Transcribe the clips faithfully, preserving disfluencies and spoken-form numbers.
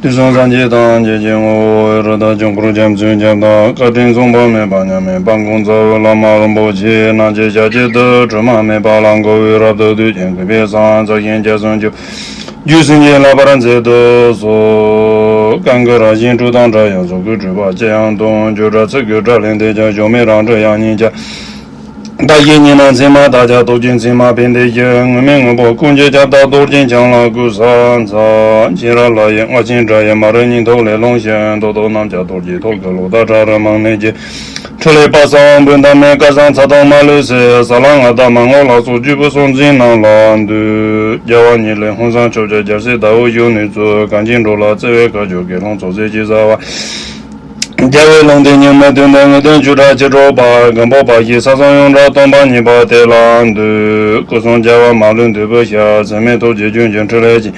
དུས་གསུམ་སངས་རྒྱས་ཐམས་ཅད་ཀྱི་ངོ་བོ་ཨེ་རུ་དང་། ཆོས་འཁོར་རྒྱ་མཚོའི་ཁྱབ་བདག་བཀའ་དྲིན་མཚུངས་པ་མེད་པ་མཉམ་མེད་དཔལ་མགོན་རྩ་བའི་བླ་མ་རིན་པོ་ཆེ་རྣམས་ཀྱི་ཞབས་ཀྱི་རྡུལ་དྲི་མ་མེད་པ་ལ་འགོད་པའི་རབ་ཏུ་བཏུད་ཅིང་གུས་པས་བསང་། རྩ་ཤིང་བརྒྱ་གསུམ་ཆུ་རྒྱུན་བསྲིང་ཞིང་བརླབ་པར་མཛད་དུ་གསོལ། གང་གི་རང་བཞིན་སྤྲོས་དང་བྲལ་ཡང་གཟུགས་སྐུའི་སྤྲོས་པ་ཅི་ཡང་སྟོང་། བརྗོད་བྲལ་ཚིག་གི་སྒྲ་ལས་འདས་ཀྱང་། གཞོམ་མེད་རང་གྲོལ་དབྱངས་སྙན་ཆ། བདག་གཞན་གཉིས་ན་མཚན་མ་དག་ཀྱང་། རྟོག་བཅས་མཚན་མ་ཕན་བདེའི་ཕྱིར། དངོས་མེད་དངོས་པོ་ཀུན་གྱི་ཁྱབ་བདག་རྡོ་རྗེ་འཆང་ལ་གུས་ཕྱག་འཚལ། མཁྱེན་རབ་ལྷ་ཡི་རྔ་ཆེན་སྒྲ་ཡིས། མ་རིག་སྙིང་སྟོབས་ལས་སློང་ཞིང་། རྡོ་ཏོ་རྣམས་ཀྱང་རྡོ་རྗེའི་ཐོད་ཀྱི་གློག་ལྟར་ཕྲ་རབ་མང་ནས་སྐྱེས། ཕྲིན་ལས་དཔག་བསམ་དབང་པོའི་འདབ་མས། སྐལ་བཟང་ཚ་དང་མ་ལུས་སེལ། ས་ལ་ང་དང་མ་ངོ་ལ་སོགས། སྐྱེས་བུ་སྲོག་འཛིན་རྣམས་ལ་འདུད། རྒྱལ་བ་ཉིད་ལས་ཧཱུྃ་ཟངས་ཆོག་ཆ། རྒྱལ་སྲས་ཟླ་འོད་གཞོན་ནུའི་གཙུག། གངས་ཅན་འགྲོ་ལ་བརྩེ་བའི་ཁ་ཕྱོགས། དགེ་སློང་ཚོགས་བསགས་ཅི་བྱ་བ། རྒྱལ་བའི་ལུང་བསྟན་ཉི་མའི་དུས་འདིར། དངོས་བསྟན་ཆོས་གྲགས་ཕྱི་དྲོ་པ། སྒམ་པོ་པ་ཞིག་ས་གསུམ་ཡོངས་གྲགས་སྟོན་པ་ཉིད་པ་དེ་ལ་འདུད། སྐུ་གསུམ་རྒྱལ་བ་མ་ལུས་འདུས་པའི་ཞབས། ཟེར་མེད་ཐུགས་རྗེ་ལྗོན་ཅིང་ཕྲིན་ལས་ཀྱིས།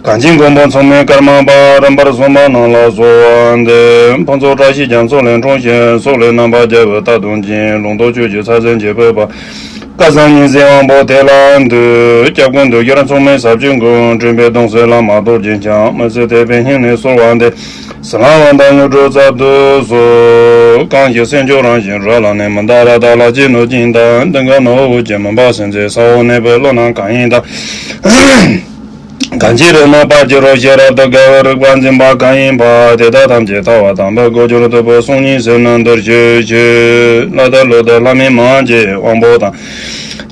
གངས་ཅན་མགོན་པོ་མཚུངས་མེད་ཀརྨ་པ། རིམ་པར་གསུངས་པ་རྣམས་ལ་གསོལ་བ་འདེབས། ཕུན་ཚོགས་བཀྲ་ཤིས་རྒྱ་མཚོ་ལས་འཁྲུངས་ཤིང་། སོག་ལེ་རྣམ་པར་རྒྱལ་བའི་རྟགས་སྟོན་ཅིང་། ལུང་རྟོགས་ཆོས་ཀྱི་ས་གཞིར་འགྱེད་པའི་བར། སྐལ་བཟང་ཉི་ཟེར་དབང་པོ་དེ་ལ་འདུད། སྐྱབས་མགོན་འདུལ་ཞལ་མཚུངས་མེད་ཟབ་ཆོས་མགོན། སྤྲུལ་པའི་གདུང་སྲས་བླ་མ་རྡོ་རྗེ་འཆང་། མི་ཟད་དད་པའི་སྙིང་ནས་གསོལ་བ་འདེབས། ཟིལ་གནོན་དང་དངོས་གྲུབ་སྩལ་དུ་གསོལ། གང་ཞིག་སེམས་མཆོག་རང་བཞིན་རབ་ལ་གནས། མི་འདའ་ར་ད་ལ་གཅིག་ནོར་གྱིན་གདའ། མདུན་གྱི་ནོར་བུ་ཅན་མུན་པ་སེལ་མཛད། ས་འོག་གནས་པའི་ཀླུ་རྣམས་གང་ཡིན་བདག། གང་ཕྱིར་རོལ་མོ་སྤར་གྱི་རོ། ཤེས་རབ་ཏུ་དགའ་བའི་རིག་པ་འཛིན་པ་གང་ཡིན་པ། དེ་དག་ཐམས་ཅད་ཐར་པ་དམ་པའི་གོ་འགྱུར་ཐུབ་པའི་གསུང་སྙིང་ཟེར་ནས་འདིར་ཞུ་ཞུ། ལྷ་དང་ཀླུ་དང་ལྷ་མིན་མ་ཡིན་གྱི་དབང་པོ་དང་།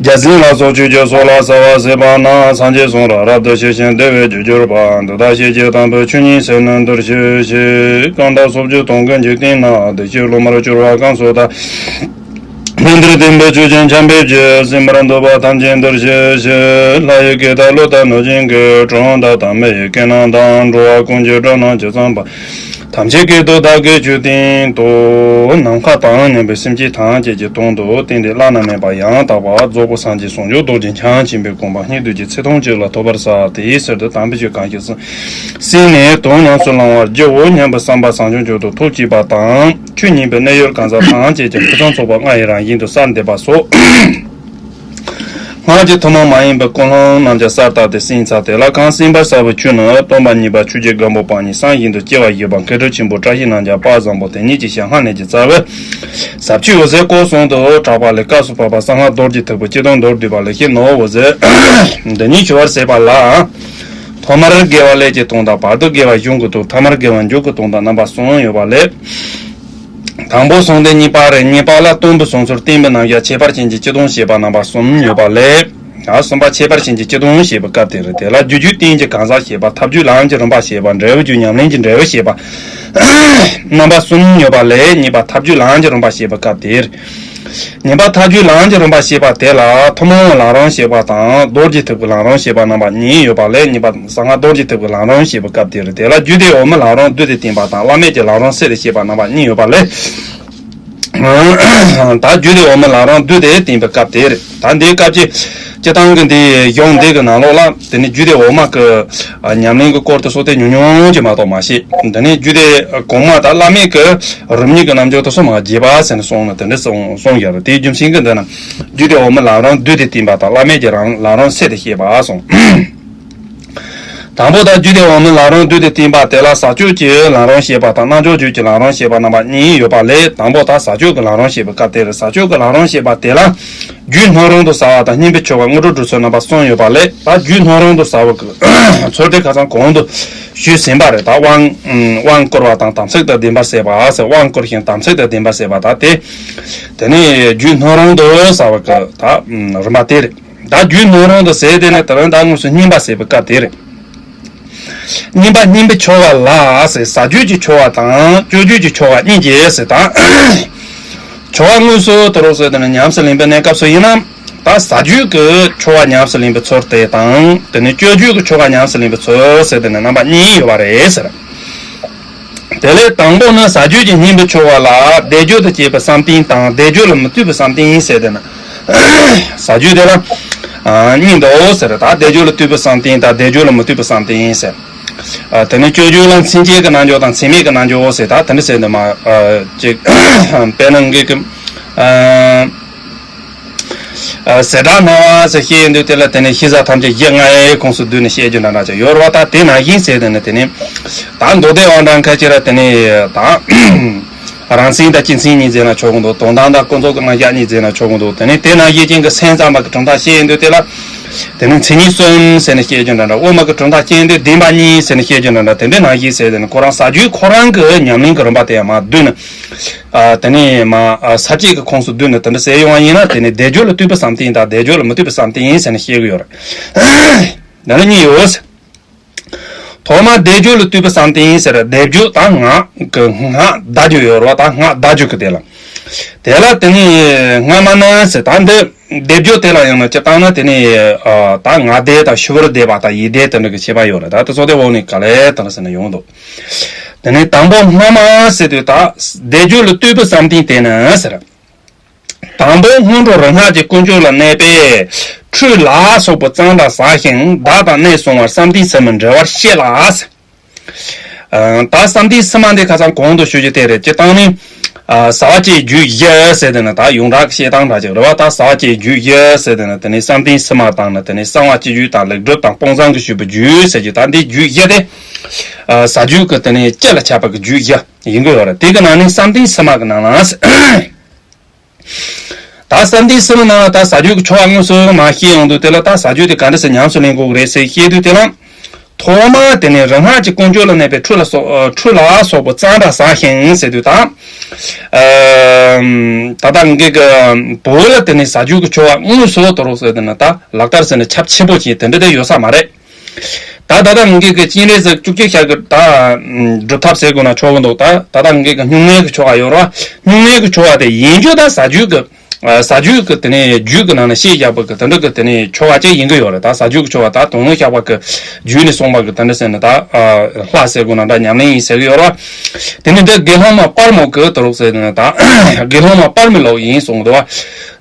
བརྒྱ་བྱིན་ལ་སོགས་ཆོས་ཀྱི་ཚོགས་ལ་གསོལ་བ་འདེབས་པ་ན། སངས་རྒྱས་གསུང་རབ་རབ་ཏུ་ཞི་ཞིང་བདེ་བའི་རྒྱུར་གྱུར་པ། འདི་དག་ཤེས་བྱའི་དམ་པའི་ཆོས་ཉིད་ཟེར་ནས་འདིར་ཞུ་ཞུ། གང་དག་སོ་བཅུ་སྟོང་གི་འཇིག་རྟེན་ན། བདེ་གཤེགས་སློབ་མར་གྱུར་པ་གང་སུ་དག། སྣང་གྲོལ་བསྟན་པའི་ཆོས་ཀྱི་འཆད་པའི་ཕྱིར། གསན་པར་འདོད་པ་ཐམས་ཅད་འདིར་ཞུ་ཞུ། ལྷ་ཡི་སྐད་དང་ཀླུ་དང་གནོད་སྦྱིན་སྐད། གྲུལ་བུམ་དང་དམ་པའི་སྐད་རྣམས་དང་། འགྲོ་བ་ཀུན་གྱི་སྒྲ་རྣམས་ཇི་ཙམ་པ། ཐམས་ཅད་སྐད་དུ་བདག་གིས་ཆོས་བསྟན་ཏོ། ནམ་མཁའ་དང་མཉམ་པའི་སེམས་ཅན་ཐམས་ཅད་ཀྱི་དོན་དུ་བསྟན་ཏེ་བླ་ན་མེད་པ་ཡང་དག་པར་རྫོགས་པའི་སངས་རྒྱས་ཟུང་འཇུག་རྡོ་རྗེ་འཆང་ཆེན་པོའི་དགོངས་པ་སྙིགས་དུས་ཀྱི་ཚེ་ཐུང་ཅིག་ལ་ཐོབ་པར་བྱ། དེའི་ཕྱིར་དུ་དམ་པའི་ཆོས་གང་ཞིག་གསན་ནས་དོན་ཉམས་སུ་བླང་བར་བགྱིའོ་སྙམ་པའི་བསམ་པ་བཟང་སྤྱོད་མཆོག་ཏུ་ཐུགས་བསྐྱེད་པ་དང་། ཆོས་ཉན་པའི་གནས་ཡུལ་གང་ཟག་ཐམས་ཅད་ཀྱང་ཕུན་སུམ་ཚོགས་པ་ལྔ་ཡི་རང་བཞིན་དུ་གསལ་འདེབས་པ་སོགས། སྔགས་ཀྱི་ཐུན་མོང་མ་ཡིན་པའི་ཀུན་སློང་རྣམས་ཀྱང་གསལ་བཏབ་སྟེ་གསན་ཚར། དེ་ལ་གང་གསན་པར་བྱ་བའི་ཆོས་ནི། སྟོན་པ་གཉིས་པ་ཆོས་རྗེ་སྒམ་པོ་པ་ཉིད་གསན་བཞིན་དུ་སྐྱེ་བ་བཞེས་པ་མཁས་གྲུབ་ཆེན་པོ་བཀྲ་ཤིས་རྣམ་རྒྱལ་དཔལ་བཟང་པོ་དེ་ཉིད་ཀྱི་ཞལ་སྔ་ནས་ཀྱི་རྩ་བའི་ཟབ་ཆོས་འོད་ཟེར་སྐོར་གསུམ་དུ་གྲགས་པ་ལས། སྐབས་སུ་བབ་པ་གསང་སྔགས་རྡོ་རྗེ་ཐེག་པའི་སྤྱི་དོན་མདོར་བསྡུས་པ་ལས། ཤེས་ནོར་འོད་ཟེར་འདི་ཉིད་ཞུ་བར་ཟད་པ་ལ། ཐོག་མར་དགེ་བ་ཀླད་ཀྱི་དོན་དང་། བར་དུ་དགེ་བ་གཞུང་གི་དོན། ཐ་མར་དགེ་བ་མཇུག་གི་དོན་དང་རྣམ་པ་གསུམ་ཡོད་པ་ལས། དང་པོ་གསུམ་སྟེ་གཉིས་པ་རེད། གཉིས་པ་ལ་སྟོན་པའི་གསུང་ཚུལ་བསྟན་པའི་རྣམ་གཞག་ཁྱད་པར་ཅན་གྱི་སྤྱི་དོན་བཤད་པ་རྣམ་པ་གསུམ་ཡོད་པ་ལས། ཨ་གསུམ་པ་ཁྱད་པར་ཅན་གྱི་སྤྱི་དོན་བཤད་པའི་སྐབས་དེ་རེད། དེ་ལ་རྒྱུ་རྒྱུད་བསྟན་གྱི་གང་ཟག་བཤད་པ། ཐབས་རྒྱུད་ལམ་གྱི་རིམ་པ་བཤད་པ། འབྲས་བུ་རྒྱུད་ཉམས་ལེན་གྱི་འབྲས་བུ་བཤད་པ། རྣམ་པ་གསུམ་ཡོད་པ་ལས། གཉིས་པ་ཐབས་རྒྱུད་ལམ་གྱི་རིམ་པ་བཤད་པའི་སྐབས་དེ་རེད། གཉིས་པ་ཐབས་རྒྱུད་ལམ་གྱི་རིམ་པ་བཤད་པ་དེ་ལ་ཐུན་མོང་བའི་ལམ་རིམ་བཤད་པ་དང་། རྡོ་རྗེ་ཐེག་པའི་ལམ་རིམ་བཤད་པ་རྣམ་པ་གཉིས་ཡོད་པ་ལས། གཉིས་པ་གསང་སྔགས་རྡོ་རྗེ་ཐེག་པའི་ལམ་རིམ་བཤད་པའི་སྐབས་དེ་རེད། དེ་ལ་རྒྱུད་སྡེ་འོག་མའི་ལམ་རིམ་བསྡུས་ཏེ་བསྟན་པ་དང་། བླ་མེད་ཀྱི་ལམ་རིམ་བསྲེས་ཏེ་བཤད་པ་རྣམ་པ་གཉིས་ཡོད་པ་ལས། ད་རྒྱུད་སྡེ་འོག་མའི་ལམ་རིམ་བསྡུས་ཏེ་བསྟན་པའི་སྐབས་དེ་རེད། ད་འདིའི་སྐབས་ཀྱི་སྤྱི་བཏང་གི་འདི་གཞུང་འདི་གི་ནང་ལོགས་ལ། དེ་ནི་རྒྱུད་སྡེ་འོག་མ་གི་ཉམས་ལེན་གྱི་སྐོར་དུ་སོགས་ཏེ་ཉུང་ཉུང་ཅིག་མ་གཏོགས་མ་བཤད། དེ་ནི་རྒྱུད་སྡེ་གོང་མ་དང་བླ་མེད་ཀྱི་རིམ་གཉིས་ཀྱི་རྣམ་འགྱུར་དུ་སོགས་མ་རྒྱས་པ་ཟེར་ནས་གསུངས་ནས་དེ་འདྲ་གསུངས་གསུངས་ཡོད་རེད། དེའི་རྒྱུ་མཚན་གྱིས་འདི་ན་རྒྱུད་སྡེ་འོག་མའི་ལམ་རིམ་བསྡུས་ཏེ་བསྟན་པ་དང་། བླ་མེད་ཀྱི་རང་ལམ་རིམ་བསྲེས་ཏེ་བཤད་པ་གསུངས། དང་པོ་དང་རྒྱུད་སྡེ་འོག་མའི་ལམ་རིམ་བསྡུས་ཏེ་བསྟན་པ་དེ་ལ་ཟབ་ཆོས་ཀྱི་ལམ་རིམ་བཤད་པ་དང་། རྣལ་འབྱོར་རྒྱུད་ཀྱི་ལམ་རིམ་བཤད་པ་རྣམ་པ་གཉིས་ཡོད་པ་ལས། དང་པོ་དང་ཟབ་ཆོས་ཀྱི་ལམ་རིམ་བཤད་པའི་སྐབས་དེར། ཟབ་ཆོས་ཀྱི་ལམ་རིམ་བཤད་པ་དེ་ལ་རྒྱུད་སྣོད་རུང་དུ་ཟབ་པ་དང་། སྙིང་པོའི་ཆོ་ག་དངོས་གྲུབ་སྒྲུབ་ཚུལ་རྣམ་པ་གསུམ་ཡོད་པ་ལས། ད་རྒྱུད་སྣོད་རུང་དུ་ཟབ་པའི་ཚུལ་དེ་ཁ་སང་གོང་དུ་ཞུས་ཟིན་པ་རེད། ད་དབང་དབང་བསྐུར་བ་དང་དམ་ཚིག་དང་ལྡན་པར་བྱེད་པ་ཟེར། དབང་བསྐུར་ཞིང་དམ་ཚིག་དང་ལྡན་པར་བྱེད་པ་ད་དེ། དེ་ནས་རྒྱུད་སྣོད་རུང་དུ་ཟབ་པའི་ད་རིམ་པ་དེ་རེད། ད་རྒྱུད་སྣོད་རུང་དུ་ཟབ་དེ་ནས་དེ་རིང་ད་དངོས་སུ་བསྙེན་པ་བྱེད་པའི་སྐབས་དེ་རེད། བསྙེན་པ་བསྙེན་པའི་ཆོ་ག་ལ་ཟེར། ཟ་རྒྱུད་ཀྱི་ཆོ་ག་དང་སྤྱོད་རྒྱུད་ཀྱི་ཆོ་ག་གཉིས་ཀྱི་ཟེར་དང་། ཆོ་ག་དངོས་སུ་དུ་རོགས་ཟེར་དེ་ནས་ཉམས་སུ་ལེན་པའི་གནས་སྐབས་སུ་ཡིན་ན། ད་ཟ་རྒྱུད་ཀྱི་ཆོ་ག་ཉམས་སུ་ལེན་པའི་ཚུལ་དེ་དང་། དེ་ནས་སྤྱོད་རྒྱུད་ཀྱི་ཆོ་ག་ཉམས་སུ་ལེན་པའི་ཚུལ་ཟེར་དེ་ནས་རྣམ་པ་གཉིས་ཡོད་པ་རེད་ཟེར། དེ་ལས་དང་པོ་ནི་ཟ་རྒྱུད་ཀྱི་བསྙེན་པའི་ཆོ་ག་ལ་བཟླས་བརྗོད་དང་བཅས་པའི་བསམ་གཏན་དང་། བཟླས་བརྗོད་ལ་མི་ལྟོས་པའི་བསམ་གཏན་ཟེར་དེ་ན། ཟ་རྒྱུད་དེ་ལ་ཨ་གཉིས་འདུག་ཟེར། ད་བཟླས་བརྗོད་ལ་ལྟོས་པའི་བསམ་གཏན་དང་། བཟླས་བརྗོད་ལ་མི་ལྟོས་པའི་བསམ་གཏན་ཟེར། ཨ་དེ་ནས་སྤྱོད་རྒྱུད་ལ་མཚན་བཅས་ཀྱི་རྣལ་འབྱོར་དང་མཚན་མེད་ཀྱི་རྣལ་འབྱོར་ཟེར། ད་དེ་འདྲ་ཟེར་འདུག་མ། ཨ་ཅིག་དཔེར་ན་ངེད་ཀྱི་ཨ། ཟེར་སྒྲ་སྣང་བ་ཟེར་བཤད་ཡོང་དུས་དེ་ལ་དེ་ནས་ཤེས་བྱ་ཐམས་ཅད་གཞི་ལྔའི་ཁོངས་སུ་བསྡུས་ནས་བཤད་རྒྱུ་འདྲ་འདྲ་ཅིག་ཡོད་རེད་བ། ད་དེ་ནང་བཞིན་ཟེར་དེ་ནི་དེ་ནི་ད་མདོ་སྡེ་པ་འདྲ་ཁ་ཅིག་ལ་དེ་ནི་ད་རང་མཚན་དང་སྤྱི་མཚན་གཉིས་ཟེར་ན་ཆོག་གི་འདུག་དོན་དམ་དང་ཀུན་རྫོབ་ཀྱི་རྣམ་གཞག་གཉིས་ཟེར་ན་ཆོག་གི་འདུག་དེ་ནི་དེ་ནང་བཞིན་ཅན་གྱི་སེམས་ཙམ་པ་གི་གྲུབ་མཐའ་བཤད་ཡོང་དུས་དེ་ལ་དེ་ནི་མཚན་ཉིད་གསུམ་ཟེར་ནས་བཤད་རྒྱུ་འདྲ་འདྲ། དབུ་མ་གི་གྲུབ་མཐའ་བཤད་ཡོང་དུས་བདེན་པ་གཉིས་ཟེར་ནས་བཤད་རྒྱུ་འདྲ་འདྲ། དེ་འདྲའི་ནང་བཞིན་ཟེར་དེ་ནི་ཁོ་རང་ས་རྒྱུས་ཁོ་རང་གི་ཉམས་ལེན་གྱི་རིམ་པ་དེ་ཡང་མར་བསྡུས་ནས། ཨ། དེ་ནས་མ་ཨ་ས་བཅད་ཀྱི་ཁོངས་སུ་བསྡུས་ནས་དེ་འདྲ་ཟེར་ཡོང་བ་ཡིན་ན། དེ་ནས་སྡེབ་སྦྱོར་ལ་ལྟོས་པའི་བསམ་གཏན་དང་སྡེབ་སྦྱོར་ལ་མི་ལྟོས་པའི་བསམ་གཏན་ཟེར་ནས་བཤད་ཀྱི་ཡོད་རེད། འདི་ནི་གཉིས་ཡོད། ཐོག་མར་སྡེབ་སྦྱོར་ལ་ལྟོས་པའི་བསམ་གཏན་ཟེར། སྡེབ་སྦྱོར་དང་སྔགས་ཀྱི་སྔགས་བརྡ་སྦྱོར་ཡོད་རེད་བ། ད་སྔགས་བརྡ་སྦྱོར་གྱི་དེ་ལ། དེ་ལ་དེ་ནས་སྔ་མ་ན་ཟེར། ད་འདི་སྡེབ་སྦྱོར་དེ་ལ་ཡང་ན་སྤྱིར་བཏང་ན་དེ་ནས་ཨ་ད་ངག་བཟླས་དང་ཞུ་བར་བཟླས་པ་དང་ཡིད་བཟླས་དེ་འདྲ་གི་ཁྱད་པར་ཡོད་རེད། ད་དེ་ཚོ་དེ་འོག་ནས་ག་ལེར་དང་ཟེར་ན་ཡོང་འདུག་དེ་ནས་དང་པོ་སྔ་མ་ཟེར་དུས་ད་སྡེབ་སྦྱོར་ལ་ལྟོས་པའི་བསམ་གཏན་དེ་ནི་ཟེར། དང་པོ་སྔོན་འགྲོ་རིག་སྔགས་ཀྱི་ཀུན་སྤྱོད་ལ་གནས་པས་ཁྲུས་ལ་སོགས་པའི་གཙང་སྦྲ་བྱ་ཞིང་བདག་དང་གནས་བསྲུང་བར་བསམ་གཏན་ཕྱི་མའི་འགྲེལ་པར་བཤད་ལ་ཟེར། ཨ། ད་བསམ་གཏན་ཕྱི་མ་འདི་ཁ་སང་གོང་དུ་ཞུ་རྒྱུ་དེ་རེད། སྤྱིར་བཏང་ནི་ཨ་བྱ་བ་བཅས་རྒྱུད་བཞི་ཟེར་དེ་ནི་ད་ཡོངས་གྲགས་ཀྱི་བཤད་སྟངས་འདྲ་ཅིག་རེད་བ། ད་བྱ་བ་བཅས་རྒྱུད་བཞི་ཟེར་དེ་ནི་དེ་ནི་བསམ་གཏན་ཕྱི་མ་དང་ནི་དེ་ནི་གསང་བ་སྤྱོད་རྒྱུད་དང་ལེགས་གྲུབ་དང་དཔང་བཟང་གི་ཞུས་པའི་རྒྱུད་ཟེར་རྒྱུ། ད་འདི་རྒྱུད་བཞི་དེ་ཨ་བྱ་རྒྱུད་ཀྱི་དེ་ནི་སྤྱི་ལ་ཁྱབ་པ་གི་རྒྱུད་བཞི་ཡིན་གྱི་ཡོད་རེད། དེ་གི་ནང་ནས་བསམ་གཏན་ཕྱི་མ་གི་ནང་ལ། ད་བསམ་གཏན་ཕྱི་མ་ནང་ལ་ད་བྱ་རྒྱུད་ཀྱི་ཆོ་ག་དངོས་སུ་མར་བཤད་ཡོང་དུས་དེ་ལ་ད་བྱ་རྒྱུད་དེ་ག་འདྲ་སེ་ཉམས་སུ་ལེན་དགོས་ཀྱི་རེད་ཟེར་བཤད་དུས་དེ་ལ། ཐོག་མར་དེ་ནས་རིག་སྔགས་ཀྱི་ཀུན་སྤྱོད་ལ་གནས་པའི་ཁྲུས་ལ་སོགས་ཁྲུས་ལ་སོགས་པའི་གཙང་སྦྲ་བྱ་ཞིང་ཟེར་དུས་ད། ཨ་ད་ལྟ་ངེད་ཀྱི་བོད་ལ་དེ་ནས་བྱ་རྒྱུད་ཀྱི་ཆོ་ག་དངོས་སུ་དོ་རོགས་ཟེར་དེ་ནས་ད་ལག་བསྟར་ཟེར་ནས་ཁྱབ་ཆེན་པོ་ཅིག་དེ་འདྲ་དེ་ཡོད་ས་མ་རེད། ད་ད་ལྟ་ངེད་ཀྱི་སྤྱན་རས་གཟིགས་བཅུ་གཅིག་ཞལ་གྱི་ད་སྒྲུབ་ཐབས་ཟེར་དགོས་ན་ཆོག་གི་འདུག་ད་ད་ལྟ་ངེད་ཀྱི་སྨྱུང་གནས་ཀྱི་ཆོ་ག་ཡོད་ར། སྨྱུང་གནས་ཀྱི་ཆོ་ག་དེ་ཡིན་རྒྱུ་ད་བྱ་རྒྱུད་ཀྱི་ཨ་བྱ་རྒྱུད་ཀྱི་དེ་ནས་རྒྱུད་ཀྱི་ནང་ནས་བཤད་བཞག་པ་གི་དེ་འདྲ་གི་དེ་ནས་ཆོ་ག་ཅིག་ཡིན་གི་ཡོད་རེད། ད་བྱ་རྒྱུད་ཀྱི་ཆོ་ག་ད་དོན་ལྔ་བཤགས་པ་གི་རྒྱུད་ནས་གསུངས་པ་གི་དེ་འདྲ་ཟེར་ནས་ད་ཨ་ལྷ་ཟེར་དགོས་ན་འདྲ་ཉམས་ལེན་ཡིན་ཟེར་གི་ཡོད་ར། དེ་ནས་འདི་དགེ་སློང་མ་དཔལ་མོ་གི་དོ་རོགས་ཟེར་ནས་ད་དགེ་སློང་མ་དཔལ་མོའི་ལུགས་ཡིན་གསུངས་འདུག་བ།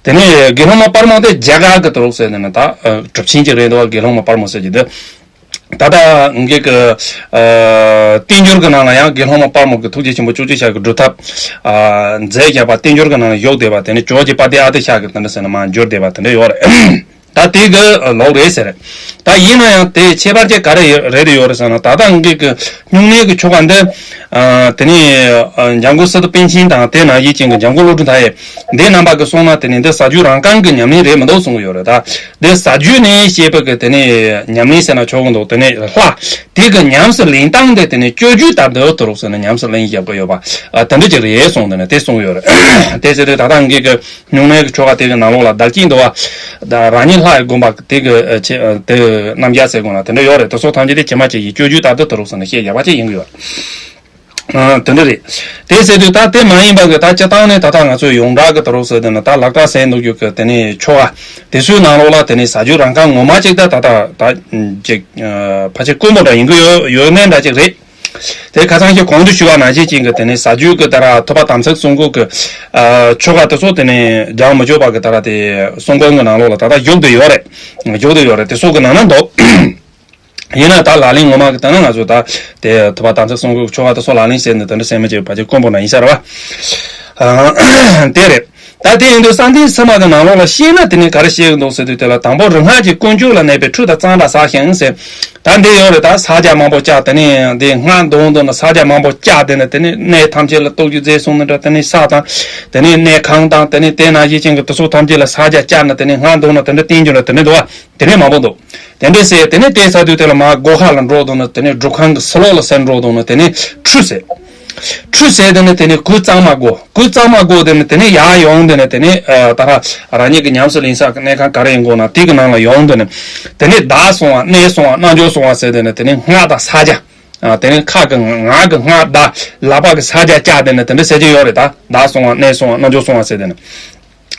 དེ་ནས་དགེ་སློང་མ་དཔལ་མོ་དེ་རྒྱ་གར་གི་དོ་རོགས་ཟེར་ནས་ད་གྲུབ་ཆེན་ཅིག་རེད་འདུག་བ། དགེ་སློང་མ་དཔལ་མོ་ཟེར་གྱི་འདི། ད་ལྟ་ངེད་ཀྱི་ཨ་བསྟན་འགྱུར་གྱི་ནང་ལ་ཡང་དགེ་སློང་མ་དཔལ་མོ་གི་ཐུགས་རྗེ་ཆེན་པོ་བཅུ་གཅིག་ཞལ་གྱི་སྒྲུབ་ཐབས་ཨ་མཛད་བཞག་པ་བསྟན་འགྱུར་གྱི་ནང་ལ་བཞུགས་བསྡད་པ་དེ་ནི་ཇོ་བོ་རྗེ་དཔལ་ལྡན་ཨ་ཏི་ཤ་གི་དེ་འདྲ་ཟེར་ནས་མར་འགྱུར་བསྡད་པ་དེ་འདྲ་ཡོད་རེད། ད་དེ་གི་ལུགས་རེད་ཟེར། ད་ཡིན་ན་ཡང་དེ་ཁྱད་པར་ཅན་ག་རེ་ཡོད་རེད་ཡོད་རེད་ཟེར་ན། ད་ལྟ་ངེད་ཀྱི་སྨྱུང་གནས་ཀྱི་ཆོ་ག་འདི་ཨ་དེ་ནི་ཨ་འཇམ་མགོན་སི་ཏུ་པཎ་ཆེན་དང་དེ་ནང་བཞིན་ཅན་གྱི་འཇམ་མགོན་བློ་གྲོས་མཐའ་ཡས་འདི་རྣམ་པ་གི་གསུང་ན་དེ་ནི་འདི་བྱ་རྒྱུད་རང་རྐང་གི་ཉམས་ལེན་རེད་མི་འདུག་གསུང་གི་ཡོད་རེད། ད་འདི་བྱ་རྒྱུད་ནས་བཤད་པ་གི་དེ་ནས་ཉམས་ལེན་ཟེར་ན་ཆོག་གི་འདུག་དེ་ནས་ལྷ་དེ་གི་ཉམས་སུ་ལེན་སྟངས་དེ་དེ་ནས་སྤྱོད་རྒྱུད་ལྟར་དུ་དོ་རོགས་ཟེར་ནས་ཉམས་སུ་ལེན་བཞག་གི་ཡོད་པ། ཨ་དེ་འདྲ་ཅིག་རེད་གསུངས། དེ་ནས་དེ་གསུངས་ཡོད་རེད། དེ་ཟེར་དུས་ད་ལྟ་ངེད་ཀྱི་སྨྱུང་གནས་ཀྱི་ཆོ་ག་དེ་གི་ནང་ལོགས་ལ་བདག་བསྐྱེད་འདུལ་བ། ད་རང་ཉིད་ལྷ་ཡི་བསྒོམ་པ་དེ་གི་ཨ་ཆེ་ཨ་དེ་རྣམ་གཞག་ཟེར་དགོས་ན་དེ་འདྲ་ཡོད་རེད། དེ་ཚོ་ཐམས་ཅད་དེ་ཇི་མ་ཇི་བཞིན་སྤྱོད་རྒྱུད་ལྟར་དུ་དོ་རོགས་ཟེར་ནས་བཤད་བཞག་པ་ཅིག་ཡིན་གི་ཡོད། ཨ་དེ་འདྲ་རེད། དེ་ཟེར་དུས་ད་དེ་མ་ཡིན་པ་གི་ད་སྤྱིར་བཏང་ནས་ད་ལྟ་ང་ཚོས་ཡོངས་གྲགས་ཀྱི་དོ་རོགས་ཟེར་དེ་ནི་ད་ལག་བསྟར་ཟེར་འདུག་རྒྱུ་གི་དེ་ནི་ཆོ་ག་དེ་ཚོའི་ནང་ལོགས་ལ་དེ་ནི་བྱ་རྒྱུད་རང་རྐང་ངོ་མ་ཅིག་ད་ད་ད་ཅིག་ཨ་ཕལ་ཆེར་དཀོན་པོ་འདྲ་ཡིན་གི་ཡོད་ཡོད་ནའི་འདྲ་ཅིག་རེད། དེ་ཁ་སང་ཞིག་གོང་དུ་ཞུས་པ་ནང་བཞིན་ཅན་གྱི་དེ་ནི་བྱ་རྒྱུད་ཀྱི་ད་ར་ཐུབ་པ་དམ་ཚིག་གསུམ་པོ་གི་ཨ་ཆོ་ག་དེ་ཚོ་དེ་ནི་སྦྱང་མི་ཆོག་པ་གི་ད་ར་དེ་གསུང་འབུམ་གྱི་ནང་ལོགས་ལ་ད་ལྟ་བཞུགས་བསྡད་ཡོད་རེད། བཞུགས་བསྡད་ཡོད་རེད། དེ་ཚོ་གི་ནང་ན་འདུག་ཡིན་ན་ད་ལག་ལེན་ངོ་མ་གི་ལྟ་ན་ང་ཚོ་ད་དེ་ཐུབ་པ་དམ་ཚིག་གསུམ་པོ་གི་ཆོ་ག་དེ་ཚོ་ལག་ལེན་བྱས་ནས་དེ་འདྲ་སེམས་མི་བྱེད་པ་ཅིག་དཀོན་པོ་ན་ཡིན་ས་རེད་བ། ཨ་དེ་རེད། ད་དེ་ཡིན་དུས་བསམ་གཏན་ཕྱི་མ་གི་ནང་ལོགས་ལ་བཤད་ན་དེ་ནི་ག་རེ་བཤད་ཀྱི་འདུག་ཟེར་དུས་དེ་ལ་དང་པོ་རིག་སྔགས་ཀྱི་ཀུན་སྤྱོད་ལ་གནས་པའི་ཁྲུས་དང་གཙང་སྦྲ་བྱ་ཞིང་ཟེར། ད་འདི་ཡོད་རེད། ད་ཕྱག་རྒྱ་མང་པོ་བཅག་དེ་ནས་འདི་སྔགས་འདོན་འདོན་ན་ཕྱག་རྒྱ་མང་པོ་བཅག་དེ་ནས་དེ་ནས་གནས་ཐམས་ཅད་ལ་རྟོགས་བརྗོད་རྫས་གསུམ་ནི་འདྲ་དེ་ནས་ཕྱག་དང་དེ་ནས་གནས་ཁང་དང་དེ་ནས་དེ་ནང་བཞིན་ཅན་གྱི་དེ་ཚོ་ཐམས་ཅད་ལ་ཕྱག་རྒྱ་བཅག་ན་དེ་ནས་སྔགས་འདོན་ན་དེ་འདྲ་བསྟན་རྒྱུ་ལ་དེ་འདྲ་འདུག་བ། དེ་ནས་མང་པོ་འདུག་དེ་འདྲས་ཟེར་དེ་ནས་དེ་ཚར་དུས་དེ་ལ་མར་སྒོ་ཁ་ལ་འགྲོ་འདུག་ན་དེ་ནས་སྒྲུབ་ཁང་གི་ཕྱི་ལོགས་ལ་སེར་འགྲོ་འདུག་ན་དེ་ནས་ཁྲུས་ཟེར། ཁྲུས་ཟེར་དེ་ནས་དེ་ནས་གོས་གཙང་མ་བགོ། གོས་གཙང་མ་བགོ་དེ་ནས་དེ་ནས་ཡར་ཡོང་དེ་ནས་དེ་ནས་ཨ་ད་ར་རང་ཉིད་ཀྱི་ཉམས་སུ་ལེན་ས་གི་གནས་ཁང་ག་རེ་ཡིན་དགོས་ན་དེ་གི་ནང་ལ་ཡོང་དེ་ནས་དེ་ནས་བདག་བསྲུང་བ་གནས་བསྲུང་བ་རྣལ་འབྱོར་བསྲུང་བ་ཟེར་དེ་ནས་དེ་ནས་སྔགས་དང་ཕྱག་རྒྱ། ཨ་དེ་ནས་ཁ་གི་ངག་གི་སྔགས་བཟླ། ལག་པ་གི་ཕྱག་རྒྱ་བཅག་དེ་ནས་དེ་འདྲ་ཟེར་གྱི་ཡོད་རེད། ད་བདག་བསྲུང་བ་གནས་བསྲུང་བ་རྣལ་འབྱོར་བསྲུང་བ་ཟེར་དེ་ནས།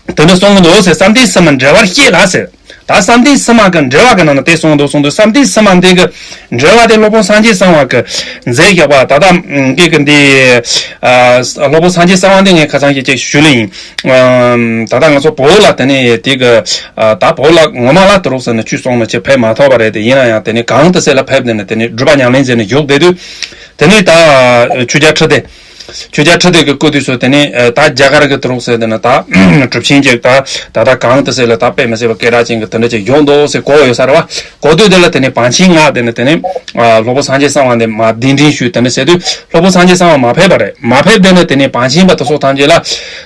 དེ་འདྲ་གསུང་གི་འདུག་ཟེར། བསམ་གཏན་ཕྱི་མའི་འགྲེལ་པར་བཤད་ལ་ཟེར། ད་བསམ་གཏན་ཕྱི་མ་གི་འགྲེལ་པ་གི་ནང་ན་དེ་གསུང་གི་འདུག་གསུང་དུས་བསམ་གཏན་ཕྱི་མ་འདི་གི་འགྲེལ་པ་དེ་སློབ་དཔོན་སངས་རྒྱས་གསང་བ་གི་མཛད་བཞག་པ་ད་ལྟ་ངེད་ཀྱི་འདི་ཨ་སློབ་དཔོན་སངས་རྒྱས་གསང་བ་འདི་ངས་ཁ་སང་ཞིག་ཅིག་ཞུས་ལེ་ཡིན། ཨ་ད་ལྟ་ང་ཚོ་བོད་ལ་དེ་ནས་དེ་གི་ཨ་ད་བོད་ལ་ངོ་མ་ལ་དུ་རུག་ཟེར་ནས་ཆོས་གསུང་ནས་ཆེ་ཕེབས་མ་ཐུབ་པ་རེད། དེ་ཡིན་ན་ཡང་དེ་ནས་གང་དུ་ཟེར་ལ་ཕེབས་དེ་ནས་དེ་ནས་སྒྲུབ་པ་ཉམས་ལེན་ཟེར་ནས་བཞུགས་བསྡད་དུས། དེ་ནས་ད་ཆོས་རྒྱལ་ཁྲི་ལྡེ། ཆོས་རྒྱལ་ཁྲི་ལྡེ་གི་སྐུ་དུས་སུ་དེ་ནས་ད་རྒྱ་གར་གི་དུ་རུག་ཟེར་དེ་ན་ད་གྲུབ་ཆེན་ཅིག་ད་ད་ད་གང་དུ་ཟེར་ལ་ད་དཔེ་མི་སྲིད་པ་སྐད་གྲགས་ཅན་གི་དེ་འདྲ་ཅིག་ཡོང་འདུག་ཟེར་གོ་ཡོད་ས་རེད་བ། གོ་དུས་དེ་ལ་དེ་ནས་བང་ཆེན་མངགས་དེ་ནས་དེ་ནས་སློབ་དཔོན་སངས་རྒྱས་གསང་བ་འདི་མ་གདན་འདྲེན་ཞུས་དེ་འདྲ་ཟེར་དུས་སློབ་དཔོན་སངས་རྒྱས་གསང་བ་མ་ཕེབས་པ་རེད། མ་ཕེབས་དེ་ནས་དེ་ནས་བང་ཆེན་པ་དེ་ཚོ་ཐམས་ཅད་ལ་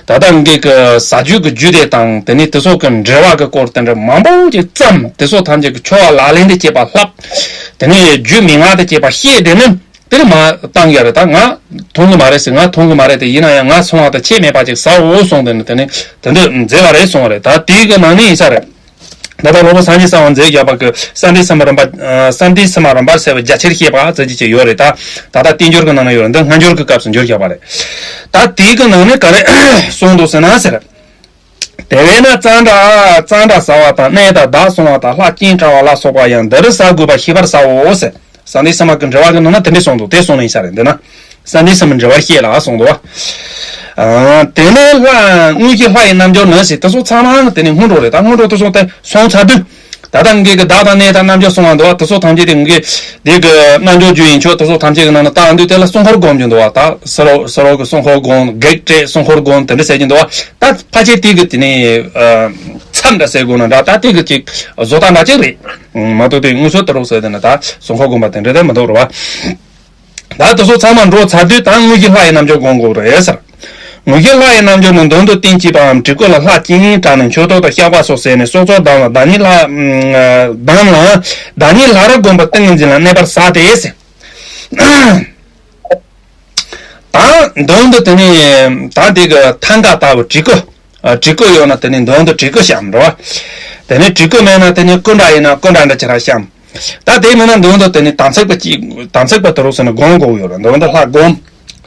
ད་ལྟ་ངེད་ཀྱི་ཟ་རྒྱུ་གི་རྒྱུད་སྡེ་དང་དེ་ནས་དེ་ཚོ་གི་འབྲེལ་བ་གི་སྐོར་དེ་འདྲ་མང་པོ་ཅིག་བརྩམས། དེ་ཚོ་ཐམས་ཅད་ཀྱི་ཆོ་ག་ལག་ལེན་དུ་བྱེད་པ་བསླབས། དེ་ནས་རྒྱུད་མན་ངག་ཏུ་བྱེད་པ་བཤད་དེ་ནི་དེ་ནི་མ་བཏང་ཡ་རེད། ད་ང་མཐོང་གི་མ་རེད་ཟེར། ང་མཐོང་གི་མ་རེད་དེ། ཡིན་ན་ཡང་ང་སོང་བ་དང་ཁྱད་མེད་པ་ཅིག་ཟ་འོ་གསུངས་དེ་ནི་དེ་ནི་དེ་འདྲ་མཛད་པ་རེད་གསུངས་པ་རེད། ད་དེའི་གི་ནང་ནས་ཡིན་ས་རེད། ད་ལྟ་སློབ་དཔོན་སངས་རྒྱས་གསང་བ་མཛད་བཞག་པ་གི་གསང་བདེ་སེམས་དཔའ་རིམ་པ། ཨ། གསང་བདེ་སེམས་དཔའ་རིམ་པར་གསལ་བའི་རྒྱ་ཆེར་བཤད་པ་ཟེར་གྱི་ཅིག་ཡོད་རེད། ད་ད་ལྟ་བསྟན་འགྱུར་གྱི་ནང་ན་ཡོད་རེད། འདི་སྔ་འགྱུར་གྱི་སྐབས་སུ་འགྱུར་བཞག་པ་རེད། ད་དེའི་གི་ནང་ནས་ག་རེ་གསུངས་འདུག་ཟེར་ན་ཟེར། དེ་བས་ན་གཙང་སྦྲ་གཙང་སྦྲ་ཟ་བ་དང་གནས་དང་བདག་བསྲུང་བ་དང་ལྷ་སྤྱན་དྲང་བ་ལ་སོགས་པ་ཡང་འདིར་ཟ་དགོས་པ་ཤེས་པར་བྱའོ་ཟེར། གསང་བདེ་སེམས་དཔའ་གི་འགྲེལ་བ་གི་ནང་ན་དེ་འདྲས་གསུངས་འདུག་དེ་གསུངས་ནི་ཡིན་ས་རེད། འདི་ན་གསང་བདེ་སེམས་དཔའི་འགྲེལ་བ་བཤད་ལ་གསུངས་འདུག་ཨ། དེ་ནས་ལྷ། དངོས་གཞི་ལྷ་ཡི་རྣལ་འབྱོར་ནི་ཟེར། དེ་ཚོ་ཚང་མ་དེ་ནས་སྔོན་འགྲོ་རེད། ད་སྔོན་འགྲོ་དེ་ཚོ་དེ་སོང་ཚར་དུས། ད་ལྟ་ངེད་ཀྱི་བདག་དང་གནས་དང་རྣལ་འབྱོར་བསྲུང་བ་འདུག་བ། དེ་ཚོ་ཐམས་ཅད་དེ་ངེད་ཀྱི་དེ་གི་རྣལ་འབྱོར་རྒྱུ་ཡིན་ཆོག་དེ་ཚོ་ཐམས་ཅད་ཀྱི་ནང་ན་བཏང་དུས་དེ་ལ་སྲུང་འཁོར་སྒོམ་རྒྱུ་འདུག་བ། ད་ཕྱི་རོལ་ཕྱི་རོལ་གྱི་སྲུང་འཁོར་སྒོམ། བགེགས་བསྐྲད་སྲུང་འཁོར་སྒོམ་དེ་འདྲ་ཟེར་གྱི་འདུག་བ། ད་ཕལ་ཆེར་དེ་གི་དེ་ནས་ཨ་མཚམས་འདྲ་ཟེར་དགོས་ན་འདྲ། ད་དེ་གི་ཅིག་བཟོ་ལྟ་འདྲ་ཅིག་རེད། མ་གཏོགས་དེ་དངོས་སུ་དུ་རུག་ཟེར་དེ་ན་ད་སྲུང་འཁོར་སྒོམ་པ་དེ་འདྲ་དེ་མི་འདུག་རེད་བ། ད་དེ་ཚོ་ཚང་མ་འགྲོ་ཚར་དུས་ད་དངོས་གཞི་ལྷ་ཡི་རྣལ་འབྱོར་སྒོམ་དགོས་རེད་ཟེར། དངོས་གཞི་ལྷ་ཡི་རྣལ་འབྱོར་ནི་མདུན་དུ་རྟེན་བཅས་པའམ་བྲིས་སྐུ་ལ་ལྷ་སྤྱན་དྲངས་ནས་མཆོད་བསྟོད་དང་བཤགས་པ་སོགས་ཟེར་ནས་སྲོག་རྩོལ་གདམས་ལ་བདག་ཉིད་ལྷ། གདམས་ལ་བདག་ཉིད་ལྷ་རབ་བསྒོམ་པའི་ཏིང་ངེ་འཛིན་ལ་གནས་པར་བྱ་སྟེ་ཟེར། ད་མདུན་དུ་དེ་ནས་ད་དེ་གི་ཐང་ཀ་ལྟ་བུ་བྲིས་སྐུ། ཨ། བྲིས་སྐུ་ཡོད་ན་དེ་ནས་མདུན་དུ་བྲིས་སྐུ་བཤམས་འགྲོ། དེ་ནས་བྲིས་སྐུ་མེད་ན་དེ་ནས་སྐུ་འདྲ་ཡིན་ན་སྐུ་འདྲ་འདྲ་ཅིག་ར་བཤམས། ད་དེ་མིན་ན་མདུན་དུ་དེ་ནས་དམ་ཚིག་པ་གཅིག་དམ་ཚིག་པ་དུ་རུ་ཟེར་ན་སྒོམ་དགོས་ཡོད་རེད། མདུན་དུ་ལྷ་བསྒོམ།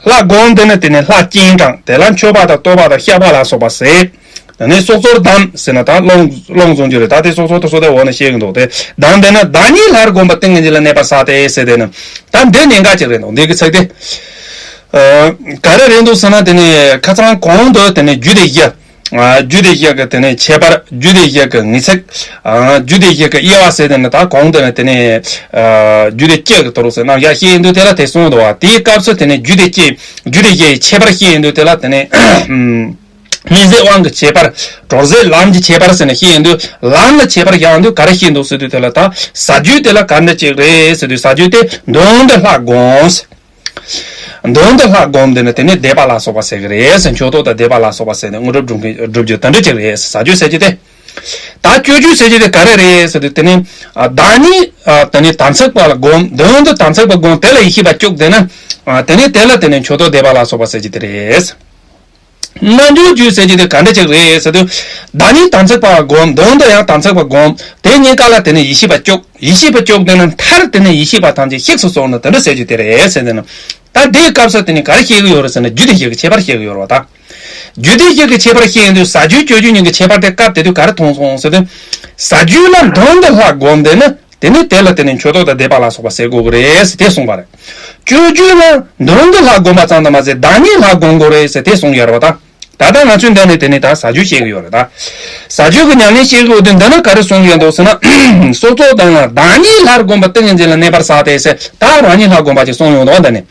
ལྷ་བསྒོམ་དེ་ནས་དེ་ནས་ལྷ་སྤྱན་དྲངས། དེ་ལ་མཆོད་པ་དང་བསྟོད་པ་དང་བཤགས་པ་ལ་སོགས་པ་ཟེར། དེ་ནས་སྲོག་རྩོལ་གདམས་ཟེར་ན་ད་རླུང་རླུང་བཟུང་རྒྱུ་རེད། ད་དེ་སྲོག་རྩོལ་དུ་སོ་དེ་འོག་ནས་བཤད་གི་འདུག་དེ་གདམས་དེ་ནས་བདག་ཉིད་ལྷ་རབ་བསྒོམ་པའི་ཏིང་ངེ་འཛིན་ལ་གནས་པར་བྱ་སྟེ་ཟེར། དེ་ནི་ད་འདི་གནད་འགག་ཅིག་རེད་འདུག་འདི་གི་ཚིག་དེ། ཨ། ག་རེ་རེད་འདུག་ཟེར་ན་དེ་ནས་ཁ་སང་གོང་དུ་དེ་ནས་རྒྱུད་སྡེ་བཞི། ཨ། རྒྱུད་སྡེ་བཞི་གི་དེ་ནས་ཁྱད་པར། རྒྱུད་སྡེ་བཞི་གི་ངེས་ཚིག་ཨ། རྒྱུད་སྡེ་བཞི་གི་དབྱེ་བ་ཟེར་དེ་ནི་ད་གོང་དུ་ནས་དེ་ནས། ཨ། རྒྱུད་སྡེ་བཅུ་གི་དོ་རུ་ཟེར་རྣམ་གཞག་བཤད་ཡིན་དུས་དེ་ལ་དེ་གསུངས་འདུག་བ། དེའི་སྐབས་སུ་དེ་ནས་རྒྱུད་སྡེ་བཅུ། རྒྱུད་སྡེ་བཞི་ཡི་ཁྱད་པར་བཤད་ཡིན་དུས་དེ་ལ་དེ་ནས། ཨུམ། མན་ངག་དབང་གི་ཁྱད་པར། གྲོལ་ཟད་ལམ་གྱི་ཁྱད་པར་ཟེར་ནས་བཤད་ཡིན་དུས་ལམ་ལ་ཁྱད་པར་བཞག་དུས་ག་རེ་བཤད་འདུག་ཟེར་དུས་དེ་ལ་ད་ཟ་རྒྱུད་དེ་ལ་ག་འདྲ་ཅིག་རེད་ཟེར་དུས་ཟ་རྒྱུད་དེ་མདུན་དུ་ལྷ་བསྒོམ། མདུན་དུ་ལྷ་བསྒོམ་དེ་ནི་དེ་ནི་བཟླས་པ་ལ་སོགས་པ་ཟེར་གི་རེད་ཟེར། མཆོད་བསྟོད་དང་བཟླས་པ་ལ་སོགས་པ་ཟེར་ནས་དངོས་གྲུབ་སྒྲུབ་མཁན་སྒྲུབ་རྒྱུ་དེ་འདྲ་ཅིག་རེད་ཟེར། ཟ་རྒྱུ་ཟེར་རྒྱུ་དེ། ད་སྤྱོད་རྒྱུ་ཟེར་རྒྱུ་དེ་ག་རེ་རེད་ཟེར་དུས་དེ་ནི། ཨ། བདག་ཉིད། ཨ། དེ་ནི་དམ་ཚིག་པ་ལ་བསྒོམ། མདུན་དུ་དམ་ཚིག་པ་བསྒོམ། དེ་ལ་ཡེ་ཤེས་པ་བཅུག་དེ་ནི། ཨ། དེ་ནི་དེ་ལ་དེ་ནི་མཆོད་བསྟོད་བཟླས་པ་ལ་སོགས་པ་ཟེར་རྒྱུ་དེ་རེད། རྣལ་འབྱོར་རྒྱུད་ཟེར་རྒྱུ་དེ་ག་འདྲ་ཅིག་རེད་ཟེར་དུས། བདག་ཉིད་དམ་ཚིག་པ་བསྒོམ། མདུན་དུ་ཡང་དམ་ཚིག་པ་བསྒོམ། དེ་གཉིས་ཀ་ལ་དེ་ནི་ཡེ་ཤེས་པ་བཅུག་ཡེ་ཤེས་པ་བཅུག་དེ་ནི་མཐར་དེ་ནི་ཡེ་ཤེས་པ་ཐམས་ཅད་གཤེགས་སུ་སོང་ནས་དེ་འདྲ་ཟེར་རྒྱུ་དེ་རེད་ཟེར། དེ་ནི། ད་དེའི་སྐབས་སུ་དེ་ནི་ག་རེ་བཤད་གི་ཡོད་རེད་ཟེར་ན་རྒྱུད་སྡེ་བཞི་གི་ཁྱད་པར་བཤད་གི་ཡོད་རེད་བ་ད། རྒྱུད་སྡེ་བཞི་གི་ཁྱད་པར་བཤད་ཡོང་དུས་ཟ་རྒྱུད་སྤྱོད་རྒྱུད་གཉིས་ཀྱི་ཁྱད་པར་དེ་སྐབས་དེ་དུས་ག་རེ་མཐོང་སོང་ཟེར་དུས། ཟ་རྒྱུད་ལ་མདུན་དུ་ལྷ་བསྒོམ་དེ་ནི། དེ་ནི་དེ་ལ་དེ་ནི་མཆོད་བསྟོད་དང་བཟླས་པ་ལ་སོགས་པ་ཟེར་དགོས་ཀྱི་རེད་ཟེར་དེ་གསུངས་པ་རེད། སྤྱོད་རྒྱུད་ལ་མདུན་དུ་ལྷ་བསྒོམ་པ་ཙམ་དུ་མ་ཟད་བདག་ཉིད་ལྷ་བསྒོམ་དགོས་རེད་ཟེར་དེ་གསུངས་ཡོད་རེད་བ་ད། ད་ལྟ་ང་ཚོས་འདི་ནས་དེ་ནི་ད་ཟ་རྒྱུད་བཤད་ཀྱི་ཡོད་རེད་ད། ཟ་རྒྱུད་ཀྱི་ཉམས་ལེན་བཤད་ཀྱི་ཡོད་དུས་འདི་ན་ག་རེ་གསུངས་ཀྱི་ཡོད་འདུག་ཟེར་ན། སྲོག་རྩོལ་དང་བདག་ཉིད་ལྷ་རུ་བསྒོམ་པ་ཏིང་ངེ་འཛིན་ལ་གནས་པར་བྱ་སྟེ་ཟེར་ད་རང་ཉིད་ལྷ་བསྒོམ་པ་ཅིག་གསུངས་ཡོང་འདུག་འདི་ནི།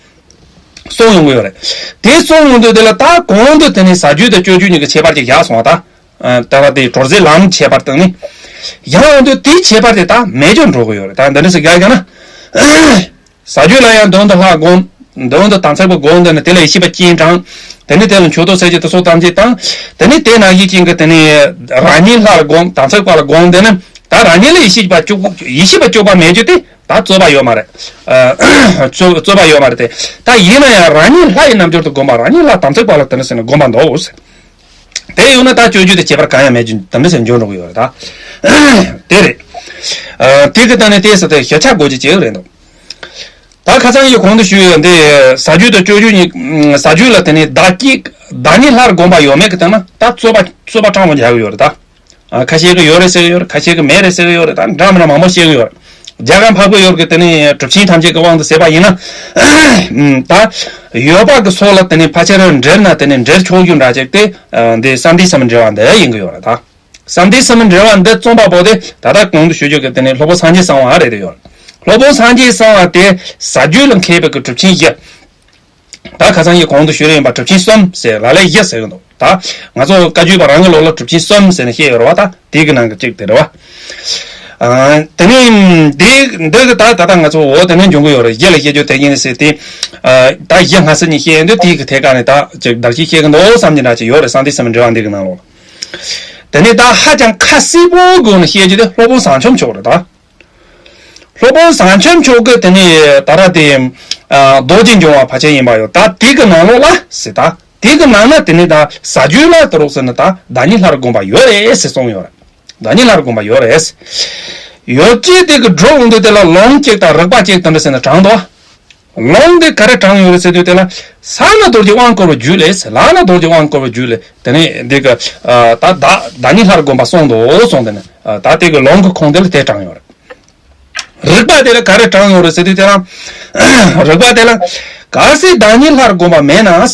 གསུངས་ཡོང་གི་ཡོད་རེད། དེ་གསུངས་ཡོང་དུས་དེ་ལ་ད་གོང་དུ་དེ་ནི་ཟ་རྒྱུད་དང་སྤྱོད་རྒྱུད་གཉིས་ཀྱི་ཁྱད་པར་ཅིག་བཞག་སོང་བ་ད། ཨ། ད་ལྟ་དེ་གྲོལ་ཟད་ལམ་ཁྱད་པར་དང་ནི། ཡང་འོང་དུས་དེའི་ཁྱད་པར་དེ་ད་མེད་དུ་འགྲོ་གི་ཡོད་རེད་ད། འདི་འདྲ་ཞིག་རྒྱག་ཀྱང་ན། ཟ་རྒྱུད་ལ་ཡང་མདུན་དུ་ལྷ་བསྒོམ། མདུན་དུ་དམ་ཚིག་པ་བསྒོམ། དེ་ནི་དེ་ལ་ཡེ་ཤེས་པ་སྤྱན་དྲངས། དེ་ནི་དེ་ལ་མཆོད་བསྟོད་ཟེར་རྒྱུ་དེ་སོགས་ཐམས་ཅད་དང་། དེ་ནི་དེ་ནང་བཞིན་ཅན་གྱི་དེ་ནི་རང་ཉིད་ལྷ་ལ་བསྒོམ། དམ་ཚིག་པ་ལ་བསྒོམ། དེ་ནི་ད་རང་ཉིད་ལ་ཡེ་ཤེས་པ་བཅུག་ཡེ་ཤེས་པ་བཅུག་པ་མེད་རྒྱུ་དེ་ད་རྩོད་པ་ཡོད་མ་རེད། ཨ། རྩོད་རྩོད་པ་ཡོད་མ་རེད་དེ། ད་ཡིན་ན་ཡང་རང་ཉིད་ལྷ་ཡི་རྣལ་འབྱོར་དུ་བསྒོམ་པ། རང་ཉིད་ལྷ་དམ་ཚིག་པ་ལ་དེ་ནི་ཟེར་ནས་བསྒོམ་པ་འདུག་ཟེར། དེ་ཡོད་ན་ད་སྤྱོད་རྒྱུད་དེ་ཁྱད་པར་གང་ཡང་མེད་རྒྱུ་དེ་འདྲ་ཟེར་འཇོག་འགྲོ་གི་ཡོད་རེད་ད། དེ་རེད། ཨ། དེ་གི་སྟེང་ནས་དེ་ཟེར་ཏེ་ཞིབ་ཆ་དགོས་ཀྱི་ཅིག་རེད་འདུག་ད་ཁ་སང་ཡི་གོང་དུ་ཞུས་ཡོད་འདི་ཟ་རྒྱུད་དང་སྤྱོད་རྒྱུད་གཉིས། ཟ་རྒྱུད་ལ་དེ་ནི་བདག་གིས་བདག་ཉིད་ལྷར་བསྒོམ་པ་ཡོད་མེད་ཀྱི་སྟེང་ན་ད་རྩོད་པ་རྩོད་པ་སྤྲང་པོ་རྒྱག་གི་ཡོད་རེད་ད། ཨ། ཁ་ཤས་ཀྱིས་ཡོད་རེད་ཟེར་གི་ཡོད་རེད། ཁ་ཤས་ཀྱིས་མེད་རེད་ཟེར་གི་ཡོད་རེད། ད་འདྲ་མི་འདྲ་མང་པོ་བཤད་གི་ཡོད་རེད། རྒྱལ་ཁམས་འཕགས་པའི་ཡུལ་གྱི་དེ་ནི་གྲུབ་ཆེན་ཐམས་ཅད་ཀྱི་དབང་དུ་ཟེར་བ་ཡིན་ན། ད་ཡོད་པ་གི་སོགས་ལ་དེ་ནི་ཕལ་ཆེར་འབྲེལ་ན་དེ་ནི་འབྲེལ་ཆོག་རྒྱུ་འདྲ་ཅིག་དེ། ཨ། འདི་གསང་བདེ་སེམས་དཔའི་འགྲེལ་བ་འདི་ཡིན་གི་ཡོད་རེད་ད། གསང་བདེ་སེམས་དཔའི་འགྲེལ་བ་འདི་རྩོམ་པ་པོ་དེ་ད་ལྟ་གོང་དུ་ཞུ་རྒྱུ་གི་དེ་ནི་སློབ་དཔོན་སངས་རྒྱས་གསང་བ་རེད་དེ་ཡོད། སློབ་དཔོན་སངས་རྒྱས་གསང་བ་དེ་ཟ་རྒྱུད་ལ་མཁས་པའི་གི་གྲུབ་ཆེན་བཞི། ད་ཁ་སང་ངས་གོང་དུ་ཞུས་རེ་ཡིན་པ་གྲུབ་ཆེན་གསུམ་ཟེར་ལ་ལས་བཞི་ཟེར་གི་འདུག་ད་ང་ཚོ་བཀའ་བརྒྱུད་པ་རང་གི་ལོ་ལ་གྲུབ་ཆེན་གསུམ་ཟེར་ནས་བཤད་ཡོད་རེད་བ། ད་དེ་གི་ནང་གི་གཅིག་དེ་རེད་བ། ཨ། དེ་ནས་འདི་འདི་གི་ད་ད་ལྟ་ང་ཚོ་འོ་དེ་ནས་འབྱུང་གི་ཡོད་རེད། བཞི་ལ་བཤད་རྒྱུ་དེ་ཡིན་ཟེར་ཏེ། ཨ། ད་བཞི་སྔ་ས་ནས་བཤད་ཡོད་དུས་དེ་གི་ཐད་ཀ་ནས་ད་ཅིག་བདག་གིས་བཤད་གི་འདུག་བསམ་གྱི་འདྲ་ཅིག་ཡོད་རེད། གསང་བདེ་གསལ་བའི་འགྲེལ་པ་འདི་གི་ནང་ལོགས་ལ། དེ་ནས་ད་ཧ་ཅང་ཁ་གསལ་པོ་སྒོ་ནས་བཤད་རྒྱུ་དེ་སློབ་དཔོན་ཟངས་ཆུང་མཆོག་རེད་ད། སློབ་དཔོན་ཟངས་ཆུང་མཆོག་གིས་དེ་ནས་ད་ར་དེ། ཨ། རྡོ་རྗེ་འཇོམས་པ་ཕལ་ཆེར་ཡིན་པ་ཡོད། ད་དེ་གི་ནང་ལོགས་ལ་ཟེར། ད་དེ་གི་ནང་ན་དེ་ནས་ད་ཟ་རྒྱུད་ལ་དུ་རོགས་ཟེར་ན་ད་བདག་ཉིད་ལྷར་བསྒོམ་པ་ཡོད་རེད་ཟེར་གསུངས་ཡོད་རེད། བདག་ཉིད་ལྷར་བསྒོམ་པ་ཡོད་རེད། ཡོད་ཅེས་དེ་གི་སྒྲུབ་འོང་དུས་དེ་ལ་ལུང་གཅིག་དང་རིགས་པ་གཅིག་དེ་འདྲ་ཟེར་ན་དྲང་དོ། ལུང་དེ་ག་རེ་དྲངས་ཡོད་རེད་ཟེར་དུས་དེ་ལ། ས་ན་རྡོ་རྗེ་དབང་བསྐུར་བའི་རྒྱུད་ལས། ལ་ན་རྡོ་རྗེ་དབང་བསྐུར་བའི་རྒྱུད་ལས། དེ་ནས་འདི་ག་ད་བདག་བདག་ཉིད་ལྷར་བསྒོམ་པ་གསུངས་འདུག་གསུངས། དེ་ནས་ད་དེ་གི་ལུང་གི་ཁུངས་དེ་ལ་དེ་དྲངས་ཡོད་རེད། རིགས་པ་དེ་ལ་ག་རེ་དྲངས་ཡོད་རེད་ཟེར་དུས་དེ་ལ། རིགས་པ་དེ་ལ། གལ་སྲིད་བདག་ཉིད་ལྷར་བསྒོམ་པ་མེད་ན།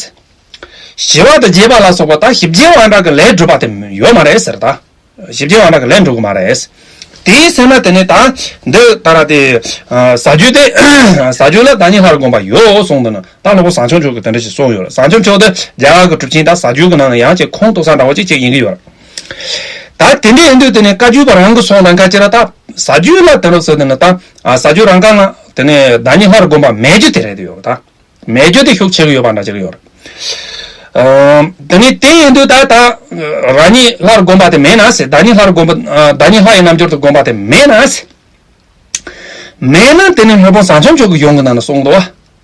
ཞི་བ་དང་རྒྱས་པ་ལ་སོགས་པ་ད་ཞི་རྒྱས་དབང་དྲག་གི་ལས་སྒྲུབ་པ་དེ་ཡོད་མ་རེད་ཟེར་ད། ཞི་བདེ་བ་འདྲ་གི་ལས་འགྲོ་གི་མ་རེད། དེའི་ཟེར་ན་དེ་ནི་ད་འདི་ད་ར་དེ། ཟ་རྒྱུ་དེ། ཟ་རྒྱུ་ལ་བདག་ཉིད་ལྷར་བསྒོམ་པ་ཡོད་གསུངས་འདུག་ན། ད་སློབ་དཔོན་ཟངས་ཆུང་མཆོག་གིས་དེ་འདྲ་ཞིག་གསུངས་ཡོད་རེད། ཟངས་ཆུང་མཆོག་དེ་རྒྱ་གར་གྱི་གྲུབ་ཆེན་ད་ཟ་རྒྱུ་གི་ནང་ན་ཡང་ཅིག་ཁུངས་གཏུགས་ས་འདྲ་བོ་ཅིག་ཅིག་ཡིན་གྱི་ཡོད་རེད། ད་དེ་འདྲ་ཡིན་དུས་དེ་ནི་བཀའ་བརྒྱུད་པ་རང་གི་གསུང་དང་འགལ་ཅི་ར། ད་ཟ་རྒྱུ་ལ་དེ་འདྲ་ཟེར་དེ་ནི་ད་ཟ་རྒྱུ་རང་ག་ན་དེ་ནི་བདག་ཉིད་ལྷར་བསྒོམ་པ་མེད་རྒྱུ་དེ་རེད་དེ་ཡོད་རེད་ད། མེད་རྒྱུ་དེ་ཤུགས་ཆེ་གི་ཡོད་པ་འདྲ་ཅིག་ཡོད་རེད། ཨ། དེ་ནི་དེ་ཡིན་དུས་ད་ད་རང་ཉིད་ལྷར་བསྒོམ་པ་དེ་མེད་ན་ཟེར། བདག་ཉིད་ལྷར་བསྒོམ་པ། ཨ། བདག་ཉིད་ལྷ་ཡི་རྣལ་འབྱོར་དུ་བསྒོམ་པ་དེ་མེད་ན་ཟེར། མེད་ན་དེ་ནི་སློབ་དཔོན་ཟངས་ཆུང་མཆོག་གི་ཡོང་གི་ནང་ན་གསུངས་འདུག་བ།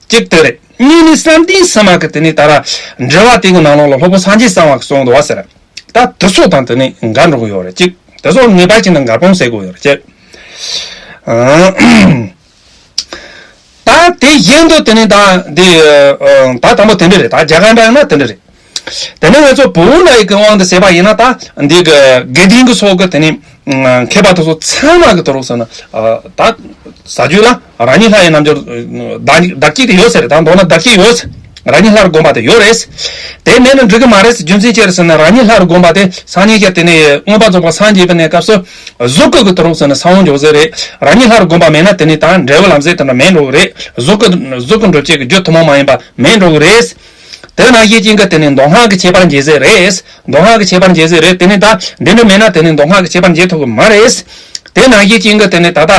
གཅིག་དེ་རེད། གཉིས་ནི་བསམ་གཏན་སི་མ་གི་དེ་ནི་ད་ར་འགྲེལ་པ་དེ་གི་ནང་ལོགས་ལ་སློབ་དཔོན་སངས་རྒྱས་གསང་བ་གི་གསུངས་འདུག་བ་ཟེར། ད་དེ་ཚོ་དང་དེ་ནི་འགལ་འགྲོ་གི་ཡོད་རེད་གཅིག། དེ་ཚོ་ངེས་པར་བྱས་ན་འགལ་སྤོང་ཟེར་དགོས་ཡོད་རེད་གཅིག། ཨ། ད་དེ་བཞིན་དུ་དེ་ནི་ད་འདི། ཨ། ད་དང་པོ་དེ་འདྲ་རེད། ད་རྒྱ་གར་འདྲ་ཡིན་ན་དེ་འདྲ་རེད། དེ་ནི་ང་ཚོ་བོད་ནང་གི་དབང་དུ་བྱས་པ་ཡིན་ན་ད་འདི་གི་དགེ་ལྡན་གྱི་ཚོགས་ཀྱི་དེ་ནི་མཁས་པ་དེ་ཚོ་ཚང་མ་གི་དོ་རུ་ཟེར་ན། ཨ། ད་ཟ་རྒྱུ་ལ་རང་ཉིད་ལྷ་ཡི་རྣལ་འབྱོར་བདག་བདག་བསྐྱེད་དེ་ཡོད་ཟེར། ད་མདོར་ན་བདག་བསྐྱེད་ཡོད་ཟེར། རང་ཉིད་ལྷར་བསྒོམ་པ་དེ་ཡོད་རེད། དེ་མེད་ན་འགྲིག་གི་མ་རེད། རྒྱུ་མཚན་ཅི་རེད་ཟེར་ན་རང་ཉིད་ལྷར་བསྒོམ་པ་དེ་སངས་རྒྱས་ཀྱི་དེ་ནས་མངོན་པར་རྫོགས་པར་སངས་རྒྱས་པའི་གནས་སྐབས་སུ་གཟུགས་སྐུ་གི་དུ་རུང་ཟེར་ན་ས་བོན་འཇོག་ཟེར་རེད། རང་ཉིད་ལྷར་བསྒོམ་པ་མེད་ན་དེ་ནས་ད་འབྲས་བུ་ལམ་ཟེར་དེ་འདྲ་མེད་འགྲོ་གི་རེད། གཟུགས་སྐུ་གཟུགས་སྐུ་འགྲུབ་བྱེད་ཀྱི་རྒྱུ་ཐུན་མོང་མ་ཡིན་པ་མེད་འགྲོ་གི་རེད། དེ་ནང་བཞིན་ཅན་གྱི་དེ་ནས་མདོ་སྔགས་ཀྱི་ཁྱད་པར་འབྱེད་ཟེར་རེད། མདོ་སྔགས་ཀྱི་ཁྱད་པར་འབྱེད་ཟེར་རེད། དེ་ནས་ད་འདི་འདྲ་མེད་ན་དེ་ནས་མདོ་སྔགས་ཀྱི་ཁྱད་པར་འབྱེད་ཐུབ་ཀྱི་མ་རེད། དེ་ནང་བཞིན་ཅན་གྱི་དེ་ནས་ད་ལྟ་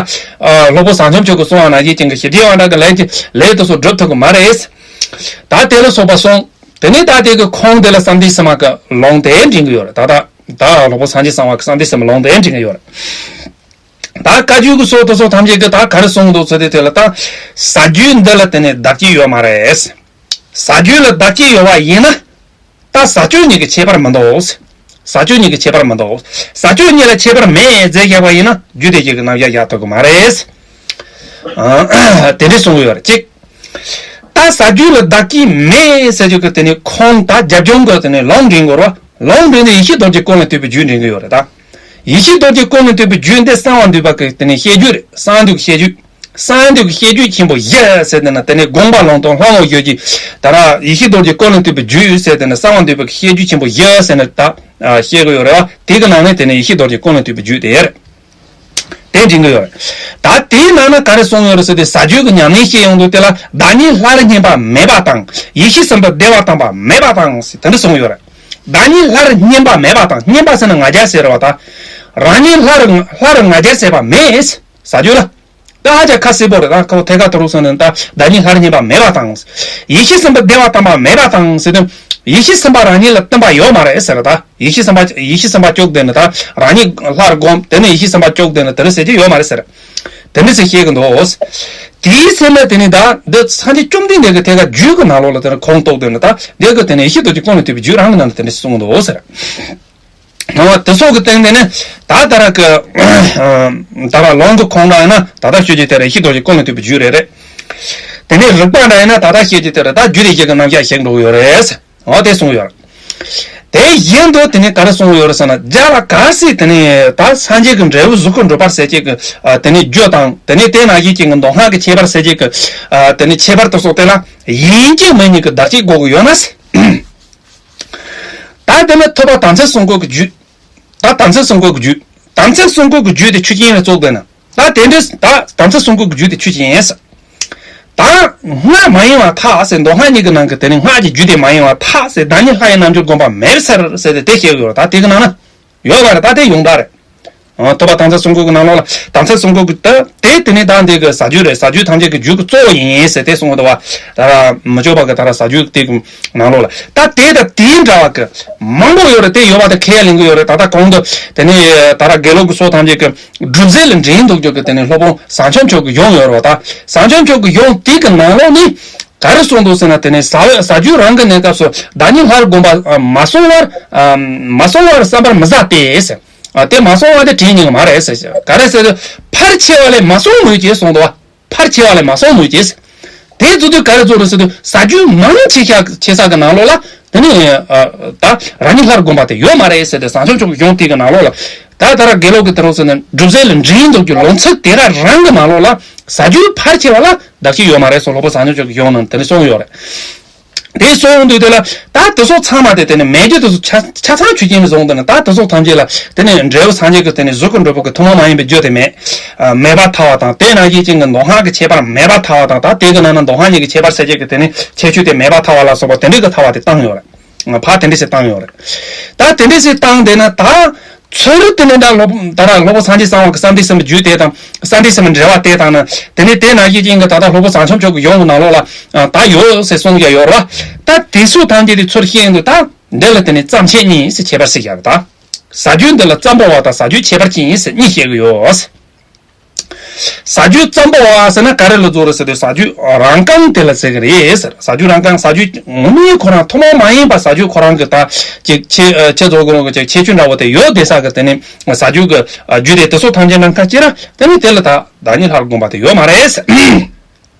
སློབ་དཔོན་ཟངས་ཆུང་མཆོག་གིས་གསུངས་པ་ནང་བཞིན་ཅན་གྱི་ཞི་བདེ་བ་འདྲ་གི་ལས་ཀྱི་ལས་དེ་ཚོ་སྒྲུབ་ཐུབ་ཀྱི་མ་རེད། ད་དེ་ལ་སོགས་པ་གསུངས། དེ་ནས་ད་དེ་གི་ཁུངས་དེ་ལ་བསམ་གཏན་སི་མ་གི་ལུང་དེ་འདྲེན་གྱི་ཡོད་རེད། ད་ད་ད་སློབ་དཔོན་སངས་རྒྱས་གསང་བ་གི་བསམ་གཏན་སི་མ་ལུང་དེ་འདྲེན་གྱི་ཡོད་རེད། ད་བཀའ་བརྒྱུད་ཀྱི་སྲོལ་དེ་ཚོ་ཐམས་ཅད་ཀྱིས་ད་ག་རེ་གསུངས་འདུག་ཟེར་དུས་དེ་ལ་ད་ཟ་རྒྱུ་འདི་ལ་དེ་ནས་བདག་བསྐྱེད་ཡོད་མ་རེད། ཟ་རྒྱུ་ལ་བདག་བསྐྱེད་ཡོད་པ་ཡིན་ན་ད་ཟ་སྤྱོད་གཉིས་ཀྱི་ཁྱད་པར་མི་འདུག། ཟ་སྤྱོད་གཉིས་ཀྱི་ཁྱད་པར་མི་འདུག། ཟ་སྤྱོད་གཉིས་ལ་ཁྱད་པར་མེད་ཟེར་བཞག་པ་ཡིན་ན་རྒྱུད་སྡེ་བཞི་གི་རྣམ་གཞག་བཞག་ཐུབ་ཀྱི་མ་རེད། ཨ། དེ་འདྲས་གསུངས་ཡོད་རེད་གཅིག། ད་ཟ་རྒྱུ་ལ་བདག་བསྐྱེད་མེད་ཟེར་རྒྱུ་གི་དེ་ནི་ཁུངས་ད་རྒྱབ་ལྗོངས་གི་དེ་ནི་ལུང་འདྲེན་དགོས་རེད་བ། ལུང་འདྲེན་ནི་ཡེ་ཤེས་རྡོ་རྗེ་ཀུན་ལས་བཏུས་པའི་རྒྱུད་འདྲེན་གྱི་ཡོད་རེད་ད། ཡེ་ཤེས་རྡོ་རྗེ་ཀུན་ལས་བཏུས་པའི་རྒྱུད་འདི་གསང་བ་འདུས་པ་གི་དེ་ནི་བཤད་རྒྱུད་རེད། གསང་འདུས་ཀྱི་བཤད་རྒྱུད། གསང་འདུས་ཀྱི་བཤད་རྒྱུད་ཆེན་པོ་བཞི་ཟེར་དེ་ནི་དེ་ནི་དགོངས་པ་ལུང་དང་ལྷ་ངོ་བརྗོད་ཀྱི་ད་ར་ཡེ་ཤེས་རྡོ་རྗེ་ཀུན་ལས་བཏུས་པའི་རྒྱུད་ཟེར་དེ་ནི་གསང་བ་འདུས་པའི་བཤད་རྒྱུད་ཆེན་པོ་བཞི་ཟེར་ནས་ད་བཤད་གི་ཡོད་རེད་བ། དེ་གི་ནང་ནས་དེ་ནི་ཡེ་ཤེས་རྡོ་རྗེ་ཀུན་ལས་བཏུས་པའི་རྒྱུད་དེ་རེད། དེ་འདྲེན་གྱི་ཡོད་རེད། ད་དེའི་ནང་ན་ག་རེ་གསུངས་ཡོད་རེད་ཟེར་དུས་ཟ་རྒྱུད་ཀྱི་ཉམས་ལེན་བཤད་ཡོང་དུས་དེ་ལ་བདག་ཉིད་ལྷར་བསྙེན་པ་མེད་པ་དང་ཡེ་ཤེས་སེམས་དཔའ་བདེ་བ་དམ་པ་མེད་པ་དང་ཟེར་དེ་འདྲ་གསུངས་ཡོད་རེད། བདག་ཉིད་ལྷར་བསྙེན་པ་མེད་པ་དང་བསྙེན་པ་ཟེར་ན་ང་རྒྱལ་ཟེར་བ་དང་། རང་ཉིད་ལྷར་ལྷར་ང་རྒྱལ་ཟེར་བ་མེད། ཟ་རྒྱུད་ལ། ད་ཧ་ཅང་ཁ་གསལ་པོ་རེད། ད་ཁོ་ཐད་ཀར་དུ་རུ་སོང་ནས་ད་བདག་ཉིད་ལྷར་བསྙེན་པ་མེད་པ་དང་། ཡེ་ཤེས་སེམས་དཔའ་བདེ་བ་དམ་པ་མེད་པ་དང་ཟེར་དུས་ཡེ་ཤེས་སེམས་དཔའ་རང་ཉིད་ལ་བསྟན་པ་ཡོད་མ་རེད་ཟེར་ད། ཡེ་ཤེས་སེམས་དཔའ་ཡེ་ཤེས་སེམས་དཔའ་སྐྱོག་དེ་ནི་ད་རང་ཉིད་ལྷར་བསྒོམ་དེ་ནི་ཡེ་ཤེས་སེམས་དཔའ་སྐྱོག་དེ་ནི་དེ་འདྲ་ཟེར་གྱི་ཡོད་མ་རེད་ཟེར། དེ་འདྲ་ཟེར་བཤད་གི་འདུག། དེའི་ཚེ་ན་དེ་ནི་ད་འདི་སངས་རྒྱས་བཅོམ་ལྡན་འདས་ཀྱི་ཐད་ཀར་རྒྱུད་ཀྱི་ནང་ལོགས་ལ་དེ་ནི་ཁུངས་གཏུགས་དེ་ནི་ད་འདི་གི་དེ་ནི་ཡེ་ཤེས་རྡོ་རྗེ་ཀུན་ལས་བཏུས་པའི་རྒྱུད་རང་གི་ནང་ལ་དེ་འདྲ་གསུངས་གི་འདུག་ཟེར། ནང་བ་དེ་སོགས་ཀྱི་སྟེང་དེ་ནི་ད་ད་ར་གི་ད་ར་ལུང་གི་ཁུངས་རང་ཡིན་ན་ད་ལྟ་ཤོད་ཀྱི་དེ་རེད། ཡེ་ཤེས་རྡོ་རྗེ་ཀུན་ལས་བཏུས་པའི་རྒྱུད་རེད་རེད། དེ་ནས་རིགས་པ་འདྲ་ཡིན་ན་ད་ལྟ་བཤད་ཀྱི་དེ་རེད། ད་རྒྱུད་སྡེ་བཞི་གི་རྣམ་གཞག་བཤད་འགྲོ་གི་ཡོད་རེད། འོ་དེ་གསུངས་ཡོད་རེད། དེ་བཞིན་དུ་དེ་ནས་ག་རེ་གསུངས་ཡོད་རེད་ཟེར་ན། རྒྱ་ལ་གལ་སྲིད་དེ་ནས་ད་སངས་རྒྱས་ཀྱི་འབྲས་བུ་གཟུགས་སྐུ་འགྲུབ་པར་ཟེར་བྱེད་ཀྱི་དེ་ནས་རྒྱུ་དང་དེ་ནས་དེ་ནང་བཞིན་ཅན་གྱི་མདོ་སྔགས་ཀྱི་ཁྱད་པར་ཟེར་བྱེད་ཀྱི་དེ་ནས་ཁྱད་པར་དེ་སོགས་དེ་ལ་ཡིན་གཅིག་མིན་གཉིས་ཀྱི་བདག་གཅིག་དགོས་ཀྱི་ཡོད་ན། ད་དེ་ནས་ཐོས་པ་དམ་ཚིག་གསུམ་པོ་གི་རྒྱུད། ད་དམ་ཚིག་གསུམ་པོ་གི་རྒྱུད། དམ་ཚིག་གསུམ་པོ་གི་རྒྱུད་དེ་ཆོས་ཅན་ལ་བཙུགས་པས་ན། ད་དེ་འདྲ་ད་དམ་ཚིག་གསུམ་ཀའི་རྒྱུ་དེ་ཆོས་ཅན་ཡིན། ད་སྔགས་མ་ཡིན་པར་ཐལ་ཟེར། མདོ་སྔགས་གཉིས་ཀྱི་ནང་གི་དེ་ནི་སྔགས་ཀྱི་རྒྱུ་དེ་མ་ཡིན་པར་ཐལ་ཟེར། བདག་ཉིད་ལྷ་ཡི་རྣལ་འབྱོར་བསྒོམ་པ་མེད་ཟེར་ཟེར་ཏེ་དེ་བཤད་ཀྱི་ཡོད་རེད། ད་དེ་གི་ནང་ན་ཡོད་པ་རེད། ད་དེ་ཡོངས་གྲགས་རེད། ཨ། ཐོས་པ་དམ་ཚིག་གསུམ་ཀའི་ནང་ལོགས་ལ། དམ་ཚིག་གསུམ་ཀའི་ད་དེ་དེ་ནི་ད་འདི་གི་ཟ་རྒྱུ་རེད། ཟ་རྒྱུ་ཐམས་ཅད་ཀྱི་རྒྱུ་གི་གཙོ་བོ་ཡིན་ཟེར་ཏེ་གསུངས་འདུག་བ། ད་ར་མི་ལྕོགས་པ་གི་ད་ར་ཟ་རྒྱུ་དེ་གི་ནང་ལོགས་ལ། ད་དེ་ད་དེའི་འདྲ་བ་གི་མང་པོ་ཡོད་རེད། དེ་ཡོད་པ་ད་ཁས་ལེན་གི་ཡོད་རེད། ད་ལྟ་གོང་དུ་དེ་ནི་ད་ར་དགེ་ལུགས་ཀྱི་སོགས་ཐམས་ཅད་ཀྱི་སྒྲུབ་རྫས་ལ་འདྲེན་འདུག་རྒྱུ་གི་དེ་ནི་སློབ་དཔོན་ཟབ་ཆོས་མཆོག་གི་གཞུང་ཡོད་རེད་བ། ད་ཟབ་ཆོས་མཆོག་གི་གཞུང་དེ་གི་ནང་ལོགས་ནི་ག་རེ་གསུངས་འདུག་ཟེར་ན། དེ་ནི་ཟ་ཟ་རྒྱུ་རང་གི་གནས་སྐབས་སུ་བདག་ཉིད་ལྷར་བསྒོམ་པ་མ་སོང་བར། མ་སོང་བར་བསམ་པར་མི་བྱ་སྟེ་ཟེར། དེ་མ་སོང་བ་དེ་དྲན་ཉན་གི་མ་རེད་ཟེར། ག་རེ་ཟེར་དུས་ཕར་ཆེ་བ་ལས་མ་སོང་མོད་ཀྱི་གསུངས་འདུག་བ། ཕར་ཆེ་བ་ལས་མ་སོང་མོད་ཀྱི། དེ་རྫུ་དུས་ག་རེ་རྫུ་རེད་ཟེར་དུས་ཟ་རྒྱུ་མང་ཆེ་ཤ་ཆེ་ས་གི་ནང་ལོགས་ལ་དེ་ནི་ད་རང་ཉིད་ལྷར་བསྒོམ་པ་དེ་ཡོད་མ་རེད་ཟེར་ཏེ། ཟབ་ཆོས་མཆོག་གི་གཞུང་དེ་གི་ནང་ལོགས་ལ། ད་ད་ར་དགེ་ལུགས་ཀྱི་དེ་རུ་ཟེར་ན་སྒྲུབ་རྫས་ལ་འདྲེན་འདུག་རྒྱུ་ལུང་ཚིག་དེ་ར་རང་གི་ནང་ལོགས་ལ་ཟ་རྒྱུ་ཕར་ཆེ་བ་ལ་བདག་གཅིག་ཡོད་མ་རེད་སོགས་སློབ་དཔོན་ཟབ་ཆོས་མཆོག་གི་གཞུང་ནང་དེ་ནི་གསུངས་ཡོད་རེད། དེ་གསུངས་དུས་དེ་ལ་ད་དེ་ཚོ་ཚང་མ་དེ་དེ་ནི་མེད་རྒྱུ་དེ་ཚོ་ཆ་ཆ་ཚང་ཆོས་ཅན་བཟུང་དུས་ནི། ད་དེ་ཚོ་ཐམས་ཅད་ལ་དེ་ནི་འབྲས་བུ་སངས་རྒྱས་ཀྱི་དེ་ནི་གཟུགས་ཀྱི་འབྲས་བུ་གི་ཐུན་མོང་མ་ཡིན་པའི་རྒྱུ་དེ་མེད། ཨ། མེད་པར་ཐལ་བ་དང་། དེ་ནང་བཞིན་ཅན་གྱི་མདོ་སྔགས་ཀྱི་ཁྱད་པར་མེད་པར་ཐལ་བ་དང་། ད་དེ་གི་ནང་ན་མདོ་སྔགས་གཉིས་ཀྱི་ཁྱད་པར་ཟེར་བྱེད་ཀྱི་དེ་ནི་ཁྱད་ཆོས་དེ་མེད་པར་ཐལ་བ་ལ་སོགས་པ་དེ་འདྲའི་གི་ཐལ་བ་དེ་བཏང་ཡོད་རེད། ཕར་དེ་འདྲ་ཞིག་བཏང་ཡོད་རེད། ད་དེ་འདྲ་ཞིག་བཏང་བསྡད་ན་ད་ཚུར་དེ་ནས་ད་སློབ་ད་ར་སློབ་དཔོན་སངས་རྒྱས་གསང་བ་གི་བསམ་གཏན་གསུམ་པའི་རྒྱུད་དེ་དང་བསམ་གཏན་གསུམ་པའི་འགྲེལ་པ་དེ་དང་ནི། དེ་ནས་དེ་ནང་བཞིན་ཅན་གྱི་ད་ལྟ་སློབ་དཔོན་ཟབ་ཆོས་མཆོག་གི་གཞུང་གི་ནང་ལོགས་ལ་ད་ཡོད་ཟེར་གསུངས་ཀྱང་ཡོད་རེད་བ། ད་དེ་ཚོ་ཐམས་ཅད་དེ་ཚུར་བཤད་ཡོང་དུས་ད་འདི་ལ་དེ་ནས་ཙམ་ཆད་གཉིས་ཟེར་ཁྱད་པར་ཟེར་བཞག་རེད། ད་ཟ་རྒྱུ་འདི་ལ་ཙམ་པོ་བ་དང་ཟ་རྒྱུ་ཁྱད་པར་ཅན་ཟེར་གཉིས་བཤད་ཀྱི་ཡོད། ཟ་རྒྱུ་ཙམ་པོ་བ་ཟེར་ན་ག་རེ་ལ་རྫོགས་རེད་ཟེར་དུས། ཟ་རྒྱུ་རང་རྐང་དེ་ལ་ཟེར་གི་རེད་ཟེར། ཟ་རྒྱུ་རང་རྐང་། ཟ་རྒྱུ་ངོ་མའི་ཁོ་རང་ཐུན་མོང་མ་ཡིན་པ་ཟ་རྒྱུ་ཁོ་རང་གི་ད་ཅིག་ཁྱད་ཁྱད་རྫོགས་གོ་གི་ཅིག་ཁྱད་ཆོས་འདྲ་བོ་དེ་ཡོད་བསྡད་ས་གི་དེ་ནི་ཟ་རྒྱུ་གི་རྒྱུ་དེ་དེ་ཚོ་ཐམས་ཅད་ནང་ཁ་ཅིག་ར་དེ་ནི་དེ་ལ་ད་བདག་ཉིད་ལྷར་བསྒོམ་པ་དེ་ཡོད་མ་རེད་ཟེར།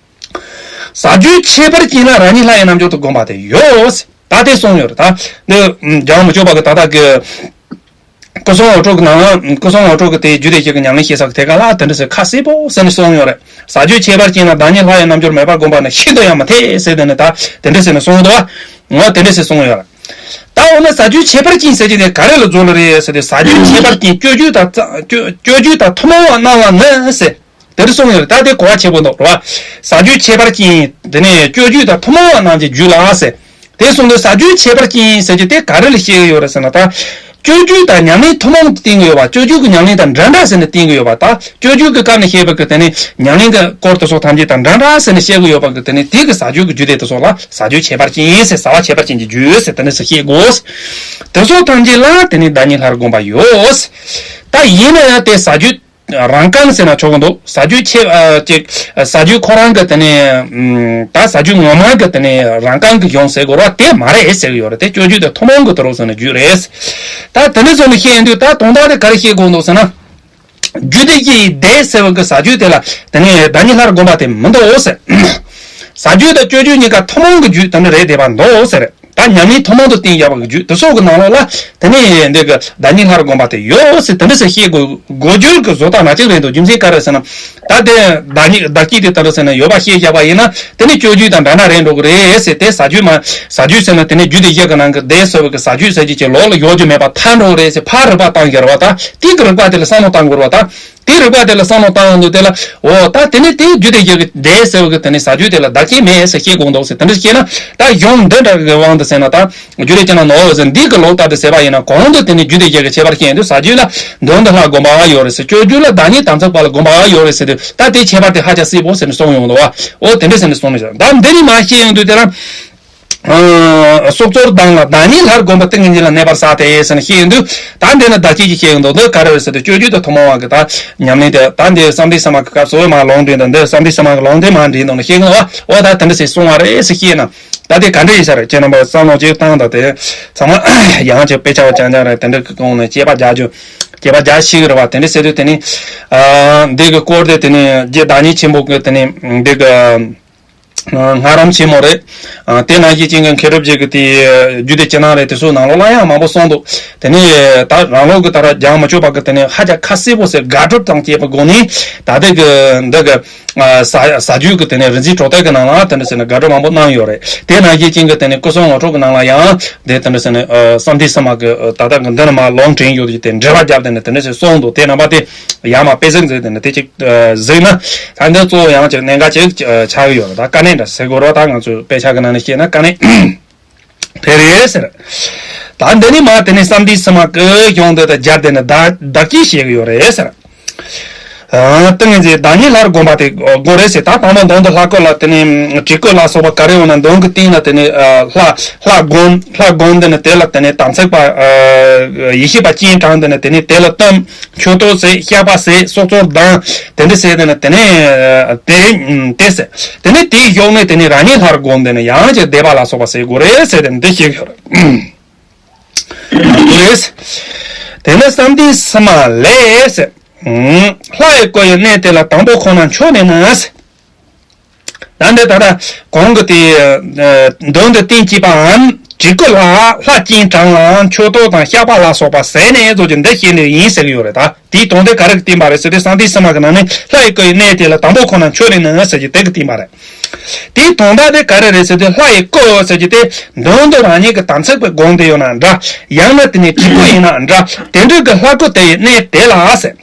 ཟ་རྒྱུའི་ཁྱད་པར་ཅན་ལ་རང་ཉིད་ལྷ་ཡི་རྣལ་འབྱོར་དུ་བསྒོམ་པ་དེ་ཡོད་ཟེར། ད་དེ་གསུངས་ཡོད་རེད། ད་འདི་རྒྱལ་བ་མི་བསྐྱོད་པ་གི་ད་ལྟ་གི་སྐུ་གསུང་ངོ་སྤྲོད་ཀྱི་ནང་། སྐུ་གསུང་ངོ་སྤྲོད་ཀྱི་དེ་རྒྱུད་སྡེ་བཞི་གི་ཉམས་ལེན་བཤད་ས་གི་ཐད་ཀ་ལ་དེ་འདྲ་ཟེར་ཁ་གསལ་པོ་ཟེར་ནས་གསུངས་ཡོད་རེད། ཟ་རྒྱུའི་ཁྱད་པར་ཅན་ལ་བདག་ཉིད་ལྷ་ཡི་རྣལ་འབྱོར་མེད་པར་བསྒོམ་པ་ནི་ཤིན་ཏུ་ཡང་མི་འཐད་ཟེར་དེ་ནི་ད་དེ་འདྲ་ཟེར་ནས་གསུངས་འདུག་བ། ངོ་དེ་འདྲ་ཟེར་གསུངས་ཡོད་རེད། ད་འོ་ན་ཟ་རྒྱུའི་ཁྱད་པར་ཅན་ཟེར་གྱི་དེ་ག་རེ་ལ་རྫོགས་ལ་རེད་ཟེར་དུས། ཟ་རྒྱུའི་ཁྱད་པར་ཅན་སྤྱོད་རྒྱུ་དང་སྤྱོད་རྒྱུ་དང་ཐུན་མོང་བ་རྣམས་ལ་ནི་ཟེར། དེ་འདྲ་གསུངས་ཡོད་རེད། ད་དེ་གོ་བ་ཆེན་པོ་འདུག་རེད་བ། ཟ་རྒྱུའི་ཁྱད་པར་ཅན་དེ་ནས་སྤྱོད་རྒྱུ་དང་ཐུན་མོང་བ་རྣམས་ཀྱི་རྒྱུད་ལ་ཟེར། དེ་གསུངས་དུས་ཟ་རྒྱུའི་ཁྱད་པར་ཅན་ཟེར་རྒྱུ་དེ་ག་རེ་ལ་བཤད་ཀྱི་ཡོད་རེད་ཟེར་ན། ད་སྤྱོད་རྒྱུ་དང་ཉམས་ལེན་ཐུན་མོང་དུ་བསྟན་གྱི་ཡོད་པ། སྤྱོད་རྒྱུ་གི་ཉམས་ལེན་དང་འདྲ་འདྲ་ཟེར་ནས་བསྟན་གྱི་ཡོད་པ། ད་སྤྱོད་རྒྱུ་གི་སྐབས་ནས་བཤད་པ་གི་དེ་ནས་ཉམས་ལེན་གྱི་སྐོར་དེ་ཚོ་ཐམས་ཅད་དང་འདྲ་འདྲ་ཟེར་ནས་བཤད་ཀྱི་ཡོད་པ་གི་དེ་ནས་དེ་གི་ཟ་རྒྱུ་གི་རྒྱུད་དེ་དེ་ཚོ་ལ་ཟ་རྒྱུའི་ཁྱད་པར་ཅན་ཟེར། ཟ་བ་ཁྱད་པར་ཅན་གྱི་རྒྱུད་ཟེར་དེ་འདྲ་ཟེར་བཤད་དགོས། དེ་ཚོ་ཐམས་ཅད་ལ་དེ་ནས་བདག་ཉིད་ལྷར་བསྒོམ་པ་ཡོད། ད་ཡིན་ན་ཡང་དེ་ཟ་རྒྱུ་རང་རྐང་ཟེར་ན་ཆོག་གི་འདུག་ཟ་རྒྱུ་ཆེ་ཨ་ཅིག་ཟ་རྒྱུ་ཁོ་རང་གི་དེ་ནས་ཨམ་ད་ཟ་རྒྱུ་ངོ་མ་གི་དེ་ནས་རང་རྐང་གི་གཞུང་ཟེར་དགོས་ར་དེ་མ་རེད་ཟེར་གི་ཡོད་རེད། དེ་སྤྱོད་རྒྱུ་དེ་ཐུན་མོང་གི་དེ་རུ་ཟེར་ན་རྒྱུ་རེད། ད་དེ་འདྲ་བཟོ་ནས་བཤད་ཡོང་དུས་ད་དོན་དག་དེ་ག་རེ་བཤད་དགོས་འདུག་ཟེར་ན། རྒྱུད་སྡེ་བཞིའི་སྡེ་ཟེར་བ་གི་ཟ་རྒྱུ་དེ་ལ་དེ་ནས་བདག་ཉིད་ལྷར་བསྒོམ་པ་དེ་མི་འདུག་ཟེར། ཟ་རྒྱུ་དང་སྤྱོད་རྒྱུ་གཉིས་ཀ་ཐུན་མོང་གི་རྒྱུད་དེ་འདྲ་རེད་བསྡད་པ་འདུག་ཟེར། ད་ཉམས་ལེན་ཐུན་མོང་དུ་བསྟན་ཡོད་པ་གི་རྒྱུད་དེ་ཚོ་གི་ནང་ལོགས་ལ་དེ་ནས་འདི་གི་བདག་ཉིད་ལྷར་བསྒོམ་པ་དེ་ཡོད་ཟེར་དེ་འདྲ་ཟེར་བཤད་དགོས་དགོས་རྒྱུ་གི་བཟོ་ལྟ་ན་ཅིག་རེད་འདུག་རྒྱུ་མཚན་ག་རེ་ཟེར་ན། ད་དེ་བདག་ཉིད་བདག་གཅིག་དེ་ལྟ་རུ་ཟེར་ན་ཡོད་པ་ཤེས་བཞག་པ་ཡིན་ན་དེ་ནི་སྤྱོད་རྒྱུ་དང་འདྲ་འདྲ་རེད་འགྲོ་གི་རེད་ཟེར། དེ་ཟ་རྒྱུ་མ་ཟ་རྒྱུ་ཟེར་ན་དེ་ནི་རྒྱུད་སྡེ་བཞི་གི་ནང་གི་སྡེ་ཟེར་བ་གི་ཟ་རྒྱུ་ཟེར་རྒྱུ་ཅིག་ལོགས་ལ་ཡོད་རྒྱུ་མེད་པ་ཐལ་འགྲོ་གི་རེད་ཟེར་ཕར་རིགས་པ་བཏང་གི་རེད་བ། ད་དེ་གི་རིགས་པ་དེ་ལ་བསམ་བློ་བཏང་དགོས་རེད་བ། ད། དེ་རིགས་པ་དེ་ལ་བསམ་བློ་བཏང་ཡོང་དུས་དེ་ལ་འོ་ད་དེ་ནི་དེའི་རྒྱུད་སྡེ་བཞི་གི་སྡེ་ཟེར་བ་གི་དེ་ནི་ཟ་རྒྱུ་དེ་ལ་བདག་གཅིག་མེད་ཟེར་བཤད་དགོས་འདུག་ཟེར། དེ་འདྲ་བཤད་ན་ད་གཞུང་འདི་འདྲ་གི་དབང་དུ་ཟེར་ན་ད་རྒྱུད་སྡེ་ཅི་ན་ནོ་ཟེར་འདི་གི་ལོག་ལྟ་དེ་ཟེར་བ་ཡིན་ན་གོང་དུ་དེ་ནི་རྒྱུད་སྡེ་བཞི་གི་ཁྱད་པར་བཤད་ཡོང་དུས་ཟ་རྒྱུ་ལ་མདོ་འདི་ལྷར་བསྒོམ་པ་ཡོད་རེད་ཟེར། སྤྱོད་རྒྱུ་ལ་བདག་ཉིད་དམ་ཚིག་པ་ལ་བསྒོམ་པ་ཡོད་རེད་ཟེར་དུས་ད་དེའི་ཁྱད་པར་དེ་ཧ་ཅང་གསལ་པོ་ཟེར་ནས་གསུངས་ཡོང་འདུག་བ། འོ་དེ་འདྲ་ཟེར་ནས་གསུངས་ནས་ད་འདི་ནི་མ་བཤད་ཡོང་དུས་དེ་ལ། སྲོག་རྩོལ་དང་ལ་བདག་ཉིད་ལྷར་བསྒོམ་པ་ཏིང་ངེ་འཛིན་ལ་གནས་པར་བྱ་སྟེ་ཟེར་ནས་བཤད་ཡོང་དུས་ད་འདི་ནི་བདག་བསྐྱེད་ཀྱི་བཤད་ཡོང་དུས་འདི་ག་རེ་རེད་ཟེར་དུས་སྤྱོད་རྒྱུད་དུ་ཐུན་མོང་བ་གི་ད་ཉམས་ལེན་དེ་ད་འདི་བསམ་གཏན་གསུམ་པ་གི་སྐབས་སུ་མར་ལུང་འདྲེན་དང་འདི་བསམ་གཏན་གསུམ་པ་གི་ལུང་འདྲེན་མར་འདྲེན་དང་ནི་བཤད་ཡོང་བ་འོ་ད་དེ་འདྲ་ཞིག་གསུང་བ་རེད་ཟེར་བཤད་ན་ད་དེ་ག་འདྲ་ཡིན་ས་རེད། ཁྱེད་རྣམ་པ་བསམ་བློ་ཅིག་བཏང་དང་དེ་ཚང་མ་ཡང་ཅིག་དཔེ་ཆ་བ་ཅང་ཅང་རེད། དེ་འདྲ་གི་གོང་ནས་དཔྱད་པ་རྒྱག་རྒྱུ་དཔྱད་པ་རྒྱག་ཤེས་གི་རེད་བ། དེ་འདྲ་ཟེར་དུས་དེ་ནི་འདི་གི་སྐོར་དེ་དེ་ནི་རྗེ་བདག་ཉིད་ཆེན་པོ་གི་དེ་ནི་འདི་གི་སྔགས་རམས་ཆེན་མོ་རེད། ཨ། དེ་ནང་བཞིན་ཅན་གྱི་མཁས་གྲུབ་རྗེ་གི་དེའི་རྒྱུད་སྡེ་ཕྱི་ནང་རེད། དེ་ཚོའི་ནང་ལོགས་ལ་ཡང་མང་པོ་གསུངས་འདུག་དེ་ནས་ད་རང་ལུགས་ཀྱི་ད་ར་རྒྱལ་བ་མི་བསྐྱོད་པ་གི་དེ་ནས་ཧ་ཅང་ཁ་གསལ་པོ་ཟེར་དགག་སྒྲུབ་དང་བཅས་པའི་སྒོ་ནས་ད་ལྟའི་གི་འདི་གི་ ཨ་ཟ་ཟ་རྒྱུ་གི་དེ་ནས་རིན་ཆེན་གྲོ་ཏོག་གི་ནང་ལ་དེ་འདྲ་ཟེར་ནས་དགའ་སྤྲོ་མང་པོ་གནང་ཡོད་རེད། དེ་ནང་བཞིན་ཅན་གྱི་དེ་ནས་སྐུ་གསུང་ངོ་སྤྲོད་གི་ནང་ལ་ཡང་དེ་དེ་འདྲ་ཟེར་ནས་ཨ་བསམ་གཏན་ས་མ་གི་ཨ་ད་ལྟ་གི་འདི་ནས་མ་ལུང་དྲན་ཡོད་དེ་དེ་འགྲེལ་པ་བརྒྱབ་དེ་ནས་དེ་འདྲ་ཟེར་གསུངས་འདུག་དེ་རྣམ་པ་དེ་ཡར་མར་དཔེ་གཟིགས་མཛད་དེ་ནས་དེ་གཅིག་ཨ་གཟིགས་ན་ད་འདི་གཙོ་བོ་ཡང་ཅིག་གནད་འགག་ཅིག་ཨ་ཆགས་ཀྱི་ཡོད་རེད། ད་དཀའ་གནད་འདྲ་ཟེར་དགོས་རེད། ད་ང་ཚོས་དཔེ་ཆ་གི་ནང་ནས་བཤད་ན་དཀའ་གནད། དེ་རེད་ཟེར། ད་འདི་ནི་མ་དེ་ནི་བསམ་གཏན་ས་མ་གི་གཞུང་འདི་དང་སྦྱར་ཏེ་ནི་བདག་བདག་གིས་བཤད་ཀྱི་ཡོད་རེད་ཟེར། ཨ་ཏིང་ངེ་འཛིན་བདག་ཉིད་ལྷར་བསྒོམ་པ་དེ་དགོས་རེད་ཟེར། ད་དང་པོ་མདུན་དུ་ལྷ་སྐུ་ལ་དེ་ནི་དྲི་སྐུ་ལ་སོགས་པ་ག་རེ་ཡོད་ན་མདུན་གྱི་སྟེང་ལ་དེ་ནི་ཨ་ལྷ་ལྷ་བསྒོམ་ལྷ་བསྒོམ་དེ་ནི་དེ་ལ་དེ་ནི་དམ་ཚིག་པ་ཨ་ཡེ་ཤེས་པ་སྤྱན་དྲངས་དེ་ནི་དེ་ནི་དེ་ལ་གཏུམ། མཆོད་བསྟོད་ཟེར། བཤགས་པ་ཟེར། སྲོག་འཚོ་སྡང་། དེ་འདྲ་ཟེར་དེ་ནི་དེ་ནས་དེ་དེ་ཟེར། དེ་ནས་དེའི་གཞུག་ནས་དེ་ནས་རང་ཉིད་ལྷར་བསྒོམ་དེ་ནི་ཡང་ཅིག་བཟླས་པ་ལ་སོགས་པ་ཟེར་དགོས་རེད་ཟེར་དེ་ནི་འདི་ཞིག་ཡོད་རེད། དེ་ནས་བསམ་གཏན་ས་མ་ལས་ཟེར། ལྷ་ཡི་སྐུ་ཡི་གནས་དེ་ལ་དང་པོ་ཁོ་ན་མཆོད་ནས་ནི་ཟེར། ད་འདི་ད་ལྟ་གོང་གི་དེ་མདུན་དུ་རྟེན་བཅས་པའམ་བྲིས་སྐུ་ལ་ལྷ་སྤྱན་དྲངས་ལའང་མཆོད་བསྟོད་དང་བཤགས་པ་ལ་སོགས་པ་ཟེར་ནས་བཟོ་རྒྱུ་འདི་བཤད་ནི་ཡིན་ཟེར་གྱི་ཡོད་རེད། ད་དེའི་དོན་དེ་ག་རེ་གི་བསྟན་པ་རེད་ཟེར་དུས་བསམ་གཏན་ས་མ་གི་ནང་ནས་ལྷ་ཡི་སྐུ་ཡི་གནས་དེ་ལ་དང་པོ་ཁོ་ན་མཆོད་ནས་ནི་ཟེར་རྒྱུ་དེ་གི་བསྟན་པ་རེད། དེའི་དོན་དག་དེ་ག་རེ་རེད་ཟེར་དུས་ལྷ་ཡི་སྐུ་ཟེར་རྒྱུ་དེ་མདུན་དུ་རང་ཉིད་ཀྱི་དམ་ཚིག་པའི་སྒོམ་དེ་ཡོད་ན་འདྲ། ཡང་ན་དེ་ནས་བྲིས་སྐུ་ཡིན་ན་འདྲ། དེ་འདྲ་གི་ལྷ་སྐུ་དེ་ཡི་གནས་དེ་ལ་ཟེར།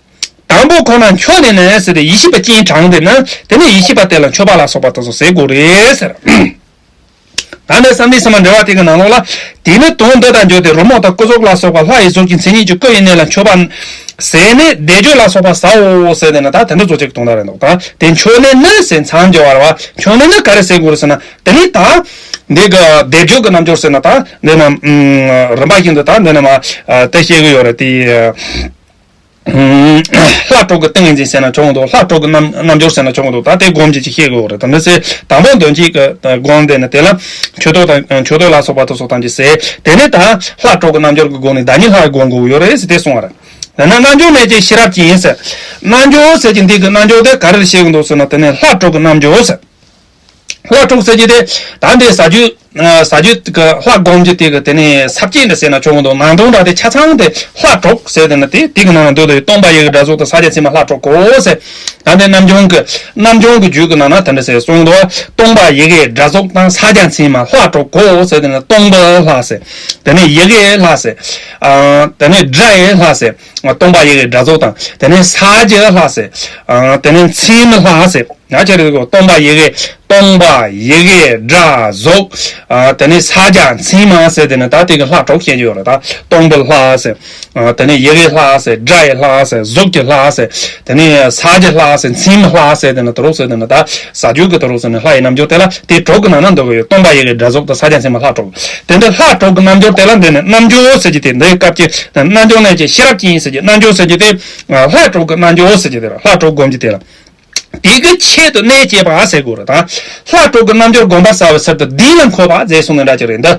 དང་པོ་ཁོ་ན་མཆོད་ནས་ནི་ཟེར་ཏེ་ཡེ་ཤེས་པ་སྤྱན་དྲངས་ཏེ་ནི་དེ་ནས་ཡེ་ཤེས་པ་དེ་ལ་མཆོད་པ་ལ་སོགས་པ་དེ་ཚོ་ཟེར་དགོས་རེད་ཟེར། ད་ནི་བསམ་གཏན་ས་མ་འགྲེལ་པ་དེ་གི་ནང་ལོགས་ལ། དེ་ནི་དོན་འདི་དང་འབྱོར་ཏེ་རོལ་མོ་དང་སྐུ་གཟུགས་ལ་སོགས་པ་ལྷ་ཡི་གཟུགས་ཀྱི་མཚན་ཉིད་ཀྱི་སྐུ་ཡི་གནས་ལ་མཆོད་པ་ཟེར་ནས་བཟླས་བརྗོད་ལ་སོགས་པ་ཟའོ་ཟེར་ཏེ་ནི་ད་དེ་འདྲ་བཟོ་བྱེད་ཀྱི་དོན་དག་རེད་འདུག་ད་དེ་མཆོད་ནས་ནི་ཟེར་མཚམས་སྦྱོར་བ་རེད་བ། མཆོད་ནས་ནི་ག་རེ་ཟེར་དགོས་རེད་ཟེར་ན་དེ་ནི་ད། འདི་གི་བཟླས་བརྗོད་ཀྱི་རྣལ་འབྱོར་ཟེར་ན་ད་འདི་ན་རིམ་པ་བཞིན་དུ་ད་འདི་ན་མ་དེ་བཤད་གི་ཡོད་རེད་དེ། ལྷ་གྲོགས་ཀྱི་ཏིང་ངེ་འཛིན་ཟེར་ན་ཆོག་གི་འདུག་ལྷ་གྲོགས་ཀྱི་རྣལ་རྣལ་འབྱོར་ཟེར་ན་ཆོག་གི་འདུག་ད་དེ་སྒོམ་བྱེད་ཅིག་ཤེས་དགོས་རེད། ད་འདི་ཚེ་དང་པོ་འདོན་བྱེད་ཀྱི་སྒོམ་དེ་ནི་དེ་ལ་མཆོད་བསྟོད་དང་མཆོད་བསྟོད་ལ་སོགས་པ་དེ་ཚོ་ཐམས་ཅད་ཟེར། དེ་ནས་ད་ལྷ་གྲོགས་ཀྱི་རྣལ་འབྱོར་གྱི་སྒོ་ནས་བདག་ཉིད་ལྷར་བསྒོམ་དགོས་ཡོད་རེད་ཟེར་དེ་གསུང་བ་རེད། དེ་ན་རྣལ་འབྱོར་གནས་ཀྱི་ཤེས་རབ་ཅན་ཟེར། རྣལ་འབྱོར་ཟེར་གྱི་འདི་གི་རྣལ་འབྱོར་དེ་ག་རེར་བཤད་གི་འདུག་ཟེར་ན་དེ་ནས་ལྷ་གྲོགས་ཀྱི་རྣལ་འབྱོར་ཟེར། ལྷ་གྲོགས་ཟེར་གྱི་དེ་ད་འདི་ཟ་རྒྱུ། ཟ་རྒྱུ་གི་ལྷ་སྒོམ་རྒྱུ་དེ་གི་དེ་ནས་ས་བཅད་འདྲ་ཟེར་ན་ཆོག་གི་འདུག་ནང་དོན་འདྲ་དེ་ཆ་ཚང་དེ་ལྷ་གྲོགས་ཟེར་དེ་ནི་དེ་དེ་གི་ནང་ན་འདུག་དེ་སྟོང་པ་ཡི་གེ་སྒྲ་གཟུགས་དང་ས་སྐྱ་མཚན་མ་ལྷ་གྲོགས་གོ་ཟེར། ད་འདི་རྣལ་འབྱོར་གི་རྣལ་འབྱོར་གི་རྒྱུད་གི་ནང་ན་དེ་འདྲ་ཟེར་གསུངས་འདུག་སྟོང་པ་ཡི་གེ་སྒྲ་གཟུགས་དང་ས་སྐྱ་མཚན་མ་ལྷ་གྲོགས་གོ་ཟེར་དེ་ནི་སྟོང་པའི་ལྷ་ཟེར། དེ་ནས་ཡི་གེའི་ལྷ་ཟེར། ཨ་དེ་ནས་སྒྲ་ཡི་ལྷ་ཟེར། སྟོང་པ་ཡི་གེ་སྒྲ་གཟུགས་དང་དེ་ནས་ས་སྐྱའི་ལྷ་ཟེར། ཨ་དེ་ནས་མཚན་མའི་ལྷ་ཟེར། ཡང་ཅི་རེད་གོ་སྟོང་པ་ཡི་གེ་སྟོང་པ་ཡི་གེ་སྒྲ་གཟུགས། ཨ་དེ་ནས་ས་སྐྱ་མཚན་མ་ཟེར་དེ་ནི་ད་དེ་གི་ལྷ་གྲོགས་བཤད་ཀྱི་ཡོད་རེད། ད་སྟོང་པའི་ལྷ་ཟེར། ཨ་དེ་ནས་ཡི་གེའི་ལྷ་ཟེར། སྒྲ་ཡི་ལྷ་ཟེར། གཟུགས་ཀྱི་ལྷ་ཟེར། དེ་ནས་ས་སྐྱའི་ལྷ་ཟེར། མཚན་མའི་ལྷ་ཟེར་དེ་ནི་དུ་རུག་ཟེར་དེ་ནི་ད་ཟ་རྒྱུ་གི་དུ་རུག་ཟེར་ནི་ལྷ་ཡི་རྣལ་འབྱོར་དེ་ལ་དེ་གྲོགས་ཀྱི་ནང་ན་འདུག་གི་ཡོད། སྟོང་པ་ཡི་གེ་སྒྲ་གཟུགས་དང་ས་སྐྱ་མཚན་མ་ལྷ་གྲོགས། དེ་འདི་ལྷ་གྲོགས་ཀྱི་རྣལ་འབྱོར་དེ་ལ་འདི་ནི་རྣལ་འབྱོར་ཟེར་གྱི་དེ་འདིའི་སྐབས་ཀྱི་རྣལ་འབྱོར་གནས་ཀྱི་ཤེས་རབ་ཅན་ཟེར་གྱི་རྣལ་འབྱོར་ཟེར་གྱི་དེ། ལྷ་གྲོགས་ཀྱི་རྣལ་འབྱོར་ཟེར་གྱི་དེ་ལ་ལྷ་གྲོགས་སྒོམ་གྱི་དེ་ལ། དེ་གི་ཆེད་དུ་གནས་བཅས་པ་ཟེར་དགོས་རེད་ད། ལྷ་གྲོགས་ཀྱི་རྣལ་འབྱོར་བསྒོམ་པ་ཟ་བའི་ཕྱིར་དུ་དེ་ལ་འཁོད་པ་ཟེར་གསུངས་ནས་འདྲ་ཅིག་རེད་འདི།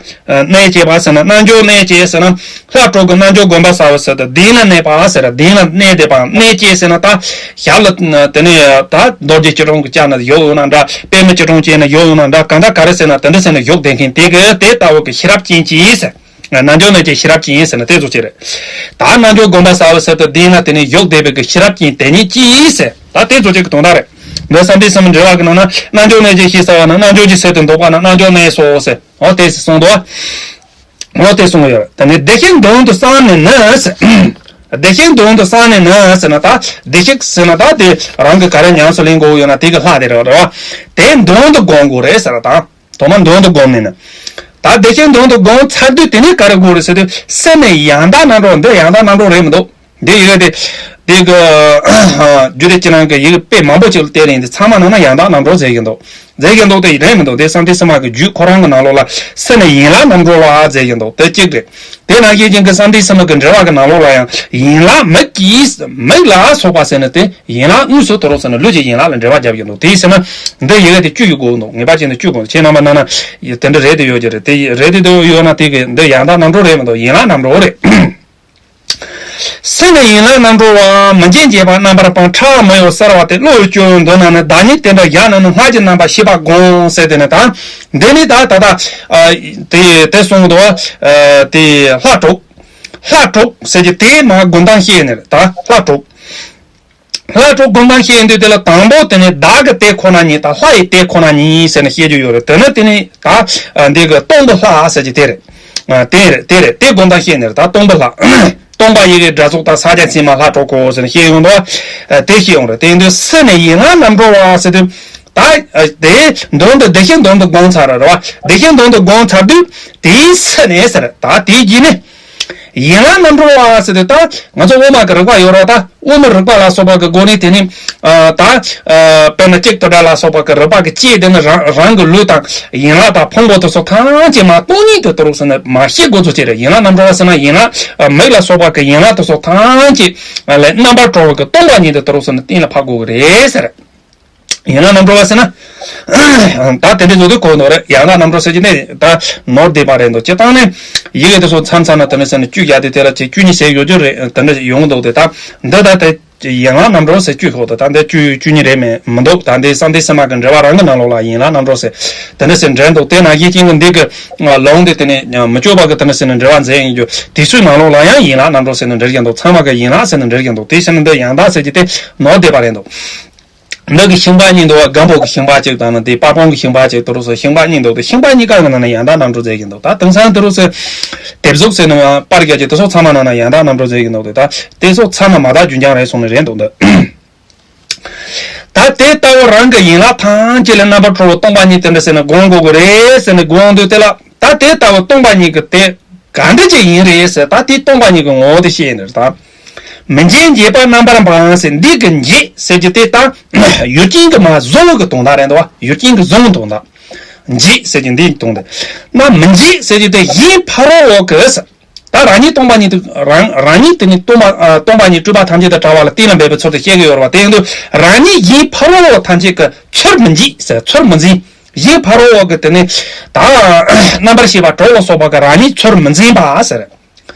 གནས་བཅས་པ་ཟེར་ན་རྣལ་འབྱོར་གནས་བཅས་ཟེར་ན། ལྷ་གྲོགས་ཀྱི་རྣལ་འབྱོར་བསྒོམ་པ་ཟ་བའི་ཕྱིར་དུ་དེ་ལ་གནས་པ་ཟེར་དེ་ལ་གནས་བསྡད་པའམ་གནས་བཅས་ཟེར་ན་ད། ཞབས་ལ་དེ་ནས་ད་རྡོ་རྗེ་སྐྱིལ་ཀྲུང་གི་ལྕགས་ན་བཞུགས་ཡོད་ན་འདྲ། པདྨ་སྐྱིལ་ཀྲུང་ཅན་ན་བཞུགས་ཡོད་ན་འདྲ། གང་ལྟར་ག་རེ་ཟེར་ན་དེ་འདྲ་ཟེར་ན་བཞུགས་བསྡད་མཁན་དེ་གི་དེ་ལྟ་བུ་གི་ཤེས་རབ་ཅན་གྱིས་ཟེར། རྣལ་འབྱོར་གནས་ཀྱི་ཤེས་རབ་ཅན་ཟེར་ན་དེ་ཚོ་ཅིག་རེད། ད་རྣལ་འབྱོར་བསྒོམ་པ་ཟ་བའི་ཕྱིར་དུ་དེ་ན་དེ་ནས་བཞུགས་བསྡད་པའི་གི་ཤེས་རབ་ཅན་དེ་ཉིད་ཀྱིས་ཟེར། ད་དེ་ཚོ་ཅིག་གི་དོན་དག་རེད། འདི་བསམ་གཏན་ས་མ་འགྲེལ་བ་གི་ནང་ན་རྣལ་འབྱོར་གནས་ཀྱི་ཤེས་ཟ་བ་ན་རྣལ་འབྱོར་གྱི་ཚུལ་དུ་འདོགས་པ་ན་རྣལ་འབྱོར་གནས་སོ་ཟེར། འོ་དེ་གསུངས་འདུག་འོ་དེ་གསུངས་ཡོད། དེ་ནས་བདེ་གཤེགས་མདུན་དུ་བསམས་ནས་ནི་ཟེར། བདེ་གཤེགས་མདུན་དུ་བསམས་ནས་ནི་ཟེར་ན་ད་བདེ་གཤེགས་ཟེར་ན་ད་དེ་རང་གི་ག་རེ་ཉམས་སུ་ལེན་དགོས་ཡོད་ན་དེ་གི་ལྷ་དེ་རེད་བ། དེ་མདུན་དུ་བསྒོམ་དགོས་རེད་ཟེར་བ་དང་། ཐོག་མར་མདུན་དུ་བསྒོམས་ནས་ནི། ད་བདེ་གཤེགས་མདུན་དུ་བསྒོམས་ཚར་དུས་དེ་ནས་ག་རེ་དགོས་རེད་ཟེར་དུས་སེམས་ནི་ཡང་དག་རྣམ་གྲོལ། འདི་ཡང་དག་རྣམ་གྲོལ་རེད་མི་འདུག་འདི་ཡི་གེ་དེ། དེ་གི་རྒྱུད་སྡེ་སྤྱི་ནང་གི་ཡི་གེ་དཔེ་མང་པོ་ཅིག་ལ་བལྟས་ནས་འདི་ཚང་མ་ནང་ན་ཡང་དག་རྣམ་གྲོལ་ཟེར་གྱི་འདུག་ཟེར་གྱི་འདུག་དེ་རེད་མི་འདུག་དེ་བསམ་གཏན་ས་མ་གི་རྒྱུད་ཁོ་རང་གི་ནང་ལོགས་ལ་སེམས་ནི་ཡན་ལག་རྣམ་གྲོལ་བ་ཟེར་གྱི་འདུག་དེ་གཅིག་རེད། དེ་ནང་བཞིན་ཅན་གྱི་བསམ་གཏན་ས་མ་གི་འགྲེལ་བ་གི་ནང་ལོགས་ལ་ཡང་ཡན་ལག་མིག་གིས་མིག་ལ་སོགས་པ་ཟེར་ནས་དེ། ཡན་ལག་དངོས་སུ་དོ་རུང་ཟེར་ན་ལུས་ཀྱི་ཡན་ལག་ལ་འགྲེལ་བ་བརྒྱབ་ཀྱི་འདུག་དེ་ཡིན་ཟེར་ན། འདི་ཡི་གེ་དེ་བཅུ་ཡི་གོ་འདུག་ངེས་པར་ཅན་དུ་བཅུ་གོ་འདུག་ཁྱེད་རྣམ་པ་ན་ན་དེ་འདྲ་རེད་དེ་ཡོད་ཀྱི་རེད། དེ་རེད་དེ་དེ་ཡོད་ན་དེ་གི་འདི་ཡང་དག་རྣམ་གྲོལ་རེད་མི་འདུག་ཡན་ལག་རྣམ་གྲོལ་རེད། སེམས་ནི་ཡན་ལག་རྣམ་གྲོལ་བ། མི་མཇེད་མཇེད་པ་རྣམ་པར་སྤངས། ཕྲ་བ་མི་གཡོ་གསལ་བ་སྟེ། བློ་ཡི་སྐྱོན་མདོར་ན་ནི། བདག་ཉིད་དེ་འདྲ་བཞག་ན་ནི། སྔགས་ཀྱི་རྣམ་པར་ཤེས་པ་བསྒོམ་ཟེར་དེ་ནི་ད། འདི་ནི་ད་ད་ད། དེ་དེ་གསུངས་འདུག་དེ་ལྷ་གྲོགས། ལྷ་གྲོགས་ཟེར་གྱི་དེ་མ་དགོངས་དོན་བཤད་ནི་རེད་ད་ལྷ་གྲོགས། ལྷ་གྲུབ་སྒོམ་སྟངས་བཤད་ཡོང་དུས་དེ་ལ་དང་པོ་དེ་ནི་བདག་གི་དེ་ཁོ་ན་ཉིད་དང་ལྷ་ཡི་དེ་ཁོ་ན་ཉིད་ཟེར་ནས་བཤད་རྒྱུ་ཡོད་རེད། དེ་ནི་དེ་ནི་ད་འདི་གི་སྟོང་པ་ལྷ་ཟེར་གྱི་དེ་རེད། དེ་རེད་དེ་རེད། དེ་སྒོམ་སྟངས་བཤད་ནི་རེད། ད་སྟོང་པ་ལྷ། སྟོང་པ་ཡི་གེ་སྒྲ་གཟུགས་དང་ཕྱག་རྒྱ་མཚན་མ་ལྷ་གྲུབ་ཀོ་ཟེར་ནས་བཤད་ཡོང་དུས་དེ་བཤད་ཡོང་རེད། དེ་ཡིན་དུས་སུ་ནི་ཡན་ལག་རྣམ་གྲོལ་བ་ཟེར་དུས། ད་དེ་མདོ་འདི་བདེ་གཤེགས་མདོ་འདི་དགོངས་ཚར་རེད་བ། བདེ་གཤེགས་མདོ་འདི་དགོངས་ཚར་དུས་དེའི་སུ་ནི་ཟེར། ད་དེའི་རྗེས་ནི། ཡན་ལག་རྣམ་གྲོལ་བ་ཟེར་དུས་ད་ང་ཚོ་དབུ་མ་གི་རིགས་པ་ཡོད་རེད། ད་དབུ་མའི་རིགས་པ་ལ་སོགས་པ་གི་སྒོ་ནས་དེ་ནི་ད་དཔེར་ན་གཅིག་ཏུ་སྒྲ་ལ་སོགས་པ་གི་རིགས་པ་གི་སྤྱི་དེ་ནི་རང་རང་གི་ལུས་དང་ཡན་ལག་དང་ཕུང་པོ་དེ་ཚོ་ཐམས་ཅད་མ་སྟོང་ཉིད་དུ་དུ་རུ་ཟེར་ནས་མ་ཤེས་དགོས་ཚོད་ཅིག་རེད། ཡན་ལག་རྣམ་གྲོལ་བ་ཟེར་ན་ཡན་ལག་མིག་ལ་སོགས་པ་གི་ཡན་ལག་དེ་ཚོ་ཐམས་ཅད་ལས་རྣམ་པར་གྲོལ་བ་གི་སྟོང་པ་ཉིད་དུ་དུ་རུ་ཟེར་ནས་གཏན་ལ་ཕབ་དགོས་གི་རེད་ཟེར། ཡན་ལག་རྣམ་གྲོལ་བ་ཟེར་ན། ད་དེ་འདྲ་བཟོ་དུས་གོ་ནོ་རེད། ཡན་ལག་རྣམ་གྲོལ་ཟེར་གྱི་ནི་ད་ནོར་བསྡད་པ་རེད་འདུག་སྤྱིར་བཏང་ནི་ཡི་གེ་དེ་ཚོ་མཚམས་མཚམས་ན་དེ་འདྲ་ཟེར་ནས་བཅུ་བརྒྱབ་དུས་དེ་ལ་ཅིག་བཅུ་གཉིས་ཟེར་ཡོད་རྒྱུ་རེད། དེ་འདྲ་ཡོང་གི་འདུག་དེ་ད་འདི་ད་དེ་ཡན་ལག་རྣམ་གྲོལ་ཟེར་བཅུ་ཁོག་ཏུ་ད་འདི་བཅུ་བཅུ་གཉིས་རེད་མེད་མི་འདུག་ད་འདི་གསང་བདེ་སེམས་མ་གི་འགྲེལ་པ་རང་གི་ནང་ལོགས་ལ་ཡན་ལག་རྣམ་གྲོལ་ཟེར་དེ་འདྲ་ཟེར་འགྲེལ་འདུག་དེ་ནང་བཞིན་ཅན་གྱི་འདི་གི་ལུང་དེ་དེ་ནི་མི་བསྐྱོད་པ་གི་དེ་འདྲ་ཟེར་ནས་འགྲེལ་པ་མཛད་ཡིན་རྒྱུ་དེ་ཚོའི་ནང་ལོགས་ལ་ཡང་ཡན་ལག་རྣམ་གྲོལ་ཟེར་ནས་འགྲེལ་གྱི་འདུག་ཚང་མ་གི་ཡན་ལག་ཟེར་ནས་འགྲེལ་གྱི་འདུག་དེ་ཟེར་ནས་འདི་ཡང་དག་ཟེར་གྱི་དེ་ནོར་བསྡད་པ་རེད་འདུག་འདི་གི་ཤིང་པ་གཉིས་འདུག་བ། སྒམ་པོ་གི་ཤིང་པ་གཅིག་དང་ནི་དེ་པར་སྤུངས་གི་ཤིང་པ་གཅིག་དུ་རུ་སོ་ཤིང་པ་གཉིས་འདུག་དེ་ཤིང་པ་གཉིས་ཀ་གི་ནང་ན་ཡང་དག་རྣམ་གྲོལ་མཛད་ཀྱི་འདུག་ད་དེང་སང་དུ་རུ་སོ་དེབ་གཟུགས་ཟེར་ནི་པར་རྒྱག་གི་དེ་ཚོ་ཚང་མ་ནང་ན་ཡང་དག་རྣམ་གྲོལ་མཛད་ཀྱི་འདུག་དེ་ད་དེ་ཚོ་ཚང་མ་མ་དག་རྒྱུན་རྐྱང་རེད་གསུངས་ནི་རེད་འདུག་འདི་ད་དེ་ལྟ་བུ་རང་གི་ཡན་ལག་ཐམས་ཅད་ལས་རྣམ་པར་གྲོལ་བ་སྟོང་པ་ཉིད་དེ་འདྲ་ཟེར་ནས་དགོངས་དགོས་ཀྱི་རེད་ཟེར་ནས་དགོངས་འདུག་དེ་ལ་ད་དེ་ལྟ་བུ་སྟོང་པ་ཉིད་ཀྱི་དེ་ག་འདྲ་ཅིག་ཡིན་རེད་ཟེར། ད་དེ་སྟོང་པ་ཉིད་ཀྱི་ངོ་བོ་དེ་བཤད་ནི་རེད་ད། མི་འཇིགས་འཇིགས་པ་རྣམ་པར་སྤངས་ཟེར། འདི་གི་འཇིགས་ཟེར་གྱི་དེ་ད་ཡུལ་ཅན་གྱི་མ་བཟུང་བ་གི་དོན་དག་རེད་འདུག་བ། ཡུལ་ཅན་གྱི་བཟུང་དོན་དག་འཇིགས་ཟེར་གྱི་འདི་དོན་དག་ན། མི་འཇིགས་ཟེར་གྱི་དེ་གཞན་ཕ་རོལ་བོ་གི་ཟེར། ད་རང་ཉིད་སྟོང་པ་ཉིད་དུ་རང་རང་ཉིད་དེ་ནི་སྟོང་པ་ཨ་སྟོང་པ་ཉིད་སྤྲོས་པ་ཐམས་ཅད་དང་བྲལ་བ་ལ་གཏན་ལ་འབེབས་པའི་ཚུལ་དུ་བཤད་ཀྱི་ཡོད་རེད་བ། དེ་ཡིན་དུས་རང་ཉིད་གཞན་ཕ་རོལ་བོ་ཐམས་ཅད་ཀྱི་ཚུར་མི་འཇིགས་ཟེར། ཚུར་མི་འཛིན། གཞན་ཕ་རོལ་བོ་གི་དེ་ནི་ད་རྣམ་པར་ཤེས་པ་གྲོགས་ལ་སོགས་པ་གི་རང་ཉིད་ཚུར་མི་འཛིན་པ་ཟེར།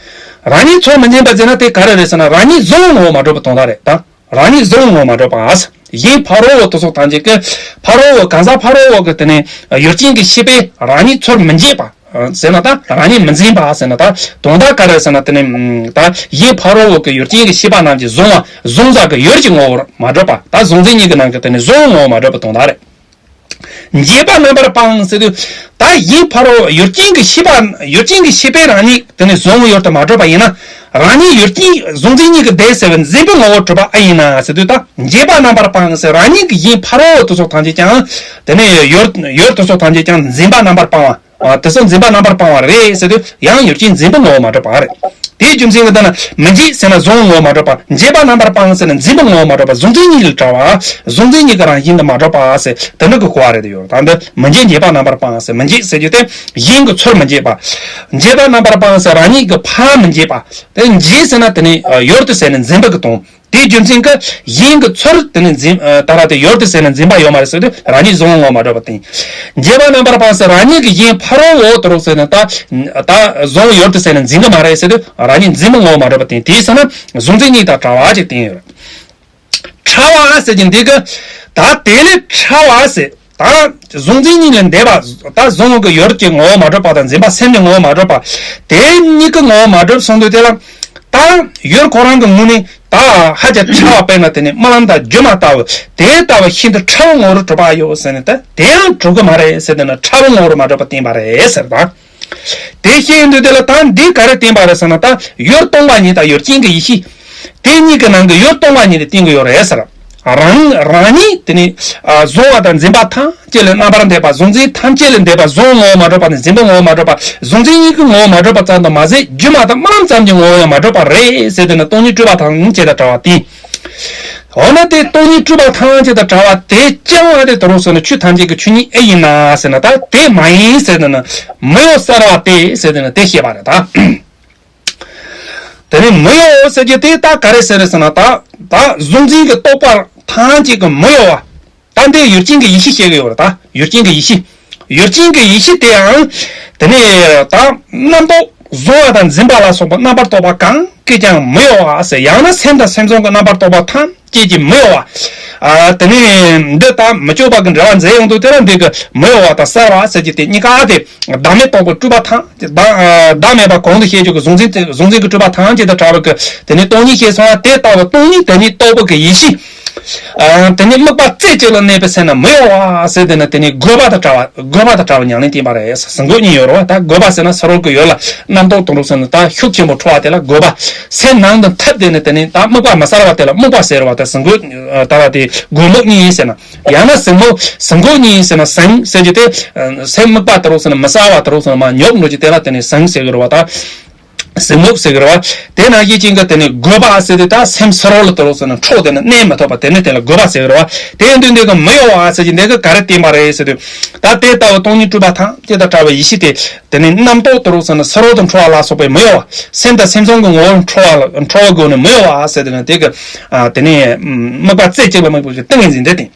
རང་ཉིད་ཚུར་མི་འཛིན་པ་ཟེར་ན་དེ་ག་རེ་རེད་ཟེར་ན་རང་ཉིད་བཟུང་ངོ་མ་གྲུབ་པ་དོན་དག་རེད་ད། རང་ཉིད་བཟུང་ངོ་མ་གྲུབ་པ། གཞན་ཕ་རོལ་བོ་དེ་ཚོ་ཐམས་ཅད་ཀྱི་ཕ་རོལ་བོ་གང་ཟག་ཕ་རོལ་བོ་གི་དེ་ནི་ཡུལ་ཅན་གྱི་ཤེས་པས་རང་ཉིད་ཚུར་མི་འཇིགས་པ་ཟེར་ན་ད་རང་ཉིད་མི་འཛིན་པ་ཟེར་ན་ད་དོན་དག་ག་རེ་ཟེར་ན་དེ་ནི་ད་གཞན་ཕ་རོལ་བོ་གི་ཡུལ་ཅན་གྱི་ཤེས་པ་རྣམས་ཀྱིས་བཟུང་བ་བཟུང་ས་གི་ཡུལ་གྱི་ངོ་བོར་མ་གྲུབ་པ། ད་གཟུང་འཛིན་གཉིས་ཀྱི་ནང་གི་དེ་ནི་བཟུང་ངོ་མ་གྲུབ་པ་དོན་དག་རེད། འཇིགས་པ་རྣམ་པར་སྤངས་ཟེར་དུས་ད་གཞན་ཕ་རོལ་ཡུལ་ཅན་གྱི་ཤེས་པ་ཡུལ་ཅན་གྱི་ཤེས་པས་རང་ཉིད་དེ་ནི་བཟུང་ཡུལ་དུ་མ་གྲུབ་པ་ཡིན་ན་རང་ཉིད་ཡུལ་ཅན་གཟུང་འཛིན་གཉིས་ཀྱི་དེ་ཟེར་བའི་འཛིན་པའི་ངོ་བོར་གྲུབ་པ་ཨེ་ཡིན་ན་ཟེར་དུས་ད་འཇིགས་པ་རྣམ་པར་སྤངས་ཟེར། རང་ཉིད་ཀྱི་གཞན་ཕ་རོལ་དེ་ཚོ་ཐམས་ཅད་ཀྱང་དེ་ནི་ཡུལ་ཡུལ་དེ་ཚོ་ཐམས་ཅད་ཀྱང་འཛིན་པ་རྣམ་པར་སྤངས་པ། ཨ། དེ་ཚོ་འཛིན་པ་རྣམ་པར་སྤངས་པ་རེད་ཟེར་དུས་ཡང་ཡུལ་ཅན་འཛིན་པའི་ངོ་བོ་མ་གྲུབ་པ་རེད། དེའི་རྒྱུ་མཚན་གྱིས་ད་ནི་མི་འཇིགས་ཟེར་ན་བཟུང་ངོ་མ་གྲུབ་པ། འཇིགས་པ་རྣམ་པར་སྤངས་ཟེར་ན་འཛིན་པའི་ངོ་བོ་མ་གྲུབ་པ། གཟུང་འཛིན་གཉིས་ལ་བྲལ་བ། གཟུང་འཛིན་གཉིས་ཀྱི་རང་བཞིན་དུ་མ་གྲུབ་པ་ཟེར་དེ་འདྲ་གི་གོ་བ་རེད་དེ་ཡོད། ད་འདི་མི་འཇིགས་འཇིགས་པ་རྣམ་པར་སྤངས་ཟེར། མི་འཇིགས་ཟེར་རྒྱུ་དེ་གཞན་གྱི་ཚུར་མི་འཇིགས་པ། འཇིགས་པ་རྣམ་པར་སྤངས་ཟེར་རང་ཉིད་ཀྱི་ཕར་མི་འཇིགས་པ། དེ་འཇིགས་ཟེར་ན་དེ་ནི་ཡུལ་དུ་ཟེར་ནས་འཛིན་པ་གི་དོན། དེའི་རྒྱུ་མཚན་གྱིས་གཞན་གྱི་ཚུར་དེ་ནི་འཛིན་ད་ར་དེ་ཡུལ་དུ་ཟེར་ནས་འཛིན་པ་ཡོད་མ་རེད་ཟེར་དུས་རང་ཉིད་བཟུང་ངོ་མ་གྲུབ་པ་དེ། འཇིགས་པ་རྣམ་པར་སྤངས་ཟེར་རང་ཉིད་ཀྱི་གཞན་ཕ་རོལ་བོ་དེ་རུ་ཟེར་ནས་ད་ད་བཟུང་ཡུལ་དུ་ཟེར་ནས་འཛིན་གྱི་མ་རེད་ཟེར་དུས་རང་ཉིད་འཛིན་པའི་ངོ་བོ་མ་གྲུབ་པ་དེ། དེའི་ས་ན་གཟུང་འཛིན་གཉིས་དང་བྲལ་བ་ཅིག་བསྟན་ཡོད་རེད། ཕྲ་བ་ཟེར་གྱི་འདི་གི་ད་དེ་ལས་ཕྲ་བ་ཟེར། ད་གཟུང་འཛིན་གཉིས་ལས་འདས་པ། ད་གཟུང་གི་ཡུལ་གྱི་ངོ་བོ་མ་གྲུབ་པ་དང་འཛིན་པ་སེམས་ཀྱི་ངོ་བོ་མ་གྲུབ་པ། དེ་གཉིས་ཀྱི་ངོ་བོ་མ་གྲུབ་སོང་དུས་དེ་ལ་ད་ཡུལ་ཁོ་རང་གི་ངོས་ནས་ད་ཧ་ཅང་ཕྲ་བ་དཔེར་ན་དེ་ནི་རྨི་ལམ་དང་སྒྱུ་མ་ལྟ་བུ་དེ་ལྟ་བུ་ཤིན་ཏུ་ཕྲ་བའི་ངོ་བོར་གྲུབ་པ་ཡོད་ཟེར་ནས་ད་དེ་ཡང་གྲུབ་ཀྱི་མ་རེད་ཟེར་དེ་ནི་ཕྲ་བའི་ངོ་བོར་མ་གྲུབ་པ་བསྟན་པ་རེད་ཟེར་ད། དེ་བཤད་ཡོང་དུས་དེ་ལ་ད་འདི་ག་རེ་བསྟན་པ་རེད་ཟེར་ན་ད་ཡུལ་སྟོང་པ་ཉིད་དང་ཡུལ་ཅན་གྱི་ཡེ་ཤེས། དེ་གཉིས་ཀྱི་ནང་གི་ཡུལ་སྟོང་པ་ཉིད་དེ་བསྟན་གྱི་ཡོད་རེད་ཟེར། རང་རང་ཉིད་དེ་ནི་ཨ་གཟུང་བ་དང་འཛིན་པ་ཐམས་ཅད་ལས་རྣམ་པར་འདས་པ། གཟུང་འཛིན་ཐམས་ཅད་ལས་འདས་པ། གཟུང་ངོ་བོ་མ་གྲུབ་པ་ནི་འཛིན་པའི་ངོ་བོ་མ་གྲུབ་པ། གཟུང་འཛིན་གཉིས་ཀྱི་ངོ་བོ་མ་གྲུབ་པ་ཙམ་དུ་མ་ཟད་སྒྱུ་མ་དང་རྨི་ལམ་ཙམ་གྱི་ངོ་བོ་ཡང་མ་གྲུབ་པ་རེད་ཟེར་དེ་ནི་སྟོང་ཉིད་སྤྲོས་པ་ཐམས་ཅད་དང་བྲལ་བ་སྟེ། འོ་ན་དེ་སྟོང་ཉིད་སྤྲོས་པ་ཐམས་ཅད་དང་བྲལ་བ་དེ་ཅང་བ་དེ་དོ་རུང་སོང་ནས་ཆོས་ཐམས་ཅད་ཀྱི་ཆོས་ཉིད་ཨེ་ཡིན་ན་ཟེར་ན་ད་དེ་མ་ཡིན་ཟེར་དེ་ནི་མི་གཡོ་གསལ་བ་སྟེ་ཟེར་དེ་ནི་དེ་བཤད་པ་རེད་ད། དེ་ནི་མི་གཡོ་ཟེར་རྒྱུ་དེ་ད་ག་རེ་ཟེར་རེད་ཟེར་ན་ད་ད་གཟུང་འཛིན་གྱི་རྟོག་པ་ཐམས་ཅད་ཀྱི་མི་གཡོ་བ། ད་འདི་ཡུལ་ཅན་གྱི་ཡེ་ཤེས་བཤད་ཀྱི་ཡོད་རེད་ད། ཡུལ་ཅན་གྱི་ཡེ་ཤེས། ཡུལ་ཅན་གྱི་ཡེ་ཤེས་དེའང་དེ་ནི་ད་རྣམ་རྟོག་གཟུང་བ་དང་འཛིན་པ་ལ་སོགས་པ་རྣམ་པར་རྟོག་པ་གང་གིས་ཀྱང་མི་གཡོ་བ་ཟེར། ཡང་ན་སེམས་དང་སེམས་བྱུང་གི་རྣམ་པར་རྟོག་པ་ཐམས་ཅད་ཀྱིས་མི་གཡོ་བ། ཨ་དེ་ནི་འདི་ལྟར་མི་བསྐྱོད་པ་གི་འགྲེལ་པ་མཛད་ཡོང་དུས་དེ་ལ་འདི་གི་མི་གཡོ་བ་དང་གསལ་བ་ཟེར་གྱི་དེ་གཉིས་ཀ་དེ་བདག་མེད་རྟོགས་པའི་སྤྲོས་པ་ཐམས་ཅད་བདག་བདག་མེད་པ་གོང་དུ་བཤད་རྒྱུ་གི་གཟུང་འཛིན་གཟུང་འཛིན་གྱི་སྤྲོས་པ་ཐམས་ཅད་དང་བྲལ་བ་གི་དེ་ནི་སྟོང་ཉིད་ཞེས་གསུངས་པ་དེ་ལྟ་བུ་སྟོང་ཉིད་དེ་ཉིད་རྟོགས་པ་གི་ཡེ་ཤེས། ཨ། དེ་ནི་དམིགས་པ་རྩེ་གཅིག་ལ་གནས་པའི་སེམས་རྣམས་མི་གཡོ་བ་ཟེར་དེ་ནི་དེ་ནི་དགོས་པ་དང་བྲལ་བ། དགོས་པ་དང་བྲལ་བའི་ཉམས་ལེན་བསྟན་པ་རེད། གཟུགས་སྔོ་གཉིས་ཡོད་རེད་བ། ད་དགོས་པ་ཟེར་ན་ས་རོ་གི་ཡོད་ལ་རྣམ་རྟོག་དང་རོ་ཟེར་ན་ད་ཤུགས་ཆེན་པོ་འཕྲོ་བ་དེ་ལ་དགོས་པ། སེམས་ནང་དུ་འཐིབས་དེ་ནི་དེ་ནི་ད་དམིགས་པ་མི་གསལ་བ་དེ་ལ་དམིགས་པ་ཟེར་བ་དེ་གཟུགས་སྔོ་ད་ལ་དེ་དགོས་དམིགས་གཉིས་ཡིན་ཟེར་ན། ཡང་ན་གཟུགས་སྔོ་གཟུགས་སྔོ་གཉིས་ཡིན་ཟེར་ན་གཟུགས་ཟེར་རྒྱུ་དེ་སེམས་དམིགས་པ་དང་རོ་ཟེར་ན་མི་གསལ་བ་དང་རོ་ཟེར་ན་མ་ཉོབ་འགྲོ་རྒྱུ་དེ་ལ་དེ་ནི་གཟུགས་ཟེར་གི་རེད་བ། ད་གཟུགས་སྔོ་ཟེར་གི་རེད་བ། དེ་ནང་བཞིན་ཅན་གྱི་དེ་ནི་དགོས་པ་ཟེར་དེ་ད་སེམས་ས་རོ་ལ་དུ་རོ་ཟེར་ན་འཕྲོ་དེ་ནི་གནས་མི་ཐུབ་པ་དེ་ནི་དེ་ལ་དགོས་པ་ཟེར་གི་རེད་བ། དེ་ཡིན་དུས་འདི་གི་མི་གཡོ་བ་ཟེར་གྱི་འདི་གི་ག་རེ་བསྟན་པ་རེད་ཟེར་དུས། ད་དེ་ལྟ་བུ་སྟོང་ཉིད་སྤྲོས་པ་ཐམས་ཅད་དང་བྲལ་བའི་ཡེ་ཤེས་དེ་དེ་ནི་རྣམ་རྟོག་དུ་རོ་ཟེར་ན་ས་རོ་དང་འཕྲོ་བ་ལ་སོགས་པའི་མི་གཡོ་བ། སེམས་དང་སེམས་བྱུང་གི་ངོ་བོར་འཕྲོ་བ་ལ་འཕྲོ་བའི་སྒོ་ནས་མི་གཡོ་བ་ཟེར་དེ་ནི་དེ་གི་དེ་ནི་དམིགས་པ་རྩེ་གཅིག་ལ་དམིགས་པའི་ཏིང་ངེ་འཛིན་དེ་སྟེ།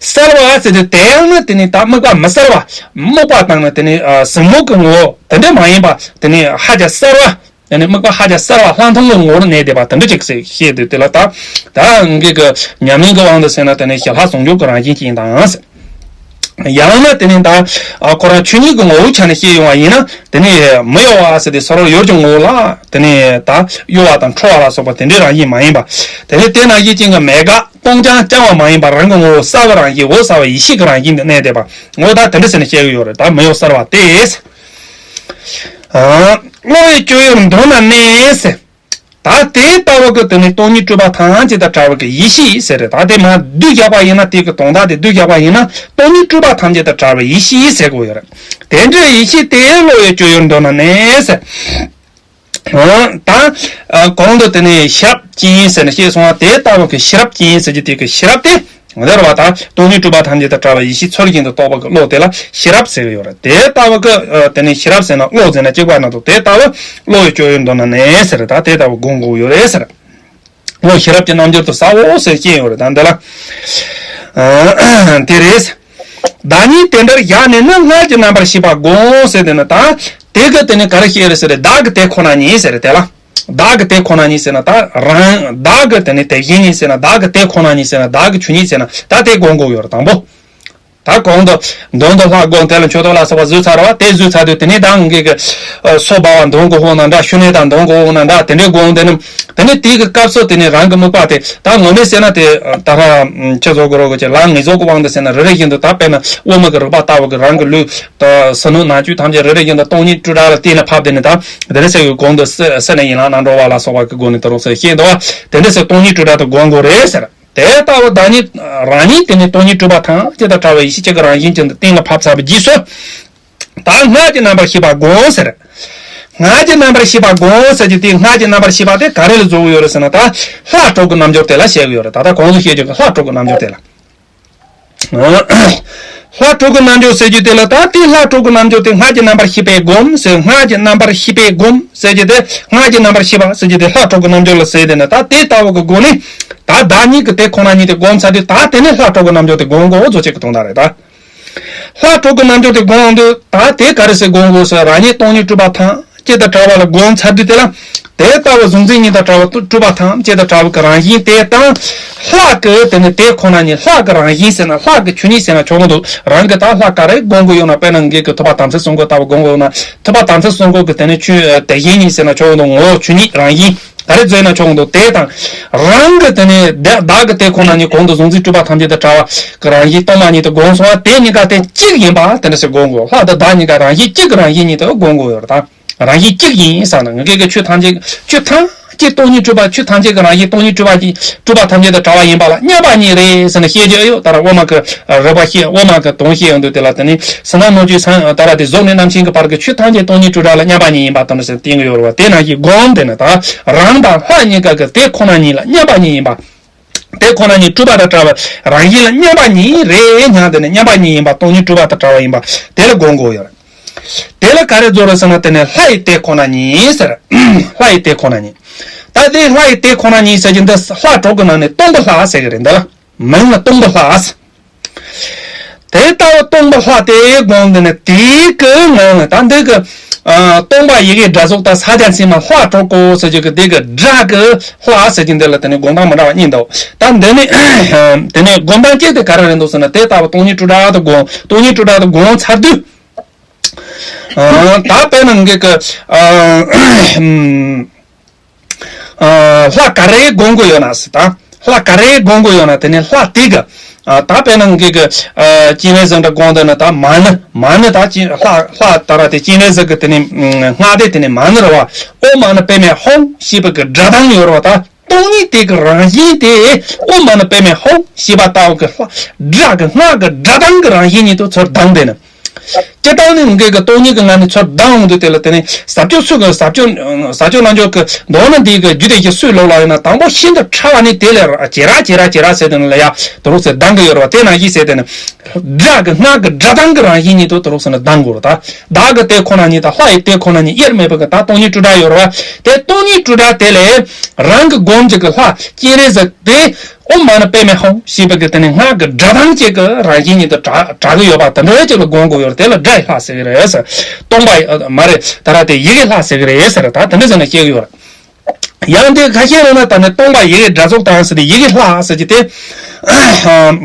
གསལ་བ་ཟེར་དུས་དེ་ཡང་ན་དེ་ནི་ད་དམིགས་པ་མི་གསལ་བ། དམིགས་པ་དང་ནི་དེ་ནི་གཟུགས་སྔོ་གི་ངོ་བོ་དེ་འདྲ་མ་ཡིན་པ་དེ་ནི་ཧ་ཅང་གསལ་བ། དེ་ནི་དམིགས་པ་ཧ་ཅང་གསལ་བ་ལྷག་མཐོང་གི་ངོ་བོར་གནས་བསྡད་པ་དེ་འདྲ་ཅིག་ཟེར་བཤད་དུས་དེ་ལ་ད་ད་ངེད་ཀྱི་ཉམས་ལེན་གྱི་དབང་དུ་བྱས་ན་དེ་ནི་ཞི་ལྷག་ཟུང་འཇུག་གི་རང་བཞིན་ཅན་དང་། ཡང་ན་དེ་ནི་ད་ཁོ་རང་ཆོས་ཉིད་ཀྱི་ངོ་བོའི་ཆ་ནས་བཤད་ཡོང་བ་ཡིན་ན་དེ་ནི་མི་གཡོ་བ་ཟེར་དེ་ས་རོ་ཡོད་ཀྱི་ངོ་བོ་ལ་དེ་ནི་ད་གཡོ་བ་དང་འཕྲོ་བ་ལ་སོགས་པ་དེ་འདྲའི་རང་བཞིན་མ་ཡིན་པ། དེ་ནི་དེ་ནང་བཞིན་ཅན་གྱི་མེད་དགག་སྟོང་རྐྱང་རྐྱང་བ་མ་ཡིན་པར་རང་གི་ངོ་བོ་གསལ་བའི་རང་བཞིན་འོད་གསལ་བའི་ཡེ་ཤེས་ཀྱི་རང་བཞིན་དུ་གནས་བསྡད་པ། ངོ་བོ་ད་དེ་འདྲ་ཟེར་ནས་བཤད་ཀྱི་ཡོད་རེད། ད་མི་གཡོ་གསལ་བ་སྟེ། ཨ། བློ་ཡི་སྤྱོད་ཡུལ་མདོར་ན་གནས་ཟེར། ད་དེ་ལྟ་བུ་གི་དེ་ནི་སྟོང་ཉིད་སྤྲོས་པ་ཐམས་ཅད་དང་བྲལ་བ་གི་ཡེ་ཤེས་ཟེར་རེད། ད་དེ་མ་བསྡུས་བཞག་པ་ཡིན་ན་དེ་གི་དོན་དག་དེ་བསྡུས་བཞག་པ་ཡིན་ན་སྟོང་ཉིད་སྤྲོས་པ་ཐམས་ཅད་དང་བྲལ་བའི་ཡེ་ཤེས་ཟེར་དགོས་ཡོད་རེད། དེ་འདྲའི་ཡེ་ཤེས་དེ་བློ་ཡི་སྤྱོད་ཡུལ་མདོར་ན་གནས་ཟེར། ད་གོང་དུ་དེ་ནས་ཤེས་རབ་ཅན་ཟེར་ནས་བཤད་སོང་བ་དེ་ལྟ་བུ་གི་ཤེས་རབ་ཅན་ཟེར་རྒྱུ་དེ་གི་ཤེས་རབ་དེ་འདིར་བ་དང་སྟོང་ཉིད་སྤྲོས་པ་ཐམས་ཅད་དང་བྲལ་བའི་ཡེ་ཤེས་ཚུལ་བཞིན་དུ་རྟོགས་པ་གི་བློ་དེ་ལ་ཤེས་རབ་ཟེར་གི་ཡོད་རེད། དེ་ལྟ་བུ་གི་དེ་ནས་ཤེས་རབ་ཟེར་ན་བློ་ཟེར་ན་གཅིག་པ་ན་དོ། དེ་ལྟ་བུ་བློ་ཡི་སྤྱོད་ཡུལ་མདོར་ན་གནས་ཟེར། ད་དེ་ལྟ་བུ་སྒོམ་དགོས་ཡོད་རེད་ཟེར། འོ་ཤེས་རབ་ཀྱི་རྣལ་འབྱོར་དུ་གསལ་བོ་ཟེར་བཤད་ཡོད་རེད། ད་འདི་ལ་དེ་རེད། བདག་ཉིད་དེ་འདྲར་བཞག་ནས་ནི་སྔར་གྱི་རྣམ་པར་ཤེས་པ་བསྒོམ་ཟེར་དེ་ནི་ད་དེ་གི་དེ་ནི་ག་རེ་བཤད་རེད་ཟེར་རེད། བདག་གི་དེ་ཁོ་ན་ཉིད་ཟེར་རེད། དེ་ལ་བདག་གི་དེ་ཁོ་ན་ཉིད་ཟེར་ན་ད་རང་བདག་གི་དེ་ནི་དེ་བཞིན་ཉིད་ཟེར་ན་བདག་གི་དེ་ཁོ་ན་ཉིད་ཟེར་ན་བདག་གི་ཆོས་ཉིད་ཟེར་ན་ད་དེ་སྒོམ་དགོས་ཡོད་རེད། དང་པོ། ད་གོང་དུ་མདུན་དུ་ལྷ་བསྒོམ་དེ་ལ་མཆོད་བསྟོད་ལ་སོགས་པ་བཟོས་ཚར་བ་དེ་བཟོས་ཚར་དུས་དེ་ནས་ད་ངེད་ཀྱི་སོ་སྦ་བ་མདུན་གྱི་འོག་ན་འདྲ། ཤུ་ནེ་དང་མདུན་གྱི་འོག་ན་འདྲ། དེ་འདྲའི་སྒོམ་དེ་ནི་དེ་ནས་དེའི་གི་སྐབས་སུ་དེ་ནས་རང་གི་དམིགས་པ་དེ་ད་ངོ་མས་བཤད་ན་དེ་ད་ར་ཁྱེད་ཚོ་གི་རོགས་ཀྱི་ལ་ངེས་བཟོ་གི་དབང་དུ་བྱས་ན་རེ་རེ་བཞིན་དུ་ད་དཔེར་ན་དབུ་མ་གི་རིགས་པ་ལྟ་བུ་གི་རང་གི་ལུས་དང་ཟིལ་གནོན་ནང་བཅུད་ཐམས་ཅད་རེ་རེ་བཞིན་དུ་སྟོང་ཉིད་སྤྲོས་བྲལ་ལ་གཏན་ལ་ཕབ་དེ་ནས་ད་དེ་ནས་སེ་གི་གོང་དུ་སེ་སེ་ནས་ཡིན་ལ་ནང་འགྲོ་བ་ལ་སོགས་པ་གི་སྒོ་ནས་དེ་རོགས་སེ་ཤེས་འདུག་བ། དེ་འདྲ་སེ་སྟོང་ཉིད་སྤྲོས་བྲལ་དུ་སྒོམ་དགོས་རེད་ཟེར། དེ་ལྟ་བུ་བདག་ཉིད་རང་ཉིད་དེ་ནི་སྟོང་ཉིད་སྤྲོས་པ་ཐམས་ཅད་དང་བྲལ་བའི་ཡེ་ཤེས་གཅིག་གི་རང་བཞིན་ཅན་དུ་གཏན་ལ་ཕབ་ཚར་བའི་རྗེས་སུ། ད་སྔར་གྱི་རྣམ་པར་ཤེས་པ་བསྒོམ་ཟེར། སྔར་གྱི་རྣམ་པར་ཤེས་པ་བསྒོམ་ཟེར་རྒྱུ་དེ་སྔར་གྱི་རྣམ་པར་ཤེས་པ་དེ་ག་རེ་ལ་བཟོ་གི་ཡོད་རེད་ཟེར་ན་ད་ལྷ་གྲོགས་ཀྱི་རྣལ་འབྱོར་དེ་ལ་བཤད་གི་ཡོད་རེད། ད་ལྟ་གོང་དུ་བཤད་རྒྱུ་གི་ལྷ་གྲོགས་ཀྱི་རྣལ་འབྱོར་དེ་ལ། ལྷ་གྲོགས་ཀྱི་རྣལ་འབྱོར་ཟེར་རྒྱུ་དེ་ལ་ད་དེ་ལྷ་གྲོགས་ཀྱི་རྣལ་འབྱོར་དེ་སྔར་གྱི་རྣམ་པར་ཤེས་པས་བསྒོམ་ཟེར། སྔར་གྱི་རྣམ་པར་ཤེས་པས་བསྒོམ་ཟེར་རྒྱུ་དེ་སྔར་གྱི་རྣམ་པར་ཤེས་པ་ཟེར་རྒྱུ་དེ་ལྷ་གྲོགས་ཀྱི་རྣལ་འབྱོར་ལ་ཟེར་དེ་ནི་ད་དེ་ལྟ་བུ་གི་སྒོ་ནས་ད་བདག་ཉིད་ཀྱི་དེ་ཁོ་ན་ཉིད་དེ་བསྒོམ་ཚར་དུས་ད་དེ་ནས་ལྷ་གྲོགས་ཀྱི་རྣལ་འབྱོར་དེ་བསྒོམ་དགོས་བཟོ་བྱེད་ཀྱི་དོན་དག་རེད་ད། ལྷ་གྲོགས་ཀྱི་རྣལ་འབྱོར་དེ་བསྒོམ་དུས་ད་དེ་ག་རེ་ཟེར་བསྒོམ་དགོས་ཟེར། རང་ཉིད་སྟོང་ཉིད་སྤྲོས་པ་ཐམས་ཅད་དང་བྲལ་བ་ལ་བསྒོམ་ཚར་དུས་དེ་ལ་དེ་ལྟ་བུ་གཟུང་འཛིན་གཉིས་དང་བྲལ་བ་སྤྲོས་པ་ཐམས་ཅད་དང་བྲལ་བ་གི་རང་བཞིན་དེ་དང་ལྷ་གི་དེ་ནི་དེ་ཁོ་ན་ཉིད་ལྷ་གི་རང་བཞིན་ཟེར་ན་ལྷ་གི་ཆོས་ཉིད་ཟེར་ན་ཆོག་གི་འདུག་རང་གི་ད་ལྷ་ག་རེ་བསྒོམ་གི་ཡོད་ན་དཔེར་ན་ངེད་ཀྱི་ཐུབ་པ་དམ་ཚིག་གསུམ་མགོ་ལྟ་བུ་བསྒོམ་གི་ཡོད་ན་ཐུབ་པ་དམ་ཚིག་གསུམ་མགོ་གི་དེ་ནི་ཆོས་དེ་བཞིན་ཉིད་ཟེར་ན་ཆོག་གི་འདུག་ངོ་བོ་ཆོས་ཉིད་རང་བཞིན། ག་རེ་བཟོས་ན་ཆོག་འདུག་དེ་དང་། རང་གི་དེ་ནས་བདག་བདག་གི་དེ་ཁོ་ན་ཉིད་གོང་དུ་གཟུང་འཛིན་སྤྲོས་པ་ཐམས་ཅད་དང་བྲལ་བ་གི་རང་བཞིན་སྟོང་པ་ཉིད་དུ་བསྒོམ་སོང་བ་དེ་གཉིས་ཀ་དེ་གཅིག་ཡིན་པ་དེ་འདྲ་ཞིག་བསྒོམ་དགོས། ལྷ་དང་བདག་གཉིས་ཀ་རང་བཞིན་གཅིག་གི་རང་བཞིན་ཉིད་དུ་བསྒོམ་དགོས་ཡོད་རེད་ད། རང་བཞིན་གཅིག་ཡིན་བསམ་ན་ངེད་ཀྱི་ཆོས་ཐམས་ཅད་ཆོས་ཐམས་ཅད་སྟོང་ཉིད་སྤྲོས་པ་ཆོས་ཐམས་ཅད་ཀྱི་རང་བཞིན་སྟོང་ཉིད་སྤྲོས་པ་ཅིག་སྤྲོས་པ་ཐམས་ཅད་དང་བྲལ་བ་ཡིན་པ་ལ་མཉམ་པ་ཉིད་རེད་ཟེར་ནས་བཤད་རྒྱུ་ཡོད། ད་ར་དབུ་མ་གི་རིགས་པ་བཤད་དབུ་མ་གི་དོན་བཤད་ཡོང་དུས་དེ་ལ་དེ་ནི་ཟིན་ན་སྣོད་བཅུད་སངས་ད་ར་དེ་གཟུགས་ནས་རྣམ་མཁྱེན་གྱི་བར་གྱི་ཆོས་ཐམས་ཅད་སྟོང་ཉིད་སྤྲོས་བྲལ་ལ་མཉམ་པ་ཉིད་ཡིན་པ་དང་ནི་ཟེར་བསྟན་གྱི་ཡོད་རེད་བ། དེ་ནང་བཞིན་སྒོམ་དེ་ནི་ད་རང་དང་ལྷ་གཉིས་ཀ་གི་དེ་ཁོ་ན་ཉིད་ལ་མཉམ་པ་ཉིད་ཡིན་པ། དེ་ཁོ་ན་ཉིད་སྤྲོས་པ་དང་བྲལ་བའི་རང་བཞིན་ལ་མཉམ་པ་ཉིད་རེད་སྙམ་དེ་ནི་མཉམ་པ་ཉིད་ཡིན་པ་སྟོང་ཉིད་སྤྲོས་པ་དང་བྲལ་བ་ཡིན་པ་དེ་ལ་སྒོམ་དགོས་ཡོད་རེད། དེ་ལ་ག་རེ་བཟོ་རེད་ཟེར་ན་དེ་ནི་ལྷ་ཡི་དེ་ཁོ་ན་ཉིད་ཟེར། ལྷ་ཡི་དེ་ཁོ་ན་ཉིད། ད་དེ་ལྷ་ཡི་དེ་ཁོ་ན་ཉིད་ཟེར་གྱི་འདི་ལྷ་གྲོགས་ཀྱི་ནང་ནས་སྟོང་པ་ལྷ་ཟེར་གྱི་རེད། འདི་ལ་མིང་ལ་སྟོང་པ་ལྷ་ཟེར། དེ་ལྟ་བུ་སྟོང་པ་ལྷ་དེ་སྒོམ་འདི་ནི་དེའི་གི་ངང་ལ་ད་འདི་གི་ཨ་སྟོང་པ་ཡི་གེ་སྒྲ་གཟུགས་དང་ས་སྐྱ་མཚན་མ་ལྷ་གྲོགས་ཀྱི་ཟེར་གྱི་གི་དེ་གི་སྒྲ་གི་ལྷ་ཟེར་གྱི་འདི་ལ་དེ་ནི་སྒོམ་སྟངས་མི་འདྲ་བ་གཉིས་འདུག་ད་འདི་ནི་དེ་ནི་སྒོམ་སྟངས་གཅིག་དེ་ག་རེ་རེད་འདུག་ཟེར་ན་དེ་ལྟ་བུ་སྟོང་ཉིད་སྤྲོས་བྲལ་དུ་སྒོམ། སྟོང་ཉིད་སྤྲོས་བྲལ་དུ་སྒོམ་ཚར་དུས། ཨ་ད་དཔེར་ན་ངེད་ཀྱི་ཨ་ཨ་ལྷ་ག་རེ་སྒོམ་དགོས་ཡོད་ན་ཟེར་ད། ལྷ་ག་རེ་སྒོམ་དགོས་ཡོད་ན་དེ་ནི་ལྷ་དེ་གི། ད་དཔེར་ན་ངེད་ཀྱི་སྤྱན་རས་གཟིགས་འདྲ་སྒོམ་འདོད་ན་ད་མ་ཎི་མ་ཎི་ད་ལྷ་ལྷ་ད་ར་དེ་སྤྱན་རས་གཟིགས་ཀྱི་དེ་ནི་སྔགས་དེ་དེ་ནི་མ་ཎི་རེད་བ། ཨོཾ་མ་ཎི་པདྨེ་ཧཱུྃ་ཞེས་པ་གི་སྒྲ་གདངས་ཡོད་རེད་བ། ད་སྟོང་ཉིད་དེ་གི་རང་བཞིན་དེ་ཨོཾ་མ་ཎི་པདྨེ་ཧཱུྃ་ཞེས་པ་ལྟ་བུ་གི་ལྷ་སྒྲ་གི་སྔགས་ཀྱི་སྒྲ་གདངས་ཀྱི་རང་བཞིན་ཉིད་དུ་ཚུར་ལྡང་དེ་ནི། སྤྱིར་བཏང་ནི་ངེད་ཀྱི་སྟོང་ཉིད་ཀྱི་ངང་ནས་ཚུར་ལྡང་འོང་དུས་དེ་ལ་དེ་ནི་ཟབ་སྤྱོད་ཚུལ་གྱི་ཟབ་སྤྱོད་ཟབ་སྤྱོད་རྣལ་འབྱོར་གྱི་མདོ་ནི་འདི་གི་རྒྱུད་སྡེ་བཞི་སུས་ལོག་ལ་ཡོད་ན། དང་པོ་ཤིན་ཏུ་ཕྲ་བ་ནི་དེ་ལས་ཇེ་ར་ཇེ་ར་ཇེ་ར་ཟེར་དེ་ནི་ལ་ཡ་དུ་རུག་ཟེར་ལྡང་གི་ཡོད་རེད་བ། དེ་ནང་བཞིན་ཟེར་དེ་ནི་སྒྲ་གི་སྔགས་ཀྱི་སྒྲ་གདངས་ཀྱི་རང་བཞིན་ཉིད་དུ་དུ་རུག་ཟེར་ནི་ལྡང་དགོས་རེད། ད་བདག་གི་དེ་ཁོ་ན་ཉིད་དང་ལྷ་ཡི་དེ་ཁོ་ན་ཉིད་དབྱེར་མེད་པ་གི་ད་སྟོང་ཉིད་སྤྲོས་བྲལ་ཡོད་རེད་བ། དེ་སྟོང་ཉིད་སྤྲོས་བྲལ་དེ་ལས་རང་གི་སྒོམ་རྒྱུ་གི་ལྷ་སྤྱན་རས་གཟིགས་དེ། ཨོཾ་མ་ཎི་པདྨེ་ཧཱུྃ་ཞེས་པ་གི་དེ་ནི་སྔགས་ཀྱི་སྒྲ་གདངས་གཅིག་གི་རང་བཞིན་ཉིད་དུ་གྲགས་གྲགས་ཀྱི་ཡོད་པ་དེ་འདྲ་ཅིག་ལ་སྒོམ་དགོས་ཡོད་རེད། དེ་ལ་སྒྲ་ཡི་ལྷ་ཟེར་གི་རེད་ཟེར། སྟོང་པ་མ་རེད་ད་ར་དེ་ཡི་གེ་ལྷ་ཟེར་གི་རེད་ཟེར། ད་དེ་འདྲ་ཟེར་ནས་བཤད་གི་ཡོད་རེད། ཡང་དེ་ཁ་ཤས་ལ་ན་ད་ནི་སྟོང་པ་ཡི་གེ་སྒྲ་རྫོགས་དང་ཟེར་ཏེ་ཡི་གེ་ལྷ་ཟེར་གྱི་དེ།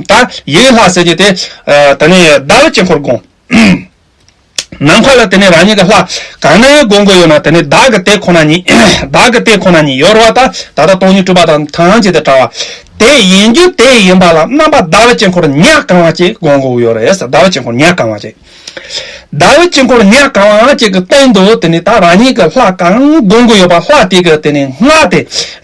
ད་ཡི་གེ་ལྷ་ཟེར་གྱི་དེ། ད་ནི་ཟླ་བའི་དཀྱིལ་འཁོར་སྒོམ། ནམ་མཁའ་ལ་དེ་ནས་རང་ཉིད་ཀྱི་ལྷ་གང་ནས་སྒོམ་དགོས་ཡོད་ན། དེ་ནས་བདག་གི་དེ་ཁོ་ན་ཉིད་བདག་གི་དེ་ཁོ་ན་ཉིད་ཡོད་རེད་བ། ད་ད་ལྟ་སྟོང་ཉིད་སྤྲོས་པ་དང་ཐམས་ཅད་དུ་བྲལ་བ་དེ་ཡིན་རྒྱུ་དེ་ཡིན་པ་ལ་རྣམ་པ་ཟླ་བའི་དཀྱིལ་འཁོར་ཉ་གང་བ་ཅིག་སྒོམ་དགོས་ཡོད་རེད། ཟླ་བའི་དཀྱིལ་འཁོར་ཉ་གང་བ་ཅིག་ཟླ་བའི་དཀྱིལ་འཁོར་ཉ་གང་བ་ཅིག་གི་སྟེང་དུ་དེ་ནས་ད་རང་ཉིད་ཀྱི་ལྷ་གང་སྒོམ་དགོས་ཡོད་པ་ལྷ་དེ་གི་དེ་ནས་སྔགས་དེ་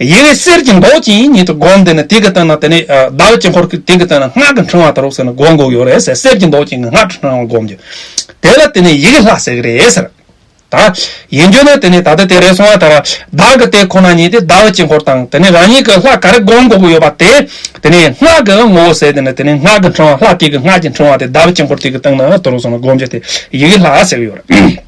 ཡི་གེ་གསེར་གྱི་མདོག་ཅན་ཉིད་དུ་སྒོམ་དེ་ནས་དེ་གི་སྟེང་ན་དེ་ནས་ཟླ་བའི་དཀྱིལ་འཁོར་གྱི་དེ་གི་སྟེང་ན་སྔགས་ཀྱི་ཕྲེང་བ་དུ་རུག་ཟེར་ནས་སྒོམ་དགོས་ཡོད་རེད་ཟེར། གསེར་གྱི་མདོག་ཅན་གྱི་སྔགས་ཀྱི་ཕྲེང་བ་སྒོམ་རྒྱུ་དེ་ལ་དེ་ནས་ཡི་གེ་ལྷ་ཟེར་གི་རེད་ཟེར། ད་ཡིན་རྒྱུ་ནི་དེ་ནི་ད་ལྟ་དེ་རེད་སོང་བ། ད་ར་བདག་གི་དེ་ཁོ་ན་ཉིད་དེ་ཟླ་བའི་དཀྱིལ་འཁོར་དང་དེ་ནི་རང་ཉིད་ཀྱི་ལྷ་ག་རེ་སྒོམ་དགོས་ཀྱི་ཡོད་པ་དེ་དེ་ནི་སྔགས་ཀྱི་ངོ་བོ་ཟེར། དེ་ནི་དེ་ནི་སྔགས་ཀྱི་ཕྲེང་བ་ལྷ་དེ་གི་སྔགས་ཀྱི་ཕྲེང་བ་དེ་ཟླ་བའི་དཀྱིལ་འཁོར་དེ་གི་སྟེང་ན་དུ་རུག་སོང་ན་སྒོམ་རྒྱུ་དེ་ཡི་གེ་ལྷ་ཟེར་གི་ཡོད་རེད།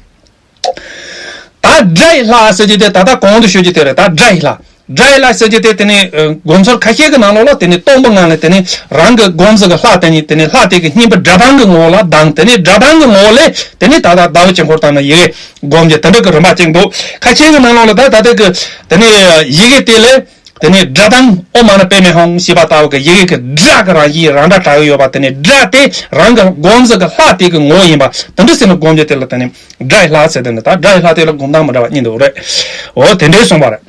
ད་སྒྲ་ཡི་ལྷ་ཟེར་རྒྱུ་དེ་ད་ལྟ་གོང་དུ་ཞུ་རྒྱུ་དེ་རེད། ད་སྒྲ་ཡི་ལྷ། སྒྲ་ཡི་ལྷ་ཟེར་རྒྱུ་དེ་དེ་ནི་ཨ་སྒོམ་ཚུལ་ཁ་ཤས་ཀྱི་ནང་ལོགས་ལ་དེ་ནི་སྟོང་པ་ངང་ལས་དེ་ནི་རང་གི་སྒོམ་ཟེར་གི་ལྷ་དེ་ཉིད་དེ་ནི་ལྷ་དེ་གི་སྙན་པའི་སྒྲ་གདངས་ཀྱི་ངོ་བོ་ལ་ལྡང་། དེ་ནི་སྒྲ་གདངས་ཀྱི་ངོ་བོ་ལས་དེ་ནི་ད་ལྟ་ཟླ་བའི་དཀྱིལ་འཁོར་དང་ནི་ཡི་གེ་སྒོམ་རྒྱུ་དེ་འདྲ་གི་རིམ་པ་ཅིག་འདུག་ཁ་ཤས་ཀྱི་ནང་ལོགས་ལ་ད་ད་ལྟ་གི་དེ་ནི་ཡི་གེ་དེ་ལས་དེ་ནི་སྒྲ་གདངས་ཨོཾ་མ་ཎི་པདྨེ་ཧཱུྃ་ཞེས་པ་ལྟ་བུ་གི་ཡི་གེ་གི་སྒྲ་གི་རང་བཞིན་རང་སྒྲ་གྲགས་ཀྱི་ཡོད་པ། དེ་ནི་སྒྲ་དེ་རང་གི་སྒོམ་ཟེར་གི་ལྷ་དེ་གི་ངོ་བོ་ཡིན་པ་དེ་འདྲ་ཟེར་ནས་སྒོམ་རྒྱུ་དེ་ལ་དེ་ནི་སྒྲ་ཡི་ལྷ་ཟེར། དེ་ནི་ད་སྒྲ་ཡི་ལྷ་དེ་ལ་སྒོམ་སྟངས་མི་འདྲ་བ་གཉིས་འདུག་རེད། འོ་དེ་འདྲའི་གསུངས་པ་རེད།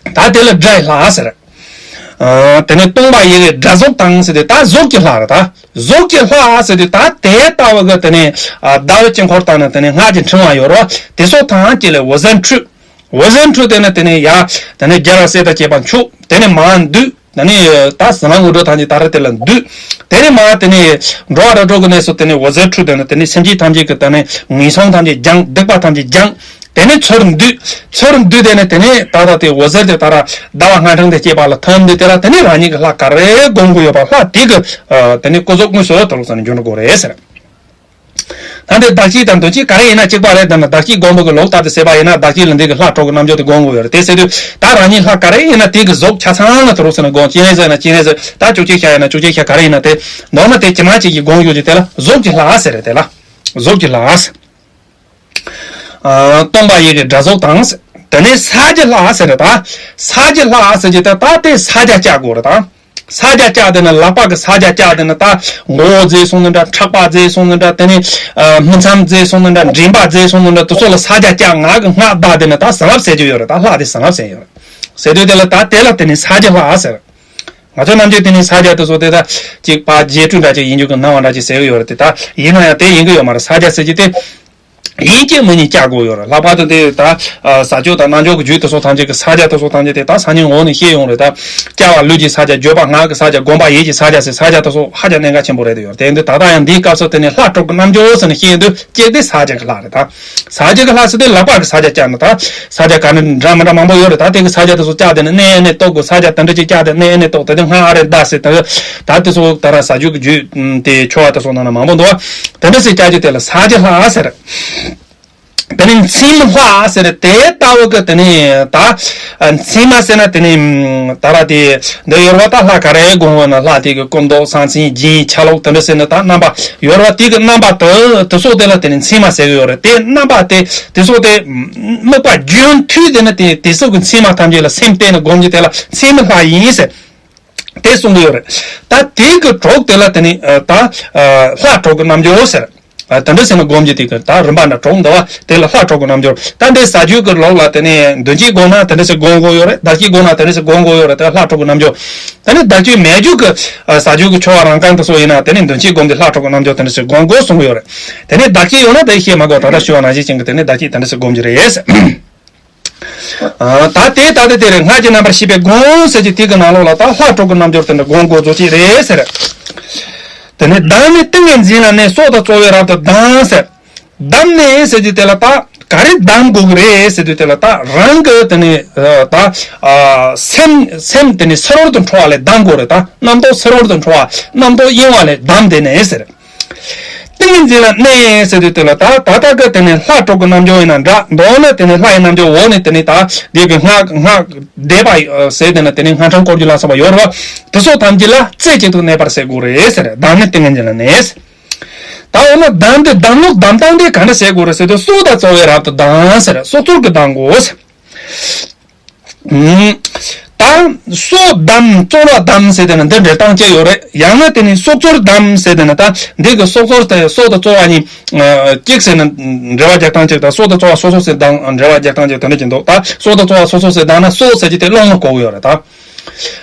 ད་དེ་ལ་སྒྲ་ཡི་ལྷ་ཟེར། ཨ་དེ་ནས་སྟོང་པ་ཡི་གེ་སྒྲ་གཟུགས་དང་ཟེར་ཏེ་ད་གཟུགས་ཀྱི་ལྷ་རེད། ད་གཟུགས་ཀྱི་ལྷ་ཟེར་ཏེ་ད་དེ་ལྟ་བུ་གི་དེ་ནས་ཨ་ཟླ་བའི་དཀྱིལ་འཁོར་དང་ནི་དེ་ནས་སྔགས་ཀྱི་ཕྲེང་བ་ཡོད་རེད་བ། དེ་ཚོ་ཐམས་ཅད་ལས་འོད་ཟེར་འཕྲོས། འོད་ཟེར་འཕྲོས་དེ་ནས་དེ་ནས་ཡར་དེ་ནས་རྒྱལ་བ་སྲས་དང་བཅས་པ་འཁྱུག་དེ་ནས་མར་འདུས། དེ་ནས་ད་ཟིལ་གནོན་དངོས་གྲུབ་ཐམས་ཅད་ད་རེས་དེ་ལ་འདུས། དེ་ནས་མར་དེ་ནས་འགྲོ་བ་རིགས་དྲུག་གི་གནས་སུ་དེ་ནས་འོད་ཟེར་འཕྲོས་དེ་ནས་དེ་ནས་སེམས་ཅན་ཐམས་ཅད་ཀྱི་དེ་ནས་ངན་སོང་ཐམས་ཅད་སྦྱངས། སྡིག་པ་ཐམས་ཅད་སྦྱངས། དེ་ནས་ཚུར་འདུས། ཚུར་འདུས་དེ་ནས་དེ་ནས་ད་ལྟ་དེ་འོད་ཟེར་དེ་ད་ར་ཟླ་བ་ལྔ་ཕྲེང་དེ་སྐྱེས་པ་ལ་ཐིམ་དེ་དེ་ལ་དེ་ནས་རང་ཉིད་ཀྱི་ལྷ་ག་རེ་སྒོམ་དགོས་ཡོད་པ་ལྷ་དེ་གི་དེ་ནས་སྐུ་གཟུགས་དངོས་སུ་དུ་རུག་ས་ནས་འབྱོར་འགྲོ་དགོས་རེད་ཟེར། ད་འདི་བདག་བསྐྱེད་དང་དོན་བསྐྱེད་ག་རེ་ཡིན་ན་གཅིག་པ་རེད། དེ་ནི་བདག་བསྐྱེད་སྒོམ་པ་གི་ལུགས་ལྟར་དུ་བྱས་པ་ཡིན་ན་བདག་བསྐྱེད་ལ་འདི་གི་ལྷ་དྲུག་གི་རྣལ་འབྱོར་དེ་སྒོམ་དགོས་ཡོད་རེད། དེ་ཟེར་དུས་ད་རང་ཉིད་ལྷ་ག་རེ་ཡིན་ན་དེ་གི་གཟུགས་ཆ་ཚང་ལ་དུ་རུག་ཟེར་ནས་སྒོམ། སྤྱན་རས་གཟིགས་ཡིན་ན་སྤྱན་རས་གཟིགས། ད་བཅུ་གཅིག་ཞལ་ཡིན་ན་བཅུ་གཅིག་ཞལ་ག་རེ་ཡིན་ན་དེ། མདོར་ན་དེ་ཇི་མ་ཇི་བཞིན་སྒོམ་ཡོད་ཀྱི་དེ་ལ་གཟུགས་ཀྱི་ལྷ་ཟེར་རེད། དེ་ལ་གཟུགས་ཀྱི་ལྷ་ཟེར། ཨ་སྟོང་པ་ཡི་གེ་སྒྲ་གཟུགས་དང་ཟེར། དེ་ནས་ས་ཀྱི་ལྷ་ཟེར་རེད། ད་ས་ཀྱི་ལྷ་ཟེར་གྱི་དེ་ད་དེ་ས་རྒྱ་བཅའ་དགོས་རེད། ད། ས་རྒྱ་བཅག་དེ་ནི་ལག་པ་གི་ས་རྒྱ་བཅག་དེ་ནི་ད་མགོ་བོ་བརྫེས་སོང་ནི་འདྲ། ཕྲག་པ་བརྫེས་སོང་ནི་འདྲ། དེ་ནི་ཨ་མི་ཚང་བརྫེས་སོང་ནི་འདྲ། མགྲིན་པ་བརྫེས་སོང་ནི་འདྲ། དེ་ཚོ་ལ་ས་རྒྱ་བཅག་ང་གི་སྔགས་བཟླས་དེ་ནི་ད་བྱིན་རླབས་ཟེར་རྒྱུ་ཡོད་རེད། ད་ལྷ་དེ་བྱིན་རླབས་ཟེར་ཡོད་རེད། ཟེར་དུས་དེ་ལ་ད་དེ་ལ་དེ་ནི་ས་རྒྱ་ལྷ་ཟེར། ང་ཚོ་ནམ་རྒྱུན་དེ་ནི་ས་རྒྱ་དེ་ཚོ་དེ་ད་ཅིག་པ་རྗེས་སྤྲོས་འདྲ་ཅིག་ཡིན་རྒྱུ་གི་སྣང་བ་འདྲ་ཅིག་ཟེར་གི་ཡོད་རེད་དེ། ད་ཡིན་ན་ཡང་དེ་ཡིན་གི་ཡོད་མ་རེད། ས་རྒྱ་ཟེར་གྱི་དེ། ཡིན་གཅིག་མིན་གཉིས་བཅའ་དགོས་ཡོད་རེད། ལྷག་པར་དུ་དེ་ད་ཨ་ཟབ་སྤྱོད་དང་རྣལ་འབྱོར་གྱི་རྒྱུད་དེ་ཚོ་ཐམས་ཅད་ཀྱི་ས་རྒྱ་དེ་ཚོ་ཐམས་ཅད་དེ་ད་སང་ཉིན་འོག་ནས་བཤད་ཡོང་རེད། ད་བཅའ་བ་ལུས་ཀྱི་ས་རྒྱ། བརྗོད་པ་ངག་གི་ས་རྒྱ། སྒོམ་པ་ཡིད་ཀྱི་ས་རྒྱ་ཟེར། ས་རྒྱ་དེ་ཚོ་ཧ་ཅང་གནད་འགག་ཆེན་པོ་རེད་དེ་ཡོད་རེད། དེ་འདི་ད་ལྟ་ཡང་འདིའི་སྐབས་སུ་དེ་ནས་ལྷ་དྲུག་གི་རྣལ་འབྱོར་ཟེར་ནས་བཤད་དུས་གཅིག་དེ་ས་རྒྱ་གི་ལྷ་རེད། ད་ས་རྒྱ་གི་ལྷ་ཟེར་དུས་ལག་པ་གི་ས་རྒྱ་བཅའ་ནི། ད་ས་རྒྱ་ག་ནི་འདྲ་མི་འདྲ་མང་པོ་ཡོད་རེད། ད་དེ་གི་ས་རྒྱ་དེ་ཚོ་བཅའ་དེ་ནི་གནས་གནས་ཐོག་གི་ས་རྒྱ་དེ་འདྲ་ཅིག་བཅའ་དེ་གནས་གནས་ཐོག་དེ་དེ་སྔགས་ཨ་རེ་ད་ཟེར། ད་ད་དེ་ཚོ་ད་ར་ཟབ་སྤྱོད་ཀྱི་རྒྱུད་དེ་ཆོ་ག་དེ་ཚོ་ནང་ན་མང་པོ་འདུག་དེ་འདྲ་ཟེར་བཅའ་རྒྱུ་དེ་ལ་ས་རྒྱ་ལྷ་ཟེར། དེ་ནི་མཚན་མོ་ལྷ་ཟེར། དེ་ལྟ་བུ་གི་དེ་ནི་ད་མཚན་མ་ཟེར་ན་དེ་ནི་ད་ར་དེ་འདི་ཡོད་རེད་བ། ད་ལྷ་ག་རེ་སྒོམ་དགོས་ན་ལྷ་དེ་གི་སྐུ་མདོག་གསང་མཚན་རྒྱན་ཆ་ལུགས་དེ་འདྲ་ཟེར་ན་ད་རྣམ་པ་ཡོད་རེད་བ། དེ་གི་རྣམ་པ་དེ་དེ་ཚོ་དེ་ལ་དེ་ནི་མཚན་མ་ཟེར་གི་ཡོད་རེད། དེ་རྣམ་པ་དེ་དེ་ཚོ་དེ་དམིགས་པ་རྒྱུན་མཐུད་དེ་ནི་དེ་དེ་ཚོ་གི་མཚན་མ་ཐམས་ཅད་ལ་སེམས་གཏད་ནས་སྒོམ་རྒྱུ་དེ་ལ་མཚན་མོ་ལྷ་ཡིན་ཟེར། དེ་གསུང་གི་ཡོད་རེད། ད་དེ་གི་གྲོགས་དེ་ལ་དེ་ནི་ཨ་ད་ཨ་ལྷ་གྲོགས་ཀྱི་རྣལ་འབྱོར་ཟེར། ཨ། དེ་འདྲ་ཟེར་ན་སྒོམ་གྱི་དེ་གི་ད་རིམ་པ་འདྲ་གྲོགས་འདུག་བ། དེ་ལ་ལྷ་གྲོགས་ཀྱི་རྣལ་འབྱོར། ད་འདི་ས་རྒྱུས་ཀྱི་ལུགས་ལ་དེ་ནས་མདུན་བསྐྱེད་སྒོམ་ན་དེ་འདྲ་ཟེར་སྒོམ་དགོས་ཡོད་རེད། བདག་བསྐྱེད་སྒོམ་ན་དེ་འདྲ་ཟེར་སྒོམ་དགོས་ཡོད་རེད། དེ་ལྷ་གྲོགས་ཀྱི་རྣལ་འབྱོར། ད་ནི་བདག་བསྐྱེད་མེད་རྒྱུ་གི་ཨ། ས་རྒྱུས་ཀྱི་ཆོ་ག་རང་རྐང་དེ་ཚོ་ཡིན་ན་དེ་ནས་མདུན་བསྐྱེད་སྒོམ་དེ་ལྷ་གྲོགས་ཀྱི་རྣལ་འབྱོར་དེ་འདྲ་ཟེར་སྒོམ་དགོས་གསུང་གི་ཡོད་རེད། དེ་ནས་བདག་བསྐྱེད་ཡོད་ན་དེ་བཤད་མ་དགོས། ད་ལྟ་ཞུ་བ་ནང་བཞིན་ཅན་གྱི་དེ་ནས་བདག་བསྐྱེད་དེ་འདྲ་ཟེར་སྒོམ་གྱི་རེད། ཨ། ད་དེ་ད་ལྟ་དེ་རེད། སྔགས་ཀྱི་རྣམ་པར་ཤེས་པས་བསྒོམ་ཟེར་གྱི་དེ་གི་ནང་ལོགས་ལ་ད་ལྷ་གྲོགས་ཀྱི་རྣལ་འབྱོར་དེ་འདྲ་སྒོམ་དགོས་རྫོགས་ཀྱི་རེད་ཟེར། དེ་ནས་གདམས་ནི་ཏིང་ངེ་འཛིན་ལ་གནས། སྲོག་དང་རྩོལ་བས་རབ་ཏུ་གདམས་ཟེར། གདམས་ནས་ཟེར་དུས་དེ་ལ་ད་ག་རེ་གདམས་དགོས་ཀྱི་རེད་ཟེར་དུས་དེ་ལ་ད་རང་གི་དེ་ནས་ད་ཨ། སེམས་སེམས་དེ་ནས་ཕྱི་རོལ་དུ་འཕྲོ་བ་ལས་གདམས་དགོས་རེད། ད་རྣམ་རྟོག་ཕྱི་རོལ་དུ་འཕྲོ་བ་རྣམ་རྟོག་གཡེང་བ་ལས་གདམས་དེ་ནས་ཟེར། ཏིང་ངེ་འཛིན་ལ་གནས་ཟེར་དུས་དེ་ལ་ད་ད་ལྟ་གི་དེ་ནས་ལྷ་གྲོགས་ཀྱི་རྣལ་འབྱོར་ཡིན་ན་འདྲ། མདོར་ན་དེ་ནས་ལྷ་ཡི་རྣལ་འབྱོར་འོག་ནས་དེ་ནས་ད་འདི་གི་སྔགས་སྔགས་བཟླས་པ་ཟེར་དེ་ན་དེ་ནས་སྔགས་ཕྲེང་བསྐོར་རྒྱུ་ལ་སོགས་པ་ཡོད་རེད་བ། དེ་ཚོ་ཐམས་ཅད་ལ་རྩེ་གཅིག་ཏུ་གནས་པར་ཟེར་དགོས་རེད་ཟེར། གདམས་ནི་ཏིང་ངེ་འཛིན་ལ་གནས། ད་འོ་ན་གདམས་དེ་གདམས་ལུགས་གདམས་སྟངས་དེ་ག་འདྲ་བྱེད་དགོས་རེད་ཟེར་དུས་སྲོག་དང་རྩོལ་བས་རབ་ཏུ་གདམས་ཟེར། སྲོག་རྩོལ་གྱིས་གདམས་དགོས་ཟེར། ཨུམ། ད་སྲོག་གདམས་རྩོལ་བ་གདམས་ཟེར་དེ་ན་འདི་འགྲེལ་སྟངས་གཅིག་ཡོད་རེད། ཡང་ན་དེ་ནི་སྲོག་རྩོལ་གདམས་ཟེར་དེ་ན་ད་འདི་གི་སྲོག་རྩོལ་དེ་སྲོག་དང་རྩོལ་བ་གཉིས་གཅིག་ཟེར་ན་འགྲེལ་བ་རྒྱག་སྟངས་གཅིག་དང་། སྲོག་དང་རྩོལ་བ་སོ་སོ་ཟེར་དང་འགྲེལ་བ་རྒྱག་སྟངས་གཅིག་དེ་འདྲ་གཅིག་འདུག་ད་སྲོག་དང་རྩོལ་བ་སོ་སོ་ཟེར་དང་ན་སྲོག་ཟེར་གྱི་དེ་རླུང་ལ་གོ་གི་ཡོད་རེད། ད་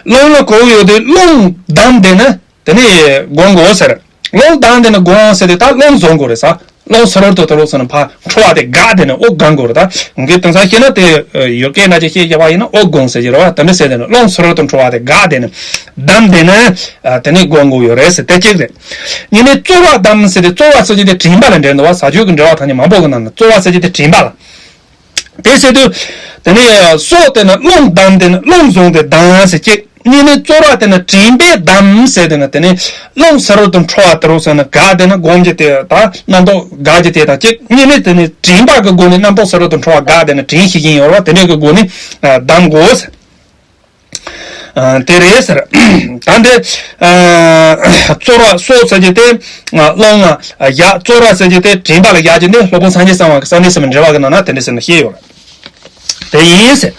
རླུང་ལ་གོ་གི་ཡོད་དུས་རླུང་གདམས་དེ་ན། དེ་ནས་སྒོམ་དགོས་ཟེར། རླུང་གདམས་དེ་ནས་སྒོམ་ཟེར་དེ་ད་རླུང་བཟུང་དགོས་རེད་ཟེར། རླུང་ཕྱི་རོལ་དུ་དེ་རུ་སོང་ན་ཕར་འཕྲོ་བ་དེ་འགག་དེ་ནས་དབུགས་འགང་དགོས་རེད། ད་ངས་དེང་སང་ཤེས་ན་དེ་ཡོ་གའི་ན་ཅིག་ཤེས་བྱ་བ་ཡིན་ན་དབུགས་འགང་ཟེར་གྱི་རེད་བ། དེ་འདྲ་ཟེར་དེ་ནས་རླུང་ཕྱི་རོལ་དུ་འཕྲོ་བ་དེ་འགག་དེ་ནས་གདམས་དེ་ནས་དེ་ནས་སྒོམ་དགོས་ཡོད་རེད་ཟེར། དེ་གཅིག་རེད། གཉིས་ནས་རྩོལ་བ་གདམས་ཟེར་དེ། རྩོལ་བ་ཟེར་གྱི་དེ་དྲན་པ་ལ་འགྲེལ་འདུག་བ། ཟ་རྒྱུ་གི་འགྲེལ་བ་ཐམས་ཅད་མང་པོ་གི་ནང་ན་རྩོལ་བ་ཟེར་གྱི་དེ་དྲན་པ་ལ། དེ་ཟེར་དུས། དེ་ནས་སྲོག་དེ་ནི་རླུང་གདམས་དེ་ནི་རླུང་བཟུང་སྟེ་གདམས་ཟེར་གཅིག་གཉིས་ནི་རྩོལ་བ་དེ་ནི་དྲན་པས་གདམས་ཟེར་དེ་ནི་དེ་ནི་རླུང་ཕྱི་རོལ་དུ་འཕྲོ་བ་དེ་རུ་སོང་ན་འགག་དེ་ནི་སྒོམ་གྱི་དེ་དང་རྣམ་རྟོག་འགག་གྱི་དེ་དང་གཅིག་གཉིས་ནི་དེ་ནི་དྲན་པ་གི་སྒོ་ནས་རྣམ་རྟོག་ཕྱི་རོལ་དུ་འཕྲོ་བ་འགག་དེ་ནི་དྲན་ཤེས་ཀྱིན་ཡོད་རེད་བ། དེ་འདྲ་གི་སྒོ་ནས་གདམས་དགོས་ཟེར། ཨ། དེ་རེད་ཟེར། ད་འདི། ཨ། རྩོལ་བ་སྲོག་ཟེར་གྱི་དེ། ཨ། རླུང་ལ་བཞག་རྩོལ་བ་ཟེར་གྱི་དེ་དྲན་པ་ལ་བཞག་རྒྱུ་འདི་སློབ་དཔོན་སངས་རྒྱས་གསང་བ་གི་གསང་གནས་གསུམ་པའི་འགྲེལ་བ་གི་ནང་ན་དེ་འདྲ་ཟེར་ནས་བཤད་ཡོད་རེད། དེ་ཡིན་ཟེར།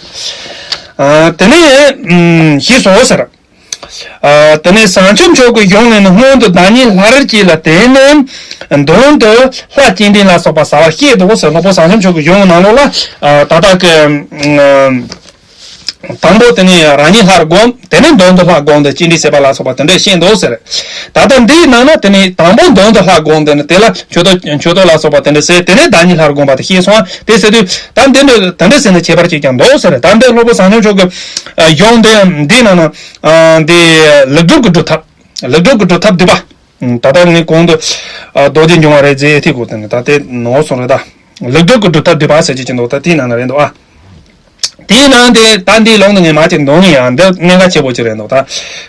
ཨ། དེ་ནས་ཨུམ་ཞེས་སོ་ཟེར། ཨ། དེ་ནས་བྱང་ཆུབ་མཆོག་གི་གཞུང་ནས་ནི་སྔོན་དུ་བདག་ཉིད་ལྷར་བསྐྱེད་ལ། དེ་ནས་མདུན་དུ་ལྷ་སྤྱན་འདྲེན་ལ་སོགས་པ་བྱ་བར་བཤད་དོ་ཟེར། སློབ་དཔོན་བྱང་ཆུབ་མཆོག་གི་གཞུང་ནང་ལོགས་ལ། ཨ། ད་ལྟ་གི་ཨུམ། དང་པོ་དེ་ནས་རང་ཉིད་ལྷར་བསྒོམ། དེ་ནས་མདུན་དུ་ལྷ་བསྒོམ་སྟེ་སྤྱན་འདྲེན་བྱེད་པ་ལ་སོགས་པ་དེ་འདྲ་བཤད་འདུག་ཟེར། ད་ལྟ་འདིའི་ནང་ན་དེ་ནས་དང་པོ་མདུན་དུ་ལྷ་བསྒོམ་སྟེ་ནས་དེ་ལ་མཆོད་བསྟོད་མཆོད་བསྟོད་ལ་སོགས་པ་དེ་འདྲ་ཟེར། དེ་ནས་བདག་ཉིད་ལྷར་བསྒོམ་པ་དེ་བཤད་སོང་། དེ་ཟེར་དུས་ད་འདི་འདྲ་ད་འདྲ་ཟེར་ནས་ཁྱད་པར་ཅིག་ཀྱང་འདུག་ཟེར། ད་འདི་སློབ་དཔོན་བྱང་ཆུབ་མཆོག་གི་གཞུང་འདི་འདིའི་ནང་ན་འདི་ལེགས་གྲུབ་ཀྱི་སྒྲུབ་ཐབས། ལེགས་གྲུབ་ཀྱི་སྒྲུབ་ཐབས་བསྡུས་པ། ད་ལྟ་ངས་གོང་དུ་རྡོ་རྗེ་འཆང་བ་རེད་ཟེར་ཐིག་གོ་དེ་ནས་ད་དེ་ནོར་སོང་རེད། ད་ལེགས་གྲུབ་ཀྱི་སྒྲུབ་ཐབས་བསྡུས་པ་ཟེར་གྱི་ཅི་འདུག་ད་དེའི་ནང་ན་རེད་འདུག་ཨ། དེའི་ནང་དེ་ད་འདིའི་ལུང་དེ་ངས་མ་ཅིག་འདོན་ངེས་ཡང་འདི་གནད་འགག་ཆེ་པོ་ཅིག་རེད་འདུག་ད་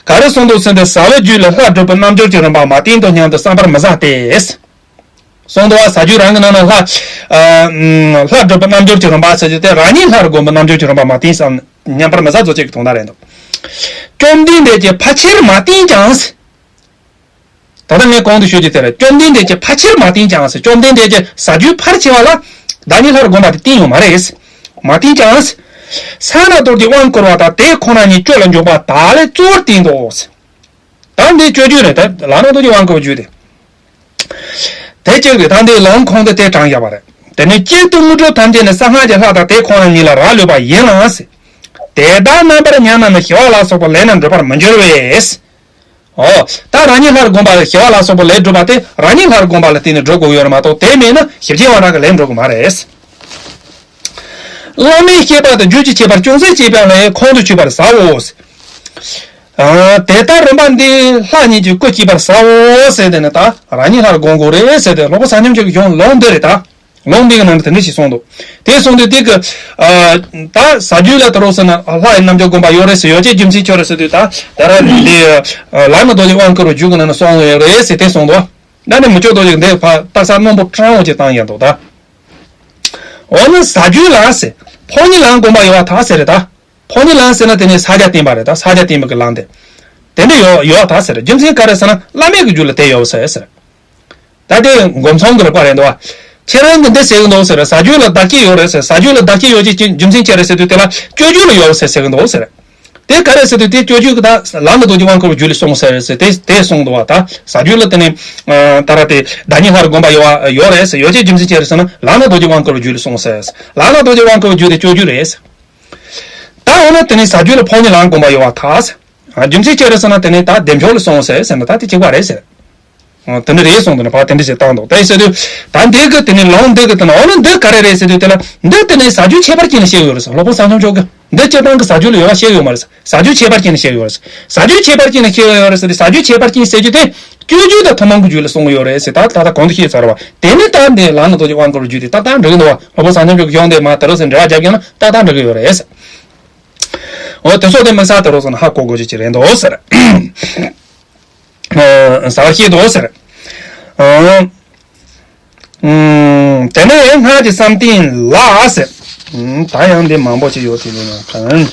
ག་རེ་གསུངས་འདུག་ཟེར་ན། ཟབ་པའི་རྒྱུད་ལ་ལྷ་སྒྲུབ་པའི་རྣལ་འབྱོར་གྱི་རིམ་པ་མ་བསྟན་དོ་སྙམ་དུ་བསམ་པར་མི་བྱ་སྟེ། གསུངས་འདུག་བ། ཟབ་རྒྱུད་རང་གི་ནང་ན་ལྷ། ཨ། ལྷ་སྒྲུབ་པའི་རྣལ་འབྱོར་གྱི་རིམ་པ་ཟེར་རྒྱུ་དེ་རང་ཉིད་ལྷར་བསྒོམ་པའི་རྣལ་འབྱོར་གྱི་རིམ་པ་མ་བསྟན་བསམ་སྙམ་པར་མི་བྱ་བཟོ་བྱེད་ཀྱི་དོན་དག་རེད་འདུག་བཅོམ་ལྡན་འདས་ཀྱིས་ཕལ་ཆེར་མ་བསྟན་ཀྱང་། ད་ལྟ་ངས་གོང་དུ་ཞུས་ཀྱི་དེ་རེད། བཅོམ་ལྡན་འདས་ཀྱིས་ཕལ་ཆེར་མ་བསྟན་ཀྱང་ཟེར། བཅོམ་ལྡན་འདས་ཀྱིས་ཟབ་རྒྱུད་ཕལ་ཆེ་བ་ལ་བདག་ཉིད་ལྷར་བསྒོམ་པ་དེ་བསྟན་ཡོད་མ་རེད། མ་བསྟན་ཀྱང་ཟེར། ས་ན་རྡོ་རྗེ་དབང་བསྐུར་བ་དང་དེ་ཁོ་ན་ཉིད་སྤྱོད་ལ་འཇུག་པ་དག་ལས་གཙོ་བོར་བསྟན་ཏོ་ཟེར། ད་འདི་སྤྱོད་རྒྱུད་རེད། ད་ལག་ན་རྡོ་རྗེ་དབང་བསྐུར་བའི་རྒྱུད་དེ། དེ་གཅིག་རེད། ད་འདི་ལུང་ཁུངས་དེ་དེ་དྲངས་བཞག་པ་རེད། དེ་ནས་གཅིག་ཏུ་དངོས་གྲུབ་ཐམས་ཅད་ནི་གསང་སྔགས་ཀྱི་ལྷ་དང་དེ་ཁོ་ན་ཉིད་ལ་རག་ལུས་པ་ཡིན་ལ་ཟེར། དེ་དག་རྣམ་པར་ཉམས་ན་ནི་ཞི་བ་ལ་སོགས་པའི་ལས་རྣམས་འགྲུབ་པར་མི་འགྱུར་བས། ཨོ། ད་རང་ཉིད་ལྷར་བསྒོམ་པ་ལ་ཞི་བ་ལ་སོགས་པའི་ལས་སྒྲུབ་པ་དེ་རང་ཉིད་ལྷར་བསྒོམ་པ་ལ་བརྟེན་ནས་སྒྲུབ་དགོས་ཡོད་རེད་མ་གཏོགས་དེ་མེད་ན་ཞི་བྱེད་དབང་རང་གི་ལས་འགྲུབ་ཀྱི་མ་རེད། བླ་མེད་སྤྱད་པ་དང་རྒྱུད་ཀྱི་ཁྱད་པར་ཅུང་ཟད་སྐྱེས་པ་ལ་ཡང་ཁོང་དུ་ཆུད་པར་བྱའོ། ཨ། དེ་ལྟར་རིམ་པ་འདི་ལྷ་ཉིད་ཀྱི་སྐུ་བསྐྱེད་པར་བྱའོ་ཟེར་དེ་ནི་ད་རང་ཉིད་ལྷར་བསྒོམ་དགོས་རེད་ཟེར་ཏེ་སློབ་དཔོན་ཟབ་སྙིང་ཆོས་ཀྱི་གཞུང་ལུང་འདི་རེད་ད། ལུང་འདི་གི་ནང་དུ་དེ་འདྲ་ཞིག་གསུངས་འདུག་དེ་གསུངས་དུས་དེ་གི། ཨ། ད་ཟབ་རྒྱུད་ལ་དེ་རོགས་ཟེར་ན་ལྷ་ཡི་རྣལ་འབྱོར་བསྒོམ་པ་ཡོད་རེད་ཟེར། ཡོད་ཅེས་རྒྱུ་མཚན་ཁྱོད་རེད་ཟེར་དུས་ད་ད་ར་འདི་ལག་ན་རྡོ་རྗེ་དབང་བསྐུར་བའི་རྒྱུད་གི་ནང་ན་གསུངས་ཡོད་རེད་ཟེར་དེ་གསུངས་འདུག་ད་ནི་མི་ཆོག་རྡོ་རྗེ་འདི་ཕ་སྟག་ས་རྣོན་པོ་སྤྲང་བོ་ཅིག་བཏང་ཡང་འདུག་ད། འོ་ན་ཟབ་རྒྱུད་ལ་ཟེར། ཕོ་ཉའི་ལམ་བསྒོམ་པ་ཡོད་པར་ཐལ་ཟེར་རེད་ད། ཕོ་ཉའི་ལམ་ཟེར་ན་དེ་ནི་ཕྱག་རྒྱ་བསྟན་པ་རེད་ད། ཕྱག་རྒྱ་བསྟན་པ་གི་ལམ་དེ། དེ་འདྲ་ཡོད་ཡོད་པར་ཐལ་ཟེར། རྒྱུ་མཚན་ག་རེ་ཟེར་ན་བླ་མེད་ཀྱི་རྒྱུད་ལ་དེ་ཡོད་ཟེར་ཟེར། ད་དེ་སྒོམ་ཚང་གི་རིགས་པ་རེད་འདུག་བ། ཁྱེད་རང་གིས་འདི་ཟེར་གི་འདུག་ཟེར། ཟབ་རྒྱུད་ལ་བདག་བསྐྱེད་ཡོད་རེད་ཟེར། ཟབ་རྒྱུད་ལ་བདག་བསྐྱེད་ཡོད་ཅེས་རྒྱུ་མཚན་ཅི་རེད་ཟེར་དུས་དེ་ལ་སྤྱོད་རྒྱུད་ལ་ཡོད་ཟེར་ཟེར་གི་འདུག་ཟེར། དེ་ག་རེ་ཟེར་དུས་དེ་སྤྱོད་རྒྱུ་གི་ད་ལམ་ནི་རྡོ་རྗེ་དབང་བསྐུར་བའི་རྒྱུད་ལ་གསུངས་ཟེར་ཟེར་དེ་དེ་གསུངས་འདུག་བ། ད་ཟ་རྒྱུ་ལ་དེ་ནི་ད་ར་དེ་བདག་ཉིད་ལྷར་བསྒོམ་པ་ཡོད་བ་ཡོད་རེད་ཟེར། ཡོད་ཅེས་རྒྱུ་མཚན་ཅི་རེད་ཟེར་ན་ལམ་ནི་རྡོ་རྗེ་དབང་བསྐུར་བའི་རྒྱུད་ལ་གསུངས་ཟེར། ལམ་ནི་རྡོ་རྗེ་དབང་བསྐུར་བའི་རྒྱུད་དེ་སྤྱོད་རྒྱུ་རེད་ཟེར། ད་འོ་ན་དེ་ནི་ཟ་རྒྱུ་ལ་ཕོ་ཉ་ལམ་བསྒོམ་པ་ཡོད་བ་ད་ཟེར། རྒྱུ་མཚན་ཅི་རེད་ཟེར་ན་དེ་ནི་ད་བདེ་མཆོག་ལ་གསུངས་ཟེར་ཟེར་ན་ད་དེ་གཅིག་པ་རེད་ཟེར། དེ་འདྲ་རེད་གསུངས་འདུག་ན་ཕར་དེ་འདྲ་ཞིག་བཏང་འདུག་དེ་ཟེར་དུས་ད་འདི་གི་དེ་ནི་ལུང་འདི་གི་དེ་ན་འོ་ན་འདི་ག་རེ་རེད་ཟེར་དུས་དེ་ལ་འདི་དེ་ནི་ཟ་རྒྱུ་ཁྱད་པར་ཅན་ལ་བཤད་ཡོད་རེད་ཟེར། སློབ་དཔོན་ཟབ་སྦྱོང་མཆོག་གི་འདི་སྤྱིར་བཏང་གི་ཟ་རྒྱུ་ལ་ཡོད་པ་བཤད་ཡོད་མ་རེད་ཟེར། ཟ་རྒྱུ་ཁྱད་པར་ཅན་ལ་བཤད་ཡོད་རེད་ཟེར། ཟ་རྒྱུ་ཁྱད་པར་ཅན་ལ་བཤད་ཡོད་རེད་ཟེར་དུས་ཟ་རྒྱུ་ཁྱད་པར་ཅན་ཟེར་རྒྱུ་དེ་སྤྱོད་རྒྱུ་དང་ཐུན་མོང་གི་རྒྱུད་ལ་གསུངས་ཡོད་རེད་ཟེར། ད་ད་ལྟ་གོང་དུ་བཤད་ཚར་བ་དེ་ནི་ད་འདི་ལམ་ནི་རྡོ་རྗེ་དབང་བསྐུར་བའི་རྒྱུད་དེ་ཏག་ཏག་འགྲིག་གི་འདུག་བ། སློབ་དཔོན་ཟབ་སྦྱོང་མཆོག་གི་གཞུང་དེ་མ་དེ་རུ་ཟེར་འགྲེལ་བ་རྒྱབ་ཀྱང་ན་ཏག་ཏག་འགྲིག་གི་ཡོད་རེད་ཟེར། འོ་དེ་ཚོ་དེ་དམིགས་བསལ་དེ་རུ་སོང་ན་ཧ་གོ་དགོས་རྒྱུ་ཅིག་རེད་འདུག་ཟེར། ཟ་བར་བཤད་དོ་ཟེར། ཨང་། ཨང་། དེ་ནས་སྔགས་ཀྱི་བསམ་གཏན་ལ་ཟེར། ཨང་། ད་ཡང་འདི་མང་པོ་ཅིག་ཡོད་དེ་ལོ་ན་གང་།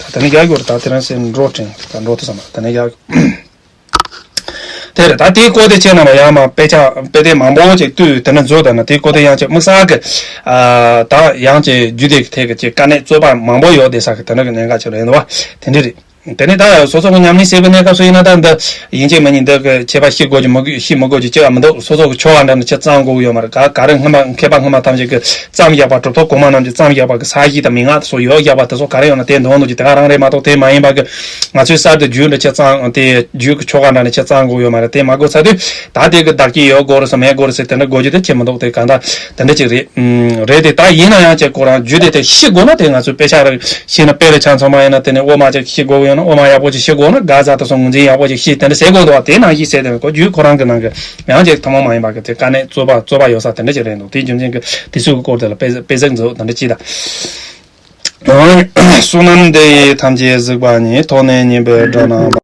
ད་དེ་ནས་རྒྱག་དགོས་རེད། ད་དེ་རིང་སེ་འགྲོ་དྲན་ད་འགྲོ་དུ་བསམ་པ་དེ་ནས་རྒྱག་དེ་རེད། ད་དེའི་སྐོར་དེ་ཁྱེད་རྣམ་པ་ཡང་མ་དཔེ་ཆ་དཔེ་དེབ་མང་པོ་ཅིག་བཏུས་དེ་ནས་མཛོད་དང་ན་དེའི་སྐོར་དེ་ཡང་ཅིག་དམིགས་བསལ་གི་ཨ་ད་ཡང་ཅིག་རྒྱུད་སྡེ་གི་ཐད་ཀྱི་ཅིག་དཀའ་གནད་རྩོད་པ་མང་པོ་ཡོད་དེ་ས་གི་དེ་འདྲ་གི་གནད་འགག་ཅིག་རེད་འདུག་བ། དེ་འདྲ་རེད། དེ་ནས་ད་སོ་སོ་གི་ཉམས་ལེན་བྱེད་པའི་གནས་སྐབས་སུ་ཡིན་ན་ད་འདི་ཡིན་གཅིག་མིན་གཉིས་འདི་གི་ཁྱད་པར་ཤེས་དགོས་ཀྱི་མི་དགོས་ཤེས་མི་དགོས་ཀྱི་ཅི་ཡང་མི་འདུག་སོ་སོ་གི་ཆོ་ག་འདྲ་ནི་ཆ་ཚང་དགོས་ཀྱི་ཡོད་མ་རེད། ག་ག་རེ་སྔོན་མ་མཁས་པ་སྔོན་མ་ཐམས་ཅད་ཀྱིས་བརྩམས་བཞག་པ་གྲུབ་ཐོབ་གོང་མ་རྣམས་ཀྱིས་བརྩམས་བཞག་པ་གི་ས་གཞི་དང་མན་ངག་དེ་ཚོ་ཡོད་བཞག་པ་དེ་ཚོ་ག་རེ་ཡོད་ན་དེ་འདོན་འདུག་ཀྱི་དེ་ག་རང་རེད་མ་གཏོགས་དེ་མ་ཡིན་པ་གི་ང་ཚོའི་གསར་དུ་རྒྱུད་འདྲ་ཆ་ཚང་དེ་རྒྱུད་ཀྱི་ཆོ་ག་འདྲ་ནི་ཆ་ཚང་དགོས་ཡོད་མ་རེད། དེ་མ་དགོས་ཚར་དུས་ད་དེ་གི་བདག་གི་ཡོད་དགོས་རེད་ཟེར་མེད་དགོས་རེད་ཟེར་དེ་འདྲ་དགོས་རྒྱུ་དེ་ཁྱད་མི་འདུག་དེ་གང་ལྟར་དེ་འདྲ་ཅིག་རེད། ཨུམ། རེད་དེ་ད་ཡིན་ན་ཡང་ཅིག་ཁོ་རང་རྒྱུད་དེ་དེ་ཤེས་དགོས་ན་དེ་ང་ཚོས་དཔེ་ཆ་རེ་ཤེས་ན་དཔེ་རེ་ཆ་ཚང་མ་ཡིན་ན་དེ་ནས་དབུ་མ་ཅིག་ཤེས་དགོས་ཡོད་ན་དབུ་མ་ཡག་པོ་ཅིག་ཤེས་དགོས་ན་དགག་བྱ་དེ་ཚོ་ངོས་འཛིན་ཡག་པོ་ཅིག་ཤེས་དེ་འདྲ་ཟེར་དགོས་འདུག་བ། དེ་ནང་བཞིན་ཟེར་དེ་ཁོ་རྒྱུད་ཁོ་རང་གི་ནང་གི་ཡང་ཅིག་ཐུན་མོང་མ་ཡིན་པ་གི་དེ་དཀའ་གནད་རྩོད་པ་རྩོད་པ་ཡོད་ས་དེ་འདྲ་ཅིག་རེད་འདུག་དེའི་རྒྱུ་མཚན་གྱིས་དེ་ཚོའི་སྐོར་དེ་ལ་དཔེ་དཔེ་གཟིགས་མཛོད་དེ་འདྲ་ཅིག་དང་། བསོད་ནམས་འདི་ཡིས་ཐམས་ཅད་གཟིགས་པ་ཉིད། ཐོབ་ནས་ཉེས་པའི་དགྲ་རྣམས་